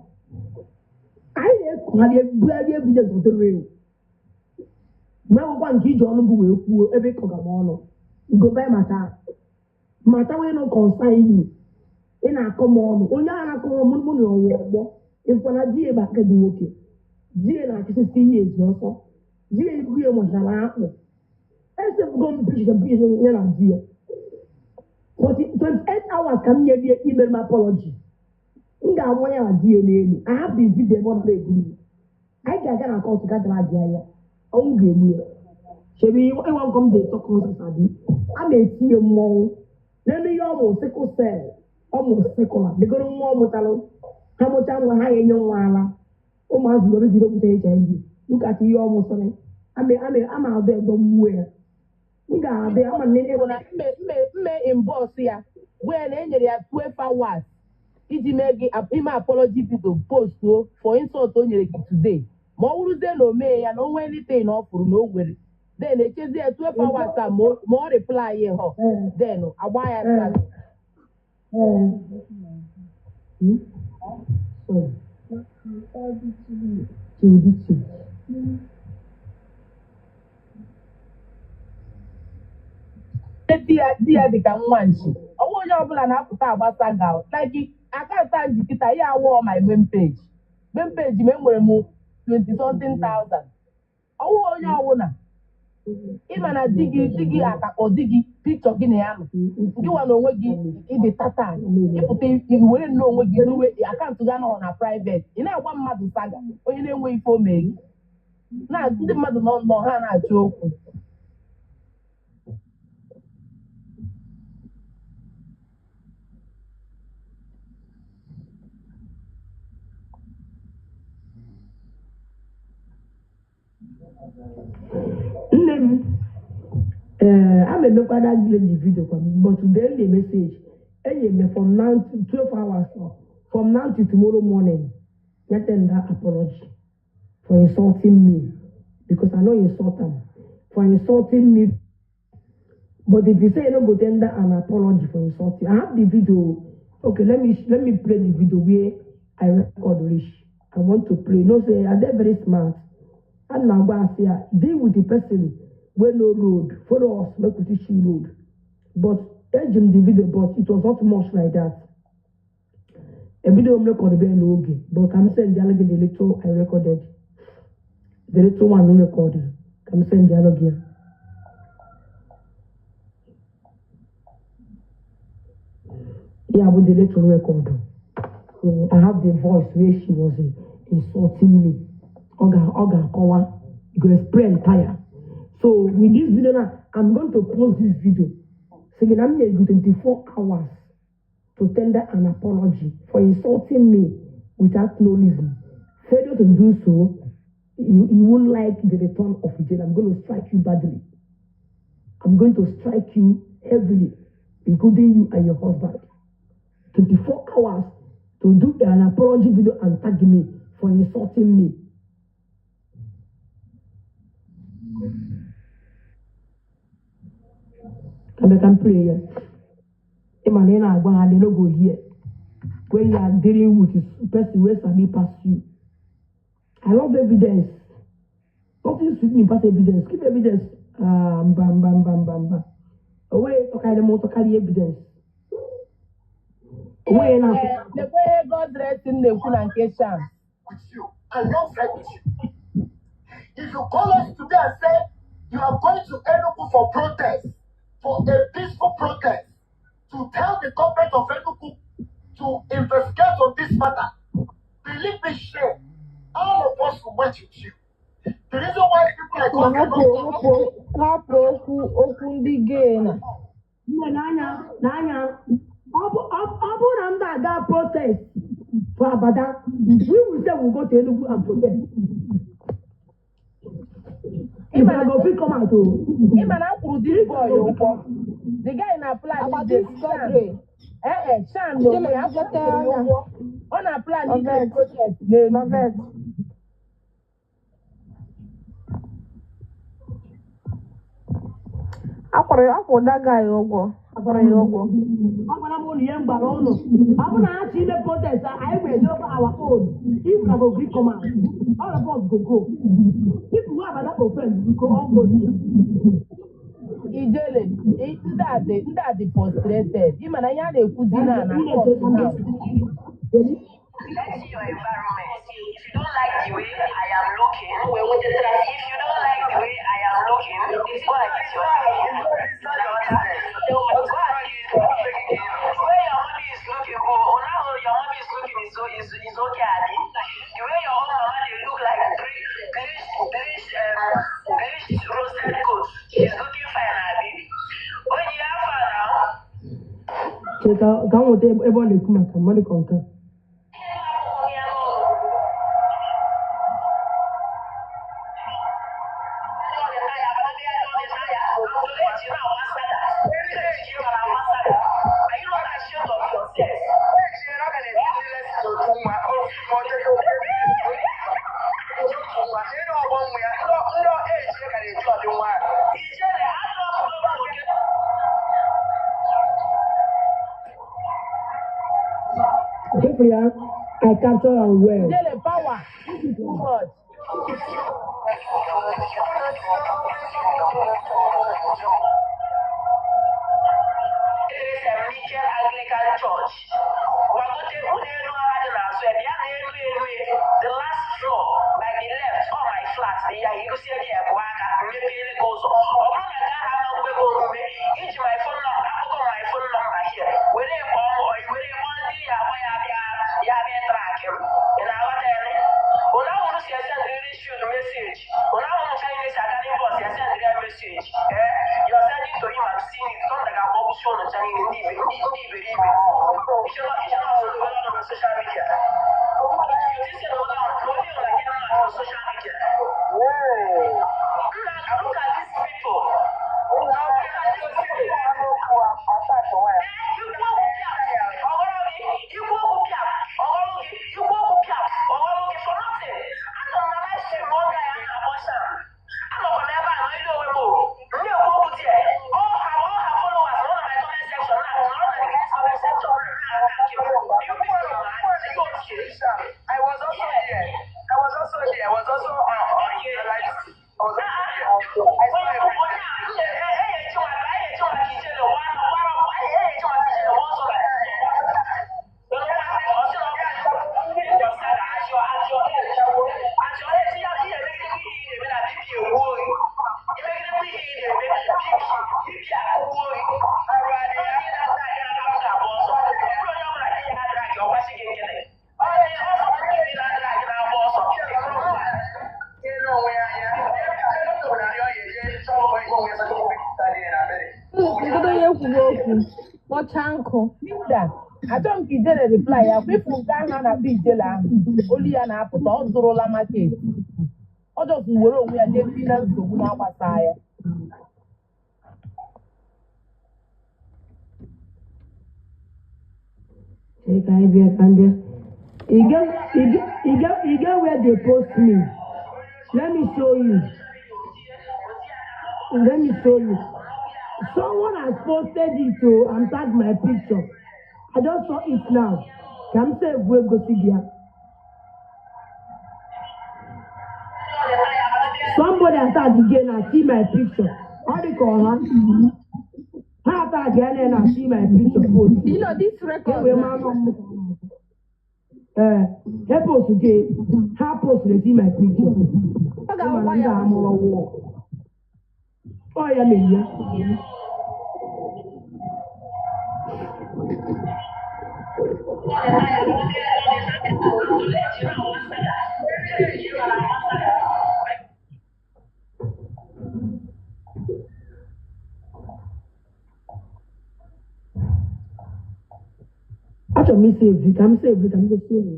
Anyị na-ekugharị ebugharị evidence ụtụrụ ewu. Mgbe akwụkwọ nke iji ọnụ bụ wee kwuo ebe ịkọga m ọnụ. Go buy mata. Mata wey no concern you. Ị na-akọ m ọnụ, onye ahụ na-akọ m ọnụ, mụ na ọnwụ ọgbọ ịfụkwa na di ya bụ agadi nwoke, di ya na-achị 60 years ọsọ, di ya ibu ya mụchara akpụ. Esebugo m picture ya na di ya. 28 hours ka m nyere ya email m apology. M ga-amụ ya na di ya n'elu. I have the video ebe ọ na-eburu m. Anyị ga-aga na court ga drag ya ya. Ọnwụ ga-egbu ya. Shebi ịwa nkọ m dey talk nonsense abi. A na-etinye mmọnwụ n'elu ihe ọ mụ sickle cell, ọ mụ sickle degoro nwa ọ mụtalụ. Ha mụcha nwa ha ya enye nwa ala. Ụmụazị nwere bido bute HIV. Look at ihe ọ mụsịrị. Ama adọ edo mmụọ ya. M ga-adị ama nne. Bụ na mme inbox ya wee na enyere ya 12 hours iji mee gị ime apology video postuo for insult o nyere gị today. Ma ọ wụrụzie na o mee ya na o nwee anything na ọ fụrụ na o nwere Then echezie ya 12 hours a ma ọ reply ya họ, then agba ya saga. Sorry. She will beat you. Di ya dị ka nwa nchi. Ọnwa onye ọbụla na-apụta agbasa ga like akaụntụ a ji kịta ya awụọ my main page. Main page m enwere m 20 something thousand. Ọnwa onye ọbụla ịma na di gị akakpọ di gị pikchọ gị na ya nọ gị nwa na onwe gị ịdị tata ịpụta were nnọọ onwe gị n'uwe akaụntụ gị anọghọ na private, ị na-agba mmadụ saga onye na-enweghị ife o mee gị na ndị mmadụ nọ nnọọ ha na-achọ okwu. Nne m, ee, a ma emekwa that lady video kwa, but today the message enye me from now to 12 hours, from now to tomorrow morning, ya tender apology for insulting me, because I no insult am, for insulting me. But if you say you no go tender an apology for insulting, I have the video. Okay, let me play the video where I record reach. I want to play. No say, are they very smart? And now go and say, deal with the person wey no road, follow us, make we teach you road. But ejim the video, but it was not much like that. A video record be n'oge, but I'm saying the the little I recorded, the little one no recorded. I'm saying the here. Yeah, with the little record. So I have the voice where she was insulting me. Oga, Kowa, you go explain tire. So with this video now, I'm going to post this video. So again, I'm here 24 hours to tender an apology for insulting me without no reason. Failure to do so, you won't like the return of jail. I'm going to strike you badly. I'm going to strike you heavily, including you and your husband. 24 hours to do an apology video and tag me for insulting me. I can play here. They no go here. When you are dealing with this person where sabi pass you. I love evidence. Nothing sweet me pass evidence. Keep evidence. Bam bam bam bam bam. Away to carry more to carry evidence. Away now. The way God dressing the food and Sham. With you, alongside with you. If you call us today and say you are going to Enugu for protest, for a peaceful protest, to tell the government of Enugu to investigate on this matter, believe me, shame, all of us will march with you. The reason why people like us cannot protest for Abada, we will say we'll go to Enugu and protest. If I go free come out, oh. This boy, the guy in a plan. Shan, no, on a plan, protest. I that guy ụgwọ. Agwara m unu ihe m gwara unu. Ọ bụ na ha chi ime protest, anyị will do our own. If una go gree come out, all of us go go. People who have that offense, we go all go there. Ijele, ndị a dị frustrated. Ị ma na ihe a na-ekwuzi na na court now. Let's see your environment. If you don't like the way I am looking, if you don't like the way I am looking, go and get your hair. Go and get your hair. The way your mommy is looking, oh, now your mommy is looking is okay, Abi. The way your own mama they look like bleached roasted goat. She's looking fine, Abi. Oh, yeah, fine now. Cheta, ka m nweta ebe ọ na-ekwu maka mmadụ ka nke. Ifria, I capture am well. Ijele power, this is too much. St. Michael Anglican Church. Gbagote ụlọ elu agha dị n'azụ ya, bịa na elu elu ya, the last floor by the left ọ my flat dị ya, irusie dị ya bụ aka mmepeere gị ụzọ. Ọ bụrụ na nke ahụ ama nkwe gị omume, iji my phone number, akụkọ my phone number here, were kpọọ m, or were kpọọ ndị ya agba ya bịa ya bịa track m. Ị na-aghọta ya nụ? Ụnụ ahụrụ si esendịrị shoot message. Ụnụ ahụrụ Chinese si aga n'inbox ya sendịrị ya message. Eh, you are sending to him, I'm seeing it. Thunder ga-agbagbusi ụnụ ncha niile, ndị ibe ndị ndị iberibe. Iche na ọsọ ọnụ na social media. You think say na only only una get mad for social media. Nna, look at these people. Look at these people. Ikwu okwu pịam, ọghọrọ gị. Ikwu okwu pịam, ọghọrọ gị. Ikwu okwu pịam, ọghọrọ gị for nothing. Anọ m na live stream one guy a na-akpọ Sam. Anọkwa m ebe a nọ ile onwe m o. M na-ekwu okwu there. All her followers nọ na my comment section na nọrọ na the guy's comment section na-attack him. You people are you okay? I was also there. I was also there. I was also on the live stream. I was also there. I saw everything. Kedu onye kwuru okwu? Kpọchaa nkụ. Linda, achọghị m ka Ijele reply ya, kwa ịfụ nke ahụ a na-akpọ Ijele ahụ, olu ya na-apụta, ọ zụrụla market. Ọ just were onwe ya jee na nsogbu na-agbasa ya. Chere ka anyị bịa ka m bịa. E get where they post me. Let me show you. Let me show you. Someone has posted it o and tagged my picture. I just saw it now. Ka m save wee gosi gị ya. Somebody attack again and see my picture. Ọ dị ka ọha. Ha attack ya na see my picture post. You know this Ka e record wee na maa nọ m. Ee, ha post gị, ha post dey see my picture. Ọ Ịma na ga-agwa ndị ya a mụrụ wụọ. Ọ ya mere ya. Achọrọ m isave ka m save ka m gosi unu.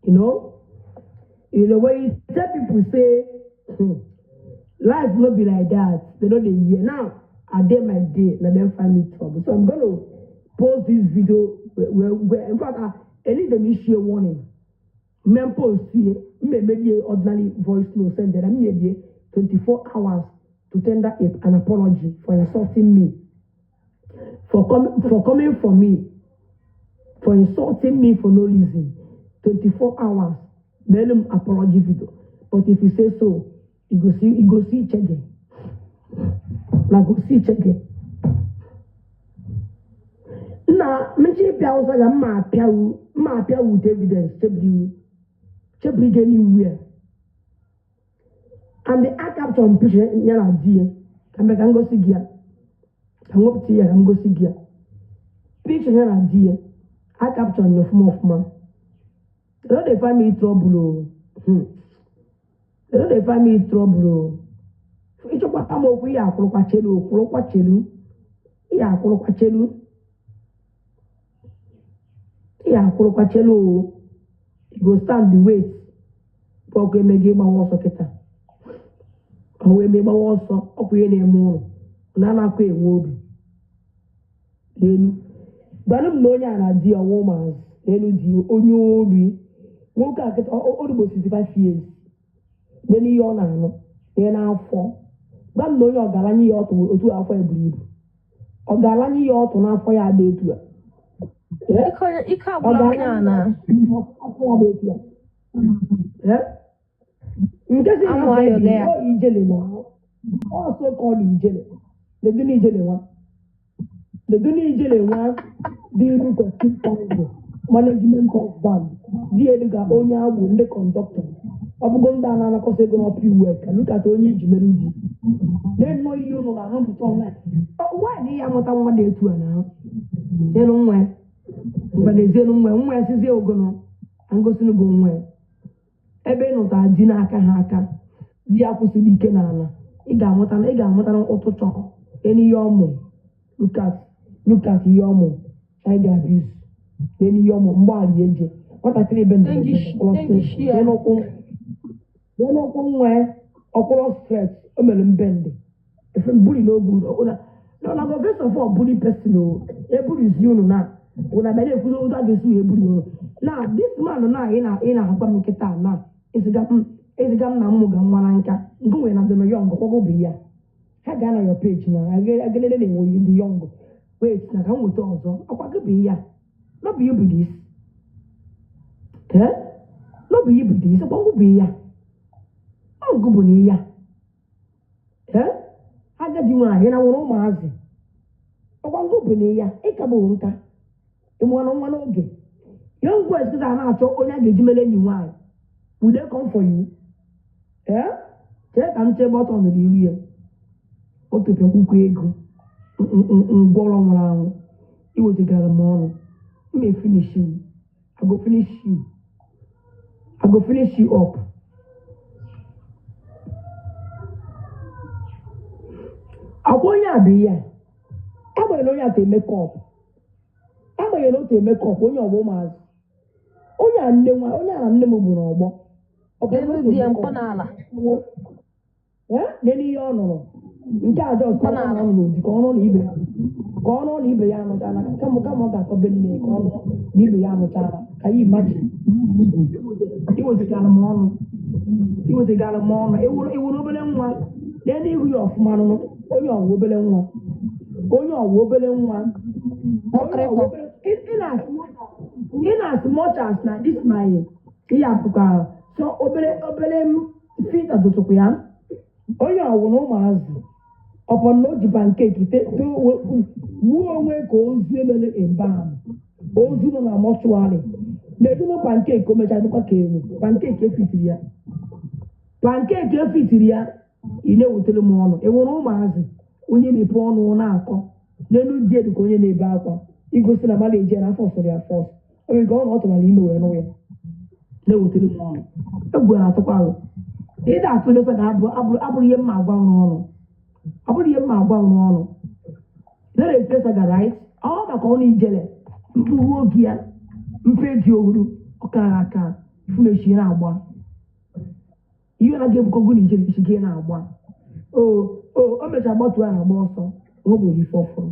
You know, when you tell people say life no be like that, they no dey hear. Now, I dey my day, na dem find me trouble. So I'm gonna post this video where in fact, I need them issue a warning. Men post here, me maybe ordinary voice note send them maybe 24 hours to tender an apology for insulting me, for coming for me, for insulting me for no reason. 24 hours, then apology video. But if you say so, you go see chege. Na go see chege. Na mmechi ịpịa Hausa ga mma apịa with evidence chebiri chebiri gị anywhere. And the a capture m picture ya na di ya ka mbe ka m gosi gị ya ka m wepụta ya ka m gosi gị ya picture ya na di ya a capture ya ọfụma ọfụma. They no dey find me trouble o. They no dey find me trouble o. Ịchọkwata m okwu ihe akwụrụkwa chelu kwụrụkwa chelu ihe akwụrụkwa chelu ihe akwụrụkwa chelu o. You go stand the wait. Ọkụ eme gị gbawa ọsọ kịta. Ọ wee mee gbawa ọsọ ọkwa ihe na-eme ụlọ na anakwa enwe obi n'elu. Gwanụ m na onye a na di ọnwa ụmụazị n'elu di onye ori nwoke a kịta o rugbo 65 years n'elu ihe ọ na-anụ ihe n'afọ. Gwa m na onye ọgaranya ihe ọtụ otu afọ ya buru ibu ọgaranya ihe ọtụ n'afọ ya dị etu a. Ike agwụla onye a na. Nke si na Amụ ayọ̀lẹ̀ ya. ọ ijele na ọ so called ijele. Ledu ijele nwa. Ledu ijele nwa dị iru kwesị management husband di elu ga onye agbụ ndị kọndọktọ. Ọ bụgo ndị a na-anakọta ego n'ọpụ iwu eka lukata onye iji mere nji. Na-eno ihe unu na-arụpụta online. Nwaanyị ya amụta nwa dị etu a na elu nwa ya. Mgbe na-ezienu nwa ya, nwa ya sizie ogono ngosinugo nwa ya. Ebe ị nụtara di n'aka ha aka di ya kwụsịrị ike n'ala ị ga-amụta ị ga-amụtara ụtụtụ enu ihe ọmụ lukat lukat ihe ọmụ child abuse n'enu ihe ọmụ mgbaghara eje nwatakịrị ebe n'ụkwụ nwa ya ọkwụrụ stret o mere mbendị efe buli n'oge na go first of all bully person o eburizi unu na una bịa na-ekwuzi otu a ga-esi wee buri unu na this man na ị na ị na-agwa m nkịta na eziga m eziga m na mmụ ga nwa na nka nke nwere na dịnọ yọng kwago bụ ya ha gaa na your page na agelele na-enwe ndị yọng wait na ka m nweta ọzọ akwa gị bụ ya no be you be this eh no be you be this akwa ngụ bụ ya ọ ngụ bụ na ya eh agadi nwaanyị na nwere ụmụazị ọkwa ngụ bụ na ya ịka bụ nka ịmụọrọ nwa n'oge young boys kịta na-achọ onye a ga-eji mere enyi nwaanyị. Will they come for you? Eh, chee ka m chee bọtọn n'iru ya o topịakwukwu ego ngwọrọ nwụrụ anwụ iwetagara m ọrụ m may finish you. I go finish you. I go finish you up. Akwa onye a bụ ihe a agbanyeghị na onye a te mekọp agbanyeghị na o te mekọp onye ọgbọ ụmụazị onye a nne nwa onye a na nne m gburu ọgbọ ọ bụ Elu na o te di ya mekọp mkpọnala. ee n'elu ihe ọ nụrụ nke a jọs ka ọ Mkpọnala. nọ n'odi ka ọ nọ na ibe ya ka ọ nọ na ibe ya anụchala kama kama ọ ga-akọ be nne ka ọ nọ na ibe ya anụchala ka ya imagine iwetagara m ọnụ iwetagara m ọnụ ịwụrụ obere nwa n'elu ihu ya ọfụma nụnụ onye ọwụ obere nwa onye ọwụ obere nwa onye ọwụ Ọkịrịkọ. obere in as much as na this my ihe apụkwa so obere obere filter dụtụkwa ya onye ọwụ na ụmụazị ọpọ na o ji pankeki wuo onwe ka ozu emere embam ozu nọ na mọchụarị na-edunu pankeki o mechara dịkwa ka ewu pankeki efitiri ya pankeki efitiri ya ị na-ewutere m ọnụ ị nwere ụmụazị onye mepe ọnụ na-akọ n'elu di edu ka onye na-ebe akwa igosi na mmadụ eji ya na afọ sọrọ ya fọs ọ nwere nke ọ na ọ tụwara ime wee nụ ya na-ewutere m ọnụ egwu na-atụkwa ahụ ịda atụ lesa ga abụrụ ihe mma agwa n'ọnụ ọ bụrụ ihe mma agwa n'ọnụ lere efesa ga right ọ maka ọnụ ijele mkpụrụ oge ya mfe ji ohuru ọkara aka ifumechi na-agba ihe na ga-ebukọgo na ijele isi gị na-agba o o o mechara gbatuo ya na-agba ọsọ nwebụrụ ife ọfụrụ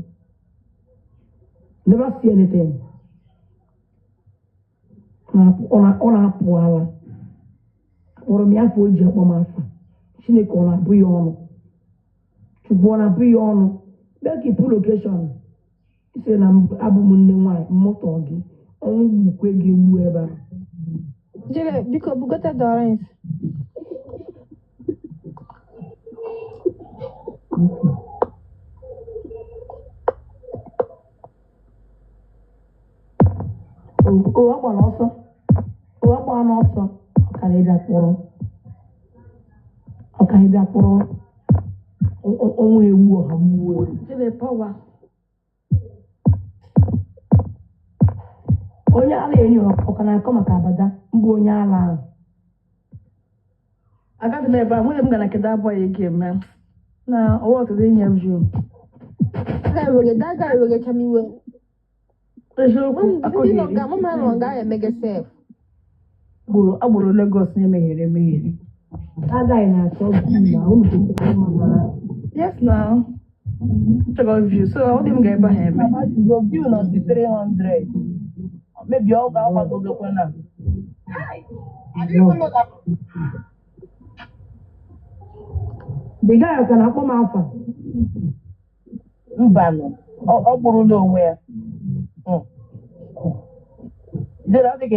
never see anything. Ọ na-apụ ala akpọrọ m ya afọ o ji akpọ m afa Chineke ọ na-abụ ya ọnụ Chukwu ọ na-abụ ya ọnụ bịa ka ịpụ lokeshọn isi na abụ m nne nwaanyị mmụtọ gị ọnwụ gbukwe gị egbu ebe a. Jere, biko bugote Dorins. O ọ gbara ọsọ o ọ gbara n'ọsọ ọkara ịbịa kpọrọ ọkara ịbịa kpọrọ ọnwụ egbu ọha gbuo. Jere power. Onye ala enyi ọka na-akọ maka abada mbụ onye ala ahụ. Agadi m ebe a, nwunye m gara kedu abụọ ya ege eme. Na ọwa ọtụtụ ihe m jụrụ. That guy wegecha m iwe. Eziokwu, Ndị nọ akọghị nga mama nọ nga emege sef. agboro agboro Lagos na-emeghere emeghere. Agaghị na-achọ view na unu kwesịrị ịma na Yes na. Chọrọ view, so ọ dị m ga ebe ahụ eme. Your view nọ dị 300. Maybe ọ ga-agbagogokwa na. I didn't even know that. The guy ka na-akpọ m afa. Mbanụ, ọ gburu n'onwe ya. Ijele, ọ dị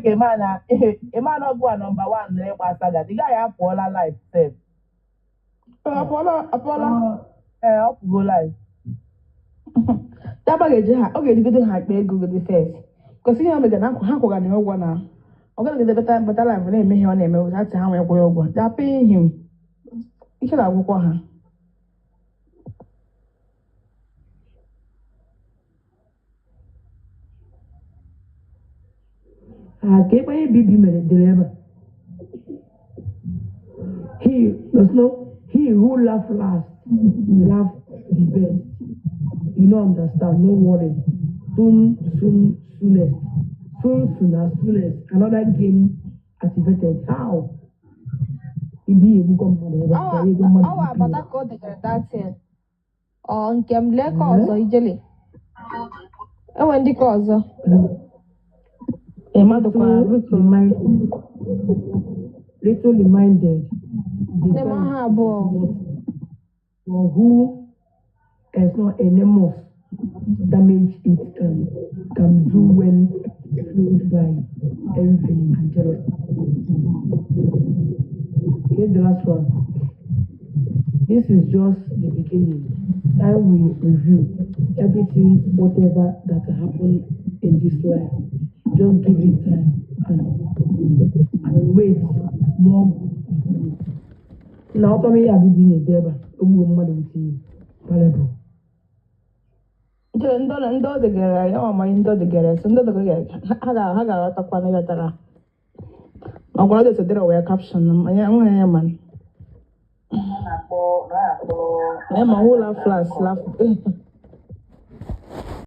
ka ịma na ọgụ a nọmba 1 na ịgba saga. The guy apụọla live sef. Apụọla, apụọla. Ee, ọ pụgo live. Daba ga-eji ha, ọ ga-ejigodo ha akpa ego godi first. Because ihe o mega na ha kwụgara ya ụgwọ na ọ gaghị beta beta live na-eme ihe ọ na-eme without ha nwee kwụ ya ụgwọ. They are paying him. Ike na-agwụkwọ ha. Ah, ka ebe ihe bibi mere dere ebe a. He does not, he who laugh last, laugh the best. You no understand, no worry. Soon, soon, soonest. Soon, soon, as soonest. Another game activated. How? Ibi egbukọ mmadụ ebe a, ka ego mmadụ Ọwa bipụ abada ya. ka o degara datin. Ọ nke m lee ka ọzọ ijele. Enwe ndị ka ọzọ. Ịmadụkwa Little biko. reminded, little reminded, the Nne m time aha abụọ. is not for who is not enormous damage it can do when fueled by envy and jealousy. Here's the last one. This is just the beginning. Time will review everything, whatever that happened in this life. Just give it time and wait more good. Na ọtọ m ihe abibi na-ede ebe a, ogbuo mmadụ with parable. Ijele ndị ọ degara ya, ọ amaghị ndị ọ degara ya, so ndị ọ degara ya, ha ga-aghọtakwa na ịghọtara. Ọ gwara ọ dere wee caption m, ya nwe ya ma. A na-akpọ na a na-akpọ Ya ma who laugh last, laugh.